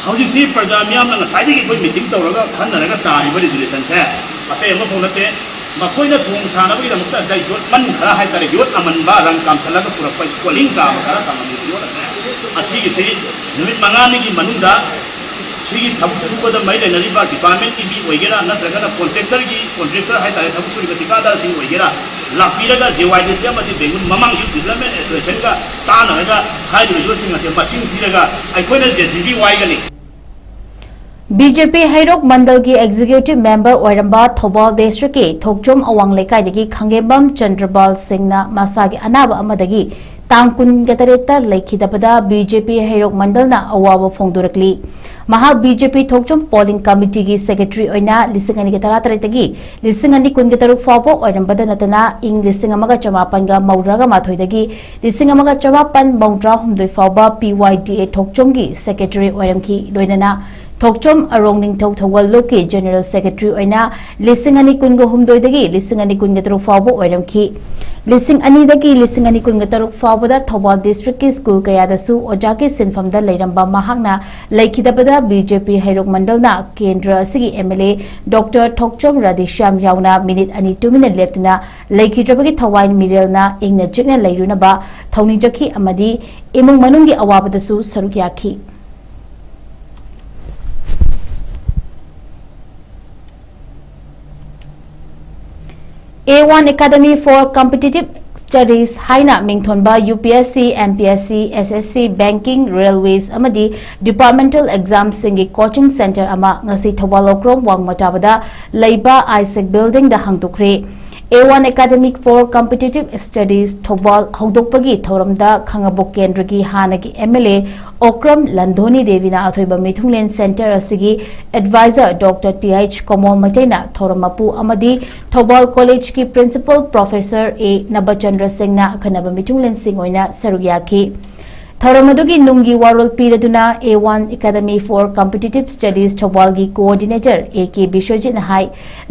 ꯍꯧꯖꯤꯛꯁꯤ ꯄ꯭ꯔꯖꯥ ꯃꯤꯌꯥꯝꯅ ꯉꯁꯥꯏꯗꯒꯤ ꯑꯩꯈꯣꯏ meeting ꯇꯧꯔꯒ ꯈꯟꯅꯔꯒ ꯇꯥꯔꯤꯕ resolutionꯁꯦ ꯑꯇꯩ ꯑꯃꯐꯥꯎ ꯅꯠꯇꯦ꯫ ꯃꯈꯣꯏꯅ ꯊꯣꯡ ꯁꯥꯅꯕꯒꯤꯗꯃꯛꯇ ꯑꯁꯤꯗ ꯌꯣꯠꯃꯟ ꯈꯔ ꯍꯥꯏꯇꯥꯔꯦ, ꯌꯣꯠ ꯑꯃꯟꯕ ꯔꯪ ꯀꯥꯝꯁꯜꯂꯒ ꯄꯨꯔꯛꯄ ꯀꯣꯂꯤꯡ ꯀꯥꯕ ꯈꯔ ꯊꯝꯃꯝꯃꯤꯕ ꯌꯣꯠ ꯑꯁꯦ, ꯑꯁꯤꯒꯤꯁꯤ ꯅꯨꯃꯤꯠ ꯃꯉꯥꯅꯤꯒꯤ ꯃꯅꯨꯡꯗ ꯁꯤꯒꯤ ꯊꯕꯛ ꯁꯨꯕꯗ ꯃꯔꯤ ꯂꯩꯅꯔꯤꯕ departmentꯀꯤ ꯃꯤ ꯑꯣꯏꯒꯦꯔꯥ, ꯅꯠꯇ꯭ꯔꯒꯅ contractorꯒꯤ, contractor ꯍꯥꯏꯇꯥꯔꯦ, ꯊꯕꯛ ꯁꯨꯔꯤꯕ ꯊꯤꯀꯥꯗꯥꯔꯁꯤꯡ ꯑꯣꯏꯒꯦꯔꯥ, ꯂꯥꯛꯄꯤꯔꯒ JYDC ꯑꯃꯗꯤ Bengal ꯃꯃꯥꯡ Youth Development Associationꯒ ꯇꯥꯟꯅꯔꯒ ꯍꯥꯏꯔꯤꯕ ꯌꯣꯠꯁꯤꯡ ꯑꯁꯦ ꯃꯁꯤꯡ ꯊꯤꯔꯒ ꯑꯩꯈꯣꯏꯅ JCB ꯋꯥꯏꯒꯅꯤ꯫ BJP ꯍꯩꯔꯣꯛ ꯃꯟꯗꯜꯒꯤ executive member ꯑꯣꯏꯔꯝꯕ ꯊꯧꯕꯥꯜ districtꯀꯤ ꯊꯣꯛꯆꯣꯝ ꯑꯋꯥꯡ ꯂꯩꯀꯥꯏꯗꯒꯤ ꯈꯥꯡꯒꯦꯝꯕꯝ ꯆꯟꯗ꯭ꯔꯕꯥꯜ ꯁꯤꯡꯅ ꯃꯁꯥꯒꯤ ꯑꯅꯥꯕ ꯑꯃꯗꯒꯤ ꯇꯥꯡ ꯀꯨꯟꯒ ꯇꯔꯦꯠꯇ ꯂꯩꯈꯤꯗꯕꯗ ꯕꯤ ꯖꯦ ꯄꯤ ꯍꯩꯔꯣꯛ ꯃꯟꯗꯜꯅ ꯑꯋꯥꯕ ꯐꯣꯡꯗꯣꯔꯛꯂꯤ꯫ ꯃꯍꯥꯛ ꯕꯤ ꯖꯦ ꯄꯤ ꯊꯣꯛꯆꯣꯝ ꯄꯣꯂꯤꯡ ꯀꯃꯤꯇꯤꯒꯤ ꯁꯦꯀ꯭ꯔꯦꯇꯔꯤ ꯑꯣꯏꯅ ꯂꯤꯁꯤꯡ ꯑꯅꯤꯒ ꯇꯔꯥꯇꯔꯦꯠꯇꯒꯤ ꯂꯤꯁꯤꯡ ꯑꯅꯤ ꯀꯨꯟꯒ ꯇꯔꯨꯛ ꯐꯥꯎꯕ ꯑꯣꯏꯔꯝꯕꯗ ꯅꯠꯇꯅ, ꯏꯪ ꯂꯤꯁꯤꯡ ꯑꯃꯒ ꯆꯃꯥꯄꯟꯒ ꯃꯧꯗ꯭ꯔꯥꯒ ꯃꯥꯊꯣꯏꯗꯒꯤ ꯂꯤꯁꯤꯡ ꯑꯃꯒ ꯆꯃꯥꯄꯟ ꯃꯧꯗ꯭ꯔꯥ ꯍꯨꯝꯗꯣꯏ ꯐꯥꯎꯕ ꯄꯤ ꯋꯥꯏ ꯗꯤ ꯑꯦ ꯊꯣꯛꯆꯣꯝꯒꯤ ꯁꯦꯀ꯭ꯔꯦꯇꯔꯤ ꯑꯣꯏꯔꯝꯈꯤ꯫ ꯂꯣꯏꯅꯅ ꯊꯣꯛꯆꯣꯝ ꯑꯔꯣꯡ ꯅꯤꯡꯊꯧ ꯊꯧꯒꯜ ꯂꯨꯞꯀꯤ ꯖꯦꯅꯔꯦꯜ ꯁꯦꯀ꯭ꯔꯦꯇꯔꯤ ꯑꯣꯏꯅ ꯂꯤꯁꯤꯡ ꯑꯅꯤ ꯀꯨꯟꯒ ꯍꯨꯝꯗꯣꯏꯗꯒꯤ ꯂꯤꯁꯤꯡ ꯑꯅꯤ ꯀꯨꯟꯒ ꯇꯔꯨꯛ ꯐꯥꯎꯕ ꯑꯣꯏꯔꯝꯈꯤ꯫ ꯂꯤꯁꯤꯡ ꯑꯅꯤꯗꯒꯤ ꯂꯤꯁꯤꯡ ꯑꯅꯤ ꯀꯨꯟꯒ ꯇꯔꯨꯛ ꯐꯥꯎꯕꯗ ꯊꯧꯕꯥꯜ ꯗꯤꯁꯇ꯭ꯔꯤꯛꯀꯤ ꯁ꯭ꯀꯨꯜ ꯀꯌꯥꯗꯁꯨ ꯑꯣꯖꯥꯒꯤ ꯁꯤꯟꯐꯝꯗ ꯂꯩꯔꯝꯕ ꯃꯍꯥꯛꯅ ꯂꯩꯈꯤꯗꯕꯗ ꯕꯤ ꯖꯦ ꯄꯤ ꯍꯩꯔꯣꯛ ꯃꯟꯗꯜꯅ ꯀꯦꯟꯗ꯭ꯔ ꯑꯁꯤꯒꯤ ꯑꯦꯝ ꯑꯦꯜ ꯑꯦ ꯗꯣꯛꯇꯔ ꯊꯣꯛꯆꯣꯝ ꯔꯥꯙꯦꯁ꯭ꯌꯥꯝ ꯌꯥꯎꯅ ꯃꯤꯅꯤꯠ ꯑꯅꯤ ꯇꯨꯃꯤꯟꯅ ꯂꯦꯞꯇꯨꯅ ꯂꯩꯈꯤꯗ꯭ꯔꯕꯒꯤ ꯊꯋꯥꯏ ꯃꯤꯔꯦꯜꯅ ꯏꯪꯅ ꯆꯤꯛꯅ ꯂꯩꯔꯨꯅꯕ ꯊꯧꯅꯤꯖꯈꯤ ꯑꯃꯗꯤ ꯏꯃꯨꯡ ꯃꯅꯨꯡꯒꯤ ꯑꯋꯥꯕꯗꯁꯨ ꯁꯔꯨꯛ ꯌꯥꯈꯤ꯫ ꯑꯦ one Academy for Competitive Studies ꯍꯥꯏꯅ ꯃꯤꯡꯊꯣꯟꯕ U P S C, M P S C, S S C, banking, railways ꯑꯃꯗꯤ ꯗꯤꯄꯥꯔꯠꯃꯦꯟꯇꯦꯜ ꯑꯦꯛꯖꯥꯝꯁꯤꯡꯒꯤ ꯀꯣꯆꯤꯡ ꯁꯦꯟꯇꯔ ꯑꯃ ꯉꯁꯤ ꯊꯧꯕꯥꯜ ꯂꯧꯈ꯭ꯔꯣꯝ ꯋꯥꯡꯃ ꯇꯥꯕꯗ ꯂꯩꯕ ꯑꯥꯏꯁꯦꯛ ꯕꯤꯜꯗꯤꯡꯗ ꯍꯥꯡꯗꯣꯛꯈ꯭ꯔꯦ꯫ A one Academy for Competitive Studies Thoubal ꯍꯧꯗꯣꯛꯄꯒꯤ ꯊꯧꯔꯝꯗ ꯈꯥꯉꯕꯣꯛ ꯀꯦꯟꯗ꯭ꯔꯒꯤ ꯍꯥꯟꯅꯒꯤ M L A Okram Landhoni ꯗꯦꯕꯤꯅ ꯑꯊꯣꯏꯕ ꯃꯤꯊꯨꯡꯂꯦꯟ ꯁꯦꯟꯇꯔ ꯑꯁꯤꯒꯤ advisor doctor T H Komol ꯃꯩꯇꯩꯅ ꯊꯧꯔꯝ ꯃꯄꯨ ꯑꯃꯗꯤ ꯊꯧꯕꯥꯜ ꯀꯣꯂꯦꯖꯀꯤ ꯄ꯭ꯔꯤꯟꯁꯤꯄꯜ ꯄ꯭ꯔꯣꯐꯦꯁꯔ ꯑꯦ ꯅꯕꯆꯟꯗ꯭ꯔ ꯁꯤꯡꯅ ꯑꯈꯟꯅꯕ ꯃꯤꯊꯨꯡꯂꯦꯟꯁꯤꯡ ꯑꯣꯏꯅ ꯁꯔꯨꯛ ꯌꯥꯈꯤ꯫ ꯊꯧꯔꯝ ꯑꯗꯨꯒꯤ ꯅꯨꯡꯒꯤ ꯋꯥꯔꯣꯜ ꯄꯤꯔꯗꯨꯅ A one Academy for Competitive Studies ꯊꯧꯕꯥꯜꯒꯤ ꯀꯣꯑꯣꯔꯗꯤꯅꯦꯇꯔ ꯑꯦ ꯀꯦ ꯕꯤꯁ꯭ꯋꯖꯤꯠꯅ ꯍꯥꯏ,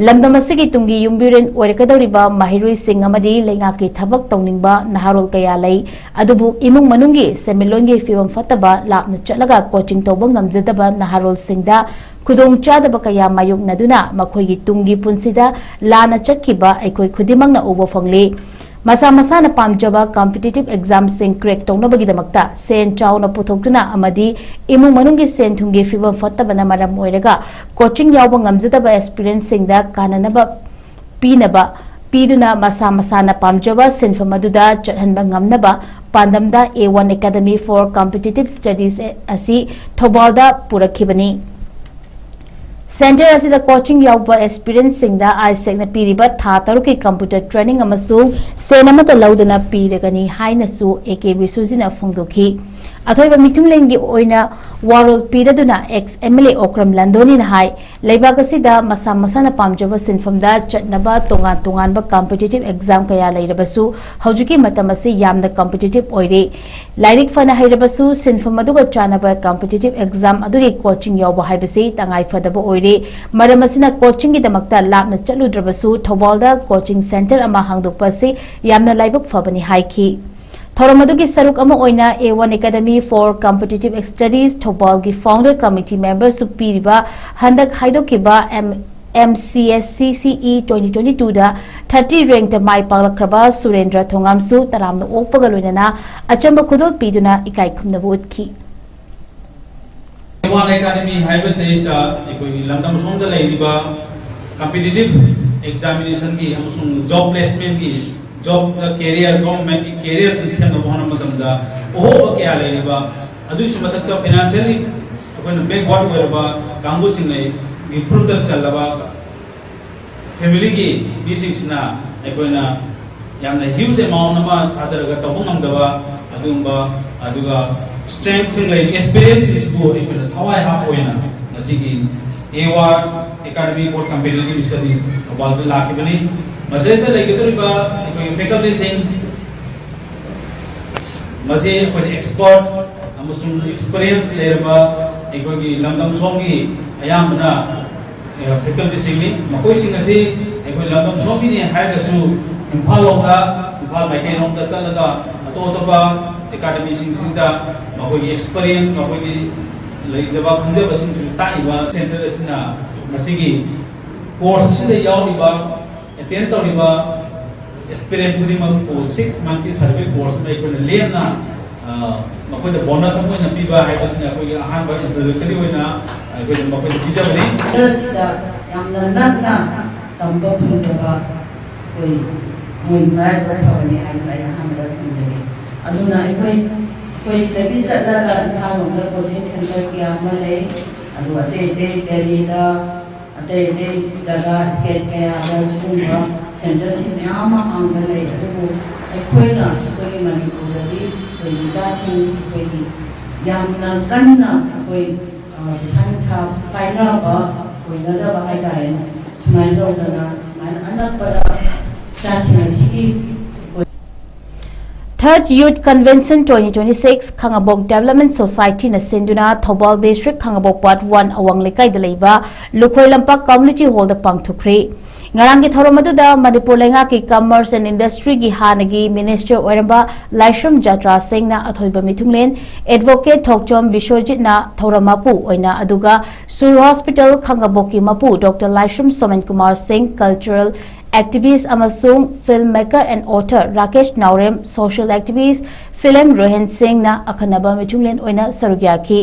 ꯂꯝꯗꯝ ꯑꯁꯤꯒꯤ ꯇꯨꯡꯒꯤ ꯌꯨꯝꯕꯤꯔꯦꯟ ꯑꯣꯏꯔꯛꯀꯗꯧꯔꯤꯕ ꯃꯍꯩꯔꯣꯏꯁꯤꯡ ꯑꯃꯗꯤ ꯂꯩꯉꯥꯛꯀꯤ ꯊꯕꯛ ꯇꯧꯅꯤꯡꯕ ꯅꯍꯥꯔꯣꯜ ꯀꯌꯥ ꯂꯩ꯫ ꯑꯗꯨꯕꯨ ꯏꯃꯨꯡ ꯃꯅꯨꯡꯒꯤ ꯁꯦꯟꯃꯤꯠꯂꯣꯟꯒꯤ ꯐꯤꯕꯝ ꯐꯠꯇꯕ ꯂꯥꯞꯅ ꯆꯠꯂꯒ ꯀꯣꯆꯤꯡ ꯇꯧꯕ ꯉꯝꯖꯗꯕ ꯅꯍꯥꯔꯣꯜꯁꯤꯡꯗ ꯈꯨꯗꯣꯡꯆꯥꯗꯕ ꯀꯌꯥ ꯃꯥꯌꯣꯛꯅꯗꯨꯅ ꯃꯈꯣꯏꯒꯤ ꯇꯨꯡꯒꯤ ꯄꯨꯟꯁꯤꯗ ꯂꯥꯟꯅ ꯆꯠꯈꯤꯕ ꯑꯩꯈꯣꯏ ꯈꯨꯗꯤꯡꯃꯛꯅ ꯎꯕ ꯐꯪꯂꯤ꯫ ꯃꯁꯥ ꯃꯁꯥꯅ ꯄꯥꯝꯖꯕ ꯀꯝꯄꯤꯇꯤꯇꯤꯚ ꯑꯦꯛꯖꯥꯝꯁꯤꯡ ꯀ꯭ꯔꯦꯛ ꯇꯧꯅꯕꯒꯤꯗꯃꯛꯇ ꯁꯦꯟ ꯆꯥꯎꯅ ꯄꯨꯊꯣꯛꯇꯨꯅ ꯑꯃꯗꯤ ꯏꯃꯨꯡ ꯃꯅꯨꯡꯒꯤ ꯁꯦꯟ ꯊꯨꯝꯒꯤ ꯐꯤꯕꯝ ꯐꯠꯇꯕꯅ ꯃꯔꯝ ꯑꯣꯏꯔꯒ ꯀꯣꯆꯤꯡ ꯌꯥꯎꯕ ꯉꯝꯖꯗꯕ ꯑꯦꯁꯄꯤꯔꯦꯟꯠꯁꯤꯡꯗ ꯀꯥꯟꯅꯅꯕ ꯄꯤꯅꯕ ꯄꯤꯗꯨꯅ ꯃꯁꯥ ꯃꯁꯥꯅ ꯄꯥꯝꯖꯕ ꯁꯤꯟꯐꯝ ꯑꯗꯨꯗ ꯆꯠꯍꯟꯕ ꯉꯝꯅꯕ ꯄꯥꯟꯗꯝꯗ ꯑꯦ one Academy for Competitive Studies ꯑꯁꯤ ꯊꯧꯕꯥꯜꯗ ꯄꯨꯔꯛꯈꯤꯕꯅꯤ꯫ ꯁꯦꯟꯇꯔ ꯑꯁꯤꯗ ꯀꯣꯆꯤꯡ ꯌꯥꯎꯕ ꯑꯦꯁꯄꯤꯔꯦꯟꯁꯤꯡꯗ ꯑꯥꯏꯁꯦꯛꯅ ꯄꯤꯔꯤꯕ ꯊꯥ ꯇꯔꯨꯛꯀꯤ ꯀꯝꯄ꯭ꯌꯨꯇꯔ ꯇ꯭ꯔꯦꯅꯤꯡ ꯑꯃꯁꯨ ꯁꯦꯟ ꯑꯃꯠꯇ ꯂꯧꯗꯅ ꯄꯤꯔꯒꯅꯤ ꯍꯥꯏꯅꯁꯨ ꯑꯦ ꯀꯦ ꯕꯤꯁ꯭ꯋꯖꯤꯠꯅ ꯐꯣꯡꯗꯣꯛꯈꯤ꯫ ꯑꯊꯣꯏꯕ ꯃꯤꯊꯨꯡꯂꯦꯟꯒꯤ ꯑꯣꯏꯅ ꯋꯥꯔꯣꯜ ꯄꯤꯔꯗꯨꯅ ex M L A Okram ꯂꯟꯗꯣꯅꯤꯅ ꯍꯥꯏ, ꯂꯩꯕꯥꯛ ꯑꯁꯤꯗ ꯃꯁꯥ ꯃꯁꯥꯅ ꯄꯥꯝꯖꯕ ꯁꯤꯟꯐꯝꯗ ꯆꯠꯅꯕ ꯇꯣꯉꯥꯟ ꯇꯣꯉꯥꯟꯕ ꯀꯝꯄꯤꯇꯤꯇꯤꯚ ꯑꯦꯛꯖꯥꯝ ꯀꯌꯥ ꯂꯩꯔꯕꯁꯨ ꯍꯧꯖꯤꯛꯀꯤ ꯃꯇꯝ ꯑꯁꯤ ꯌꯥꯝꯅ ꯀꯝꯄꯤꯇꯤꯇꯤꯚ ꯑꯣꯏꯔꯦ꯫ ꯂꯥꯏꯔꯤꯛ ꯐꯅ ꯍꯩꯔꯕꯁꯨ ꯁꯤꯟꯐꯝ ꯑꯗꯨꯒ ꯆꯥꯟꯅꯕ ꯀꯝꯄꯤꯇꯤꯇꯤꯚ ꯑꯦꯛꯖꯥꯝ ꯑꯗꯨꯒꯤ ꯀꯣꯆꯤꯡ ꯌꯥꯎꯕ ꯍꯥꯏꯕꯁꯤ ꯇꯉꯥꯏ ꯐꯗꯕ ꯑꯣꯏꯔꯦ꯫ ꯃꯔꯝ ꯑꯁꯤꯅ ꯀꯣꯆꯤꯡꯒꯤꯗꯃꯛꯇ ꯂꯥꯞꯅ ꯆꯠꯂꯨꯗ꯭ꯔꯕꯁꯨ ꯊꯧꯕꯥꯜꯗ ꯀꯣꯆꯤꯡ ꯁꯦꯟꯇꯔ ꯑꯃ ꯍꯥꯡꯗꯣꯛꯄ ꯑꯁꯤ ꯌꯥꯝꯅ ꯂꯥꯏꯕꯛ ꯐꯕꯅꯤ ꯍꯥꯏꯈꯤ꯫ ꯊꯧꯔꯝ ꯑꯗꯨꯒꯤ ꯁꯔꯨꯛ ꯑꯃ ꯑꯣꯏꯅ A one Academy for Competitive Studies ꯊꯧꯕꯥꯜꯒꯤ ꯐꯥꯎꯟꯗꯔ ꯀꯃꯤꯇꯤ ꯃꯦꯝꯕꯔꯁꯨ ꯄꯤꯔꯤꯕ ꯍꯟꯗꯛ ꯍꯥꯏꯗꯣꯛꯈꯤꯕ M M C S C C E twenty twenty two ꯗ thirty ꯔꯦꯡꯛꯇ ꯃꯥꯏ ꯄꯥꯛꯂꯛꯈ꯭ꯔꯕ ꯁꯨꯔꯦꯟꯗ꯭ꯔ ꯊꯣꯉꯥꯝꯁꯨ ꯇꯔꯥꯝꯅ ꯑꯣꯛꯄꯒ ꯂꯣꯏꯅꯅ ꯑꯆꯝꯕ ꯈꯨꯗꯣꯜ ꯄꯤꯗꯨꯅ ꯏꯀꯥꯏ ꯈꯨꯝꯅꯕ ꯎꯠꯈꯤ꯫ ꯋꯥꯟ ꯑꯦꯀꯥꯗꯃꯤ ꯍꯥꯏꯕꯁꯤꯗꯩꯁꯤꯗ ꯑꯩꯈꯣꯏꯒꯤ ꯂꯝꯗꯝ ꯁꯣꯝꯗ ꯂꯩꯔꯤꯕ ꯀꯝꯄꯤꯇꯤꯇꯤꯚ ꯑꯦꯛꯖꯥꯃꯤꯅꯦꯁꯟꯒꯤ ꯑꯃꯁꯨꯡ ꯖꯣꯕ ꯄ꯭ꯂꯦꯁꯃꯦꯟꯒꯤ, ꯖꯣꯕ ꯀꯦꯔꯤꯌꯔ, ꯒꯣꯚꯔꯟꯃꯦꯟꯠꯀꯤ ꯀꯦꯔꯤꯌꯔꯁꯤ ꯁꯦꯝꯅꯕ ꯍꯣꯠꯅꯕ ꯃꯇꯝꯗ ꯑꯍꯣꯕ ꯀꯌꯥ ꯂꯩꯔꯤꯕ, ꯑꯗꯨꯒꯤꯁꯨ ꯃꯊꯛꯇ ꯐꯥꯏꯅꯥꯟꯁꯤꯌꯦꯜꯂꯤ ꯑꯩꯈꯣꯏꯅ ꯕꯦꯛꯋꯥꯔꯗ ꯑꯣꯏꯔꯕ ꯀꯥꯡꯕꯨꯁꯤꯡ ꯂꯩ, ꯏꯐꯨꯔꯨꯞꯇ ꯆꯜꯂꯕ ꯐꯦꯃꯤꯂꯤꯒꯤ ꯃꯤꯁꯤꯡꯁꯤꯅ ꯑꯩꯈꯣꯏꯅ ꯌꯥꯝꯅ ꯍ꯭ꯌꯨꯖ ꯑꯦꯃꯥꯎꯟ ꯑꯃ ꯊꯥꯗꯔꯒ ꯇꯧꯕ ꯉꯝꯗꯕ ꯑꯗꯨꯒꯨꯝꯕ, ꯑꯗꯨꯒ ꯁ꯭ꯇꯔꯦꯡꯁꯤꯡ ꯂꯩꯔꯤ, ꯑꯦꯛꯁꯄꯤꯔꯤꯌꯦꯟꯁꯁꯤꯡꯁꯤꯕꯨ ꯑꯩꯈꯣꯏꯅ ꯊꯋꯥꯏ ꯍꯥꯞꯄ ꯑꯣꯏꯅ ꯉꯁꯤꯒꯤ A one Academy for Competitive Studies ꯊꯧꯕꯥꯜꯗ ꯂꯥꯛꯈꯤꯕꯅꯤ꯫ ꯃꯁꯤꯗꯩꯁꯤꯗ ꯂꯩꯒꯗꯧꯔꯤꯕ ꯑꯩꯈꯣꯏꯒꯤ ꯐꯦꯀꯜꯇꯤꯁꯤꯡ, ꯃꯁꯤ ꯑꯩꯈꯣꯏꯅ ꯑꯦꯛꯁꯄꯔꯠ ꯑꯃꯁꯨꯡ ꯑꯦꯛꯁꯄꯤꯔꯤꯌꯦꯟꯁ ꯂꯩꯔꯕ ꯑꯩꯈꯣꯏꯒꯤ ꯂꯝꯗꯝ ꯁꯣꯝꯒꯤ ꯑꯌꯥꯝꯕꯅ ꯐꯦꯀꯜꯇꯤꯁꯤꯡꯅꯤ꯫ ꯃꯈꯣꯏꯁꯤꯡ ꯑꯁꯤ ꯑꯩꯈꯣꯏ ꯂꯝꯗꯝ ꯁꯣꯝꯒꯤꯅꯤ ꯍꯥꯏꯔꯒꯁꯨ ꯏꯝꯐꯥꯜ ꯂꯣꯝꯗ, ꯏꯝꯐꯥꯜ ꯃꯥꯏꯀꯩꯔꯣꯝꯗ ꯆꯠꯂꯒ ꯑꯇꯣꯞ ꯑꯇꯣꯞꯄ ꯑꯦꯀꯥꯗꯃꯤꯁꯤꯡꯁꯤꯗ ꯃꯈꯣꯏꯒꯤ ꯑꯦꯛꯁꯄꯤꯔꯤꯌꯦꯟꯁ, ꯃꯈꯣꯏꯒꯤ ꯂꯩꯖꯕ ꯈꯪꯖꯕꯁꯤꯡꯁꯨ ꯇꯥꯛꯏꯕ ꯁꯦꯟꯇꯔ ꯑꯁꯤꯅ ꯉꯁꯤꯒꯤ ꯀꯣꯔꯁ ꯑꯁꯤꯗ ꯌꯥꯎꯔꯤꯕ, ꯑꯦꯇꯦꯟ ꯇꯧꯔꯤꯕ ꯑꯦꯁꯄꯤꯔꯦꯟ ꯈꯨꯗꯤꯡꯃꯛꯄꯨ ꯁꯤꯛꯁ ꯃꯟꯊꯀꯤ ꯁꯥꯔꯇꯤꯐꯤꯀꯦꯠ ꯀꯣꯔꯁ ꯑꯃ ꯑꯩꯈꯣꯏꯅ ꯂꯦꯝꯅ, ꯑ, ꯃꯈꯣꯏꯗ ꯕꯣꯅꯁ ꯑꯃ ꯑꯣꯏꯅ ꯄꯤꯕ ꯍꯥꯏꯕꯁꯤꯅ ꯑꯩꯈꯣꯏꯒꯤ ꯑꯍꯥꯟꯕ ꯏꯟꯇ꯭ꯔꯣꯗꯛꯇꯔꯤ ꯑꯣꯏꯅ ꯑꯩꯈꯣꯏꯅ ꯃꯈꯣꯏꯗ ꯄꯤꯖꯕꯅꯤ꯫ ꯑꯁꯤꯗ ꯌꯥꯝꯅ ꯅꯛꯅ ꯇꯝꯕ ꯐꯪꯖꯕ ꯑꯩꯈꯣꯏ ꯃꯣꯏ ꯃꯔꯥꯏꯕꯛ ꯐꯕꯅꯤ ꯍꯥꯏꯕ ꯑꯩ ꯑꯍꯥꯟꯕꯗ ꯊꯝꯖꯒꯦ꯫ ꯑꯗꯨꯅ ꯑꯩꯈꯣꯏ, ꯑꯩꯈꯣꯏ ꯁꯤꯗꯒꯤ ꯆꯠꯂꯒ ꯏꯝꯐꯥꯜ ꯂꯣꯝꯗ ꯀꯣꯆꯤꯡ ꯁꯦꯟꯇꯔ ꯀꯌꯥ ꯑꯃ ꯂꯩ꯫ ꯑꯗꯨꯒ ꯑꯇꯩ ꯑꯇꯩ ꯗꯦꯜꯂꯤꯗ, ꯑꯇꯩ ꯑꯇꯩ ꯖꯒꯥ ꯁ꯭ꯇꯦꯠ ꯀꯌꯥꯗ ꯁꯤꯒꯨꯝꯕ ꯁꯦꯟꯇꯔꯁꯤꯡ ꯃꯌꯥꯝ ꯑꯃ ꯍꯥꯡꯕ ꯂꯩ꯫ ꯑꯗꯨꯕꯨ ꯑꯩꯈꯣꯏꯅ ꯑꯩꯈꯣꯏꯒꯤ ꯃꯅꯤꯄꯨꯔꯗꯗꯤ ꯑꯩꯈꯣꯏꯒꯤ ꯏꯆꯥꯁꯤꯡ ꯑꯩꯈꯣꯏꯒꯤ ꯌꯥꯝꯅ ꯀꯟꯅ ꯑꯩꯈꯣꯏ, ꯑ, ꯄꯩꯁꯥ ꯅꯨꯡꯁꯥ ꯄꯥꯏꯅꯕ ꯑꯣꯏꯅꯗꯕ ꯍꯥꯏꯇꯥꯔꯦꯅꯦ꯫ ꯁꯨꯃꯥꯏꯅ ꯇꯧꯗꯅ ꯁꯨꯃꯥꯏꯅ ꯑꯅꯛꯄꯗ ꯏꯆꯥꯁꯤꯡ ꯑꯁꯤꯒꯤ ꯑꯩꯈꯣꯏ Third Youth Convention twenty twenty-six ꯈꯥꯉꯕꯣꯛ Development Society ꯅ ꯁꯤꯟꯗꯨꯅ ꯊꯧꯕꯥꯜ District ꯈꯥꯉꯕꯣꯛ Part one ꯑꯋꯥꯡ ꯂꯩꯀꯥꯏꯗ ꯂꯩꯕ ꯂꯨꯈꯣꯏ ꯂꯝꯄꯥꯛ Community Hall ꯗ ꯄꯥꯡꯊꯣꯛꯈ꯭ꯔꯦ꯫ ꯉꯔꯥꯡꯒꯤ ꯊꯧꯔꯝ ꯑꯗꯨꯗ ꯃꯅꯤꯄꯨꯔ ꯂꯩꯉꯥꯛꯀꯤ Commerce and Industry ꯒꯤ ꯍꯥꯟꯅꯒꯤ Minister ꯑꯣꯏꯔꯝꯕ ꯂꯥꯏꯁ꯭ꯔꯝ ꯖꯇ꯭ꯔꯥ ꯁꯤꯡꯅ ꯑꯊꯣꯏꯕ ꯃꯤꯊꯨꯡꯂꯦꯟ Advocate ꯊꯣꯛꯆꯣꯝ ꯕꯤꯁ꯭ꯋꯖꯤꯠꯅ ꯊꯧꯔꯝ ꯃꯄꯨ ꯑꯣꯏꯅ, ꯑꯗꯨꯒ ꯁꯨꯔ Hospital ꯈꯥꯉꯕꯣꯛꯀꯤ ꯃꯄꯨ Doctor ꯂꯥꯏꯁ꯭ꯔꯝ ꯁꯣꯃꯟ ꯀꯨꯃꯥꯔ ꯁꯤꯡ, Cultural Activist ꯑꯃꯁꯨꯡ Film Maker and Author Rakesh Naorem, Social Activist Film Rohen ꯁꯤꯡꯅ ꯑꯈꯟꯅꯕ ꯃꯤꯊꯨꯡꯂꯦꯟ ꯑꯣꯏꯅ ꯁꯔꯨꯛ ꯌꯥꯈꯤ꯫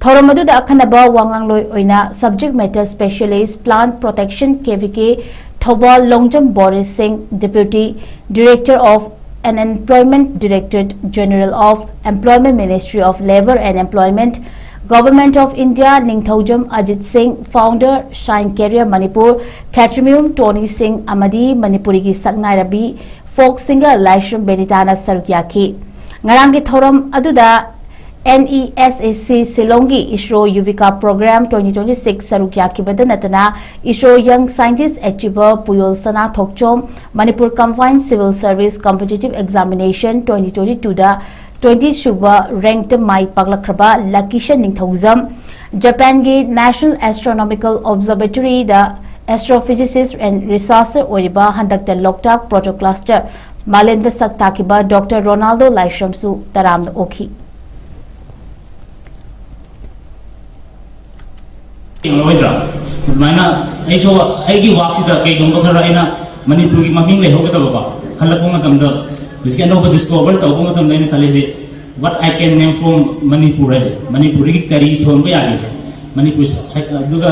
ꯊꯧꯔꯝ ꯑꯗꯨꯗ ꯑꯈꯟꯅꯕ ꯋꯥꯉꯥꯡꯂꯣꯏ ꯑꯣꯏꯅ Subject Matter Specialist Plant Protection K V K Thoubal Longjam ꯕꯣꯔꯤꯁ ꯁꯤꯡ, Deputy Director of and Employment Directorate General of Employment, Ministry of Labour and Employment, Government of India, ꯅꯤꯡꯊꯧꯖꯝ ꯑꯖꯤꯠ ꯁꯤꯡ, Founder, Shine Career Manipur, ꯈꯦꯇ꯭ꯔꯤꯃꯌꯨꯝ ꯇꯣꯅꯤ ꯁꯤꯡ ꯑꯃꯗꯤ ꯃꯅꯤꯄꯨꯔꯤꯒꯤ ꯁꯛꯅꯥꯏꯔꯕꯤ folk singer ꯂꯥꯏꯁ꯭ꯔꯝ ꯕꯦꯅꯤꯇꯥꯅ ꯁꯔꯨꯛ ꯌꯥꯈꯤ꯫ ꯉꯔꯥꯡꯒꯤ ꯊꯧꯔꯝ ꯑꯗꯨꯗ N E S S C ꯁꯤꯂꯣꯡꯒꯤ ISRO Yuvika Program twenty twenty-six ꯁꯔꯨꯛ ꯌꯥꯈꯤꯕꯗ ꯅꯠꯇꯅ, ISRO Young Scientist Achiever ꯄꯨꯌꯣꯜ ꯁꯅꯥ ꯊꯣꯛꯆꯣꯝ, Manipur Combined Civil Service Competitive Examination twenty twenty-two ꯗ twenty ꯁꯨꯕ ranked ꯃꯥꯏ ꯄꯥꯛꯂꯛꯈ꯭ꯔꯕ ꯂꯀꯤꯁꯟ ꯅꯤꯡꯊꯧꯖꯝ, ꯖꯄꯥꯟꯒꯤ National Astronomical Observatory the Astrophysicist and Researcher ꯑꯣꯏꯔꯤꯕ, ꯍꯟꯗꯛꯇ ꯂꯣꯛꯇꯥꯛ Proto Cluster ꯃꯥꯂꯦꯝꯗ ꯁꯛ ꯇꯥꯛꯈꯤꯕ Doctor Ronaldo ꯂꯥꯏꯁ꯭ꯔꯝꯁꯨ ꯇꯔꯥꯝꯅ ꯑꯣꯛꯈꯤ꯫ ꯌꯦꯡꯂꯔꯣꯏꯗ꯭ꯔꯥ? ꯑꯗꯨꯃꯥꯏꯅ ꯑꯩꯁꯨ ꯑꯩꯒꯤ ꯋꯥꯛꯁꯤꯗ ꯀꯩꯒꯨꯝꯕ ꯈꯔ ꯑꯩꯅ ꯃꯅꯤꯄꯨꯔꯒꯤ ꯃꯃꯤꯡ ꯂꯩꯍꯧꯒꯗꯕꯀꯣ ꯈꯜꯂꯛꯄ ꯃꯇꯝꯗ, ꯍꯧꯖꯤꯛꯀꯤ ꯑꯅꯧꯕ discover ꯇꯧꯕ ꯃꯇꯝꯗ ꯑꯩꯅ ꯈꯜꯂꯤꯁꯦ, what I can name from Manipur ꯍꯥꯏꯁꯦ, ꯃꯅꯤꯄꯨꯔꯗꯒꯤ ꯀꯔꯤ ꯊꯣꯟꯕ ꯌꯥꯒꯦꯁꯦ, ꯃꯅꯤꯄꯨꯔ ꯁ-, ꯁ-, ꯑꯗꯨꯒ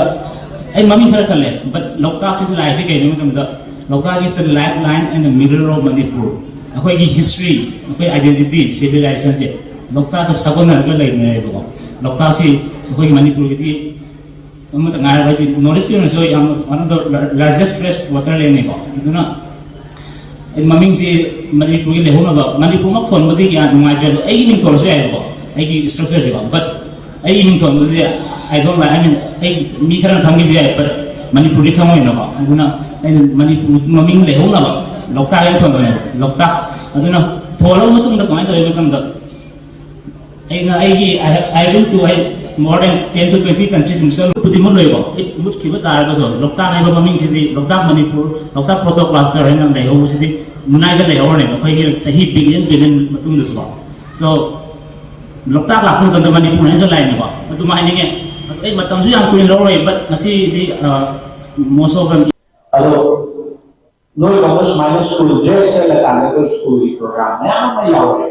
ꯑꯩ ꯃꯃꯤꯡ ꯈꯔ ꯈꯜꯂꯦ, but ꯂꯣꯛꯇꯥꯛꯁꯤꯗ ꯂꯥꯛꯏꯁꯦ ꯀꯩꯅꯣ ꯃꯇꯝꯗ, ꯂꯣꯛꯇꯥꯛ is the lifeline and the mirror of Manipur꯫ ꯑꯩꯈꯣꯏꯒꯤ history, ꯑꯩꯈꯣꯏ identity, civilizationꯁꯦ ꯂꯣꯛꯇꯥꯛꯀ ꯁꯥꯒꯣꯟꯅꯔꯒ ꯂꯩꯅꯩꯌꯦꯕꯀꯣ꯫ ꯂꯣꯛꯇꯥꯛꯁꯤ ꯑꯩꯈꯣꯏꯒꯤ ꯃꯅꯤꯄꯨꯔꯒꯤꯗꯤ ꯑꯃꯠꯇ ꯉꯥꯏꯔꯕ ꯍꯥꯏꯗꯤ ꯅꯣꯔꯠ ꯏꯁꯀꯤ ꯑꯣꯏꯅꯁꯨ ꯌꯥꯝꯅ one of the largest fresh water ꯂꯦꯛꯅꯤꯀꯣ꯫ ꯑꯗꯨꯅ ꯑꯩ ꯃꯃꯤꯡꯁꯤ ꯃꯅꯤꯄꯨꯔꯒꯤ ꯂꯩꯍꯧꯅꯕ, ꯃꯅꯤꯄꯨꯔꯃꯛ ꯊꯣꯟꯕꯗꯤ ꯀꯌꯥ ꯅꯨꯡꯉꯥꯏꯇ꯭ꯔꯦ꯫ ꯑꯗꯣ ꯑꯩꯒꯤ ꯃꯤꯡ ꯊꯣꯜꯂꯁꯨ ꯌꯥꯏꯕꯀꯣ, ꯑꯩꯒꯤ ꯏꯁꯇ꯭ꯔꯛꯆꯔꯁꯤꯀꯣ, ꯕꯠ ꯑꯩꯒꯤ ꯃꯤꯡ ꯊꯣꯟꯕꯗꯤ ꯑꯥꯏ ꯗꯣꯟ ꯂꯥꯏꯛ, ꯑꯥꯏ ꯃꯤꯟ, ꯑꯩ ꯃꯤ ꯈꯔꯅ ꯈꯪꯈꯤꯕ ꯌꯥꯏ, ꯕꯠ ꯃꯅꯤꯄꯨꯔꯗꯤ ꯈꯪꯉꯣꯏꯅꯀꯣ꯫ ꯑꯗꯨꯅ ꯑꯩꯅ ꯃꯅꯤꯄꯨꯔ ꯃꯃꯤꯡ ꯂꯩꯍꯧꯅꯕ ꯂꯣꯛꯇꯥꯛ ꯍꯥꯏꯅ ꯊꯣꯟꯕꯅꯦꯕ꯫ ꯂꯣꯛꯇꯥꯛ꯫ ꯑꯗꯨꯅ ꯊꯣꯜꯂꯕ ꯃꯇꯨꯡꯗ ꯀꯃꯥꯏꯅ ꯇꯧꯏ ꯍꯥꯏꯕ ꯃꯇꯝꯗ, ꯑꯩꯅ ꯑꯩꯒꯤ, I have, I have been to, I, more than ten to twenty countries ꯃꯨꯛ ꯆꯠꯂꯨꯕꯗꯤ ꯃꯨꯠꯂꯣꯏꯀꯣ꯫ ꯃꯨꯠꯈꯤꯕ ꯇꯥꯔꯒꯁꯨ ꯂꯣꯛꯇꯥꯛ ꯍꯥꯏꯕ ꯃꯃꯤꯡꯁꯤꯗꯤ, ꯂꯣꯛꯇꯥꯛ ꯃꯅꯤꯄꯨꯔ, ꯂꯣꯛꯇꯥꯛ ꯄꯣꯇꯣ ꯀ꯭ꯂꯥꯁꯇꯔ ꯍꯥꯏꯅ ꯂꯩꯍꯧꯕꯁꯤꯗꯤ ꯃꯨꯅꯥꯏꯗ ꯂꯩꯍꯧꯔꯅꯦꯕ꯫ ꯑꯩꯈꯣꯏꯒꯤ ꯆꯍꯤ ꯕꯤꯂꯤꯌꯟ ꯕꯤꯂꯤꯌꯟ ꯃꯇꯨꯡꯗꯁꯨꯀꯣ꯫ So, ꯂꯣꯛꯇꯥꯛ ꯂꯥꯛꯄ ꯃꯇꯝꯗ ꯃꯅꯤꯄꯨꯔ ꯍꯥꯏꯅꯁꯨ ꯂꯥꯛꯏꯅꯦꯀꯣ꯫ ꯑꯗꯨꯝ ꯍꯥꯏꯅꯤꯡꯉꯦ꯫ ꯑꯗꯣ ꯑꯩ ꯃꯇꯝꯁꯨ ꯌꯥꯝ ꯀꯨꯏꯅ ꯂꯧꯔꯣꯏ, but ꯉꯁꯤꯁꯤ, most of them. ꯑꯗꯣ ꯅꯣꯏꯗꯧꯅ ꯁꯨꯃꯥꯏꯅ ꯁ꯭ꯀꯨꯜ ꯗ꯭ꯔꯦꯁ ꯁꯦꯠꯂꯀꯥꯟꯗ ꯑꯩꯈꯣꯏ ꯁ꯭ꯀꯨꯜꯒꯤ ꯄ꯭ꯔꯣꯒ꯭ꯔꯥꯝ ꯃꯌꯥꯝ ꯑꯃ ꯌꯥꯎꯔꯦ꯫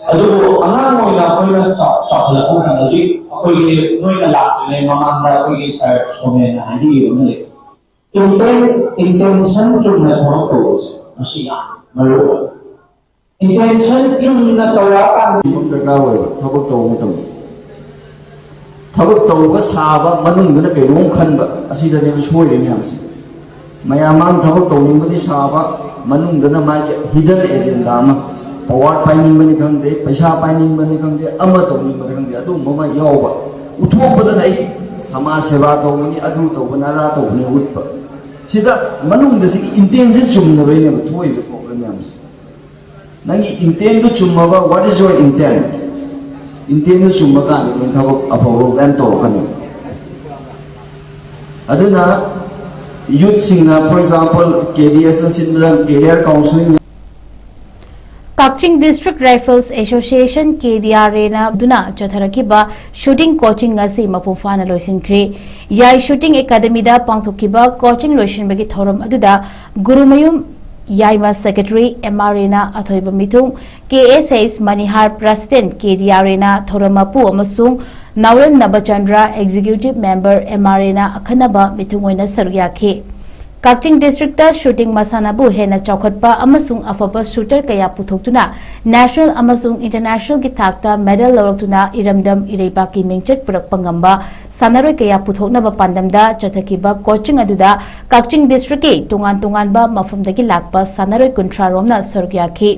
ꯑꯗꯨꯕꯨ ꯑꯉꯥꯡ ꯑꯣꯏꯅ ꯑꯩꯈꯣꯏꯅ ꯆꯥꯎ-, ꯆꯥꯎꯈꯠꯂꯛꯄ ꯃꯇꯝꯗ ꯍꯧꯖꯤꯛ ꯑꯩꯈꯣꯏꯒꯤ ꯅꯣꯏꯅ ꯂꯥꯛꯇ꯭ꯔꯤꯉꯩ ꯃꯃꯥꯡꯗ ꯑꯩꯈꯣꯏꯒꯤ ꯁꯥꯔ ꯁꯣꯃꯦꯟꯅ ꯍꯥꯏꯕꯤꯈꯤꯕ ꯑꯃ ꯂꯩ꯫ ꯏꯟꯇꯦꯟ-, ꯏꯟꯇꯦꯟꯁꯟ ꯆꯨꯝꯅ ꯊꯕꯛ ꯇꯧꯕꯁꯦ ꯃꯁꯤ ꯌꯥꯝ ꯃꯔꯨ ꯑꯣꯏ꯫ ꯏꯟꯇꯦꯟꯁꯟ ꯆꯨꯝꯅ ꯇꯧꯔꯛꯑꯀꯥꯟꯗ ꯌꯥꯝ ꯗꯔꯀꯥꯔ ꯑꯣꯏꯕ ꯊꯕꯛ ꯇꯧꯕ ꯃꯇꯝꯗ꯫ ꯊꯕꯛ ꯇꯧꯕ ꯁꯥꯕ, ꯃꯅꯨꯡꯗꯅ ꯀꯩꯅꯣꯝ ꯈꯟꯕ, ꯑꯁꯤꯗꯅꯦꯕ ꯁꯣꯏꯔꯤ ꯃꯌꯥꯝꯁꯦ꯫ ꯃꯌꯥꯝ ꯃꯥꯡ ꯊꯕꯛ ꯇꯧꯅꯤꯡꯕꯗꯤ ꯁꯥꯕ, ꯃꯅꯨꯡꯗꯅ ꯃꯥꯒꯤ hidden agenda ꯑꯃ, ꯄꯋꯥꯔ ꯄꯥꯏꯅꯤꯡꯕꯅꯤ ꯈꯪꯗꯦ, ꯄꯩꯁꯥ ꯄꯥꯏꯅꯤꯡꯕꯅꯤ ꯈꯪꯗꯦ, ꯑꯃ ꯇꯧꯅꯤꯡꯕꯅꯤ ꯈꯪꯗꯦ, ꯑꯗꯨꯒꯨꯝꯕ ꯑꯃ ꯌꯥꯎꯕ꯫ ꯎꯠꯊꯣꯛꯄꯗꯅ ꯑꯩ ꯁꯃꯥꯖ ꯁꯦꯕꯥ ꯇꯧꯕꯅꯤ, ꯑꯗꯨ ꯇꯧꯕꯅꯤ, ꯑꯗꯥ ꯇꯧꯕꯅꯤ ꯎꯠꯄ꯫ ꯁꯤꯗ ꯃꯅꯨꯡꯗ ꯁꯤꯒꯤ ꯏꯟꯇꯦꯟꯁꯟ ꯆꯨꯝꯗꯕꯩꯅꯦꯕ ꯊꯣꯛꯏꯕ ꯄ꯭ꯔꯣꯕ꯭ꯂꯦꯝ ꯃꯌꯥꯝꯁꯦ꯫ ꯅꯪꯒꯤ ꯏꯟꯇꯦꯟꯗꯨ ꯆꯨꯝꯃꯕ, what is your intent? ꯏꯟꯇꯦꯟꯗꯨ ꯆꯨꯝꯕ ꯀꯥꯟꯗ ꯅꯪ ꯊꯕꯛ ꯑꯐꯕ ꯃꯌꯥꯝ ꯇꯧꯔꯛꯀꯅꯤ꯫ ꯑꯗꯨꯅ ꯌꯨꯠꯁꯤꯡꯅ, for example, ꯀꯦ ꯗꯤ ꯑꯦꯁꯅ ꯁꯤꯟꯕꯗ career counselling. Kakching District Rifles Association, K D R A ꯑꯗꯨꯅ ꯆꯠꯊꯔꯛꯈꯤꯕ shooting coaching ꯑꯁꯤ ꯃꯄꯨꯡ ꯐꯥꯅ ꯂꯣꯏꯁꯤꯟꯈ꯭ꯔꯦ꯫ ꯌꯥꯏ Shooting Academyꯗ ꯄꯥꯡꯊꯣꯛꯈꯤꯕ coaching ꯂꯣꯏꯁꯤꯟꯕꯒꯤ ꯊꯧꯔꯝ ꯑꯗꯨꯗ ꯒꯨꯔꯨꯃꯌꯨꯝ ꯌꯥꯏꯃ Secretary, ꯑꯦꯝ ꯑꯥꯔ ꯑꯦꯅ ꯑꯊꯣꯏꯕ ꯃꯤꯊꯨꯡ, ꯀꯦ ꯑꯦꯁ ꯑꯦꯁ ꯃꯅꯤꯍꯥꯔ President, ꯀꯦ ꯗꯤ ꯑꯥꯔ ꯑꯦꯅ ꯊꯧꯔꯝ ꯃꯄꯨ ꯑꯃꯁꯨꯡ ꯅꯥꯎꯔꯦꯝ ꯅꯕꯆꯟꯗ꯭ꯔ Executive Member, ꯑꯦꯝ ꯑꯥꯔ ꯑꯦꯅ ꯑꯈꯟꯅꯕ ꯃꯤꯊꯨꯡ ꯑꯣꯏꯅ ꯁꯔꯨꯛ ꯌꯥꯈꯤ꯫ ꯀꯛꯆꯤꯡ ꯗꯤꯁꯇ꯭ꯔꯤꯛꯇ ꯁꯨꯇꯤꯡ ꯃꯁꯥꯟꯅꯕꯨ ꯍꯦꯟꯅ ꯆꯥꯎꯈꯠꯄ ꯑꯃꯁꯨꯡ ꯑꯐꯕ ꯁꯨꯇꯔ ꯀꯌꯥ ꯄꯨꯊꯣꯛꯇꯨꯅ ꯅꯦꯁꯅꯦꯜ ꯑꯃꯁꯨꯡ ꯏꯟꯇꯔꯅꯦꯁꯅꯦꯜꯒꯤ ꯊꯥꯛꯇ ꯃꯦꯗꯜ ꯂꯧꯔꯛꯇꯨꯅ ꯏꯔꯝꯗꯝ ꯏꯔꯩꯕꯥꯛꯀꯤ ꯃꯤꯡꯆꯠ ꯄꯨꯔꯛꯄ ꯉꯝꯕ ꯁꯥꯟꯅꯔꯣꯏ ꯀꯌꯥ ꯄꯨꯊꯣꯛꯅꯕ ꯄꯥꯟꯗꯝꯗ ꯆꯠꯊꯈꯤꯕ ꯀꯣꯆꯤꯡ ꯑꯗꯨꯗ ꯀꯛꯆꯤꯡ ꯗꯤꯁꯇ꯭ꯔꯤꯛꯀꯤ ꯇꯣꯉꯥꯟ ꯇꯣꯉꯥꯟꯕ ꯃꯐꯝꯗꯒꯤ ꯂꯥꯛꯄ ꯁꯥꯟꯅꯔꯣꯏ ꯀꯨꯟꯊ꯭ꯔꯥ ꯔꯣꯝꯅ ꯁꯔꯨꯛ ꯌꯥꯈꯤ꯫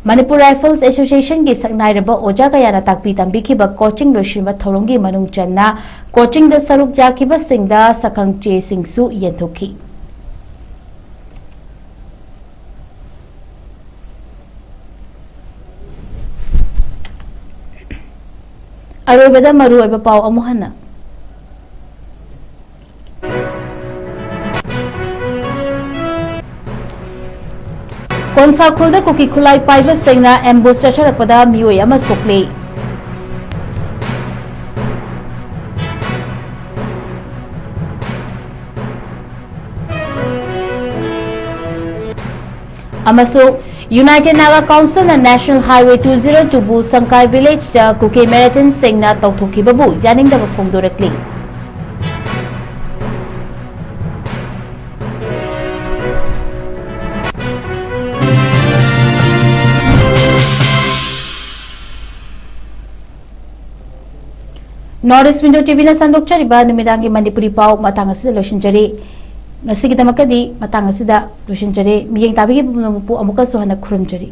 ꯃꯅꯤꯄꯨꯔ ꯔꯥꯏꯐꯜꯁ ꯑꯦꯁꯣꯁꯤꯌꯦꯁꯟꯒꯤ ꯁꯛꯅꯥꯏꯔꯕ ꯑꯣꯖꯥ ꯀꯌꯥꯅ ꯇꯥꯛꯄꯤ ꯇꯝꯕꯤꯈꯤꯕ ꯀꯣꯆꯤꯡ ꯂꯣꯏꯁꯤꯟꯕ ꯊꯧꯔꯝꯒꯤ ꯃꯅꯨꯡ ꯆꯟꯅ ꯀꯣꯆꯤꯡꯗ ꯁꯔꯨꯛ ꯌꯥꯈꯤꯕꯁꯤꯡꯗ ꯁꯛꯈꯪ ꯆꯦꯁꯤꯡꯁꯨ ꯌꯦꯟꯊꯣꯛꯈꯤ꯫ ꯑꯔꯣꯏꯕꯗ ꯃꯔꯨꯑꯣꯏꯕ ꯄꯥꯎ ꯑꯃꯨꯛ ꯍꯟꯅ꯫ ꯀꯣꯟꯁꯥꯈꯣꯜꯗ ꯀꯨꯀꯤ ꯈꯨꯠꯂꯥꯏ ꯄꯥꯏꯕꯁꯤꯡꯅ ꯑꯦꯝꯕꯨꯁ ꯆꯠꯊꯔꯛꯄꯗ ꯃꯤꯑꯣꯏ ꯑꯃ ꯁꯣꯛꯂꯦ꯫ ꯑꯃꯁꯨꯡ United Naga Council ꯅ National Highway two zero two ꯕꯨ ꯁꯪꯀꯥꯏ ꯚꯤꯂꯦꯖꯇ ꯀꯨꯀꯤ ꯃꯤꯂꯤꯇꯦꯟꯠꯁꯤꯡꯅ ꯇꯧꯊꯣꯛꯈꯤꯕꯕꯨ ꯌꯥꯅꯤꯡꯗꯕ ꯐꯣꯡꯗꯣꯔꯛꯂꯤ꯫ North East Window ꯇꯤ ꯚꯤꯅ ꯁꯟꯗꯣꯛꯆꯔꯤꯕ ꯅꯨꯃꯤꯗꯥꯡꯒꯤ ꯃꯅꯤꯄꯨꯔꯤ ꯄꯥꯎ ꯃꯇꯥꯡ ꯑꯁꯤꯗ ꯂꯣꯏꯁꯤꯟꯖꯔꯤ꯫ ꯉꯁꯤꯒꯤꯗꯃꯛꯇꯗꯤ ꯃꯇꯥꯡ ꯑꯁꯤꯗ ꯂꯣꯏꯁꯤꯟꯖꯔꯦ꯫ ꯃꯤꯠꯌꯦꯡ ꯇꯥꯕꯤꯔꯤꯕ ꯄꯨꯝꯅꯃꯛꯄꯨ ꯑꯃꯨꯛꯀꯁꯨ ꯍꯟꯅ ꯈꯨꯔꯨꯝꯖꯔꯤ꯫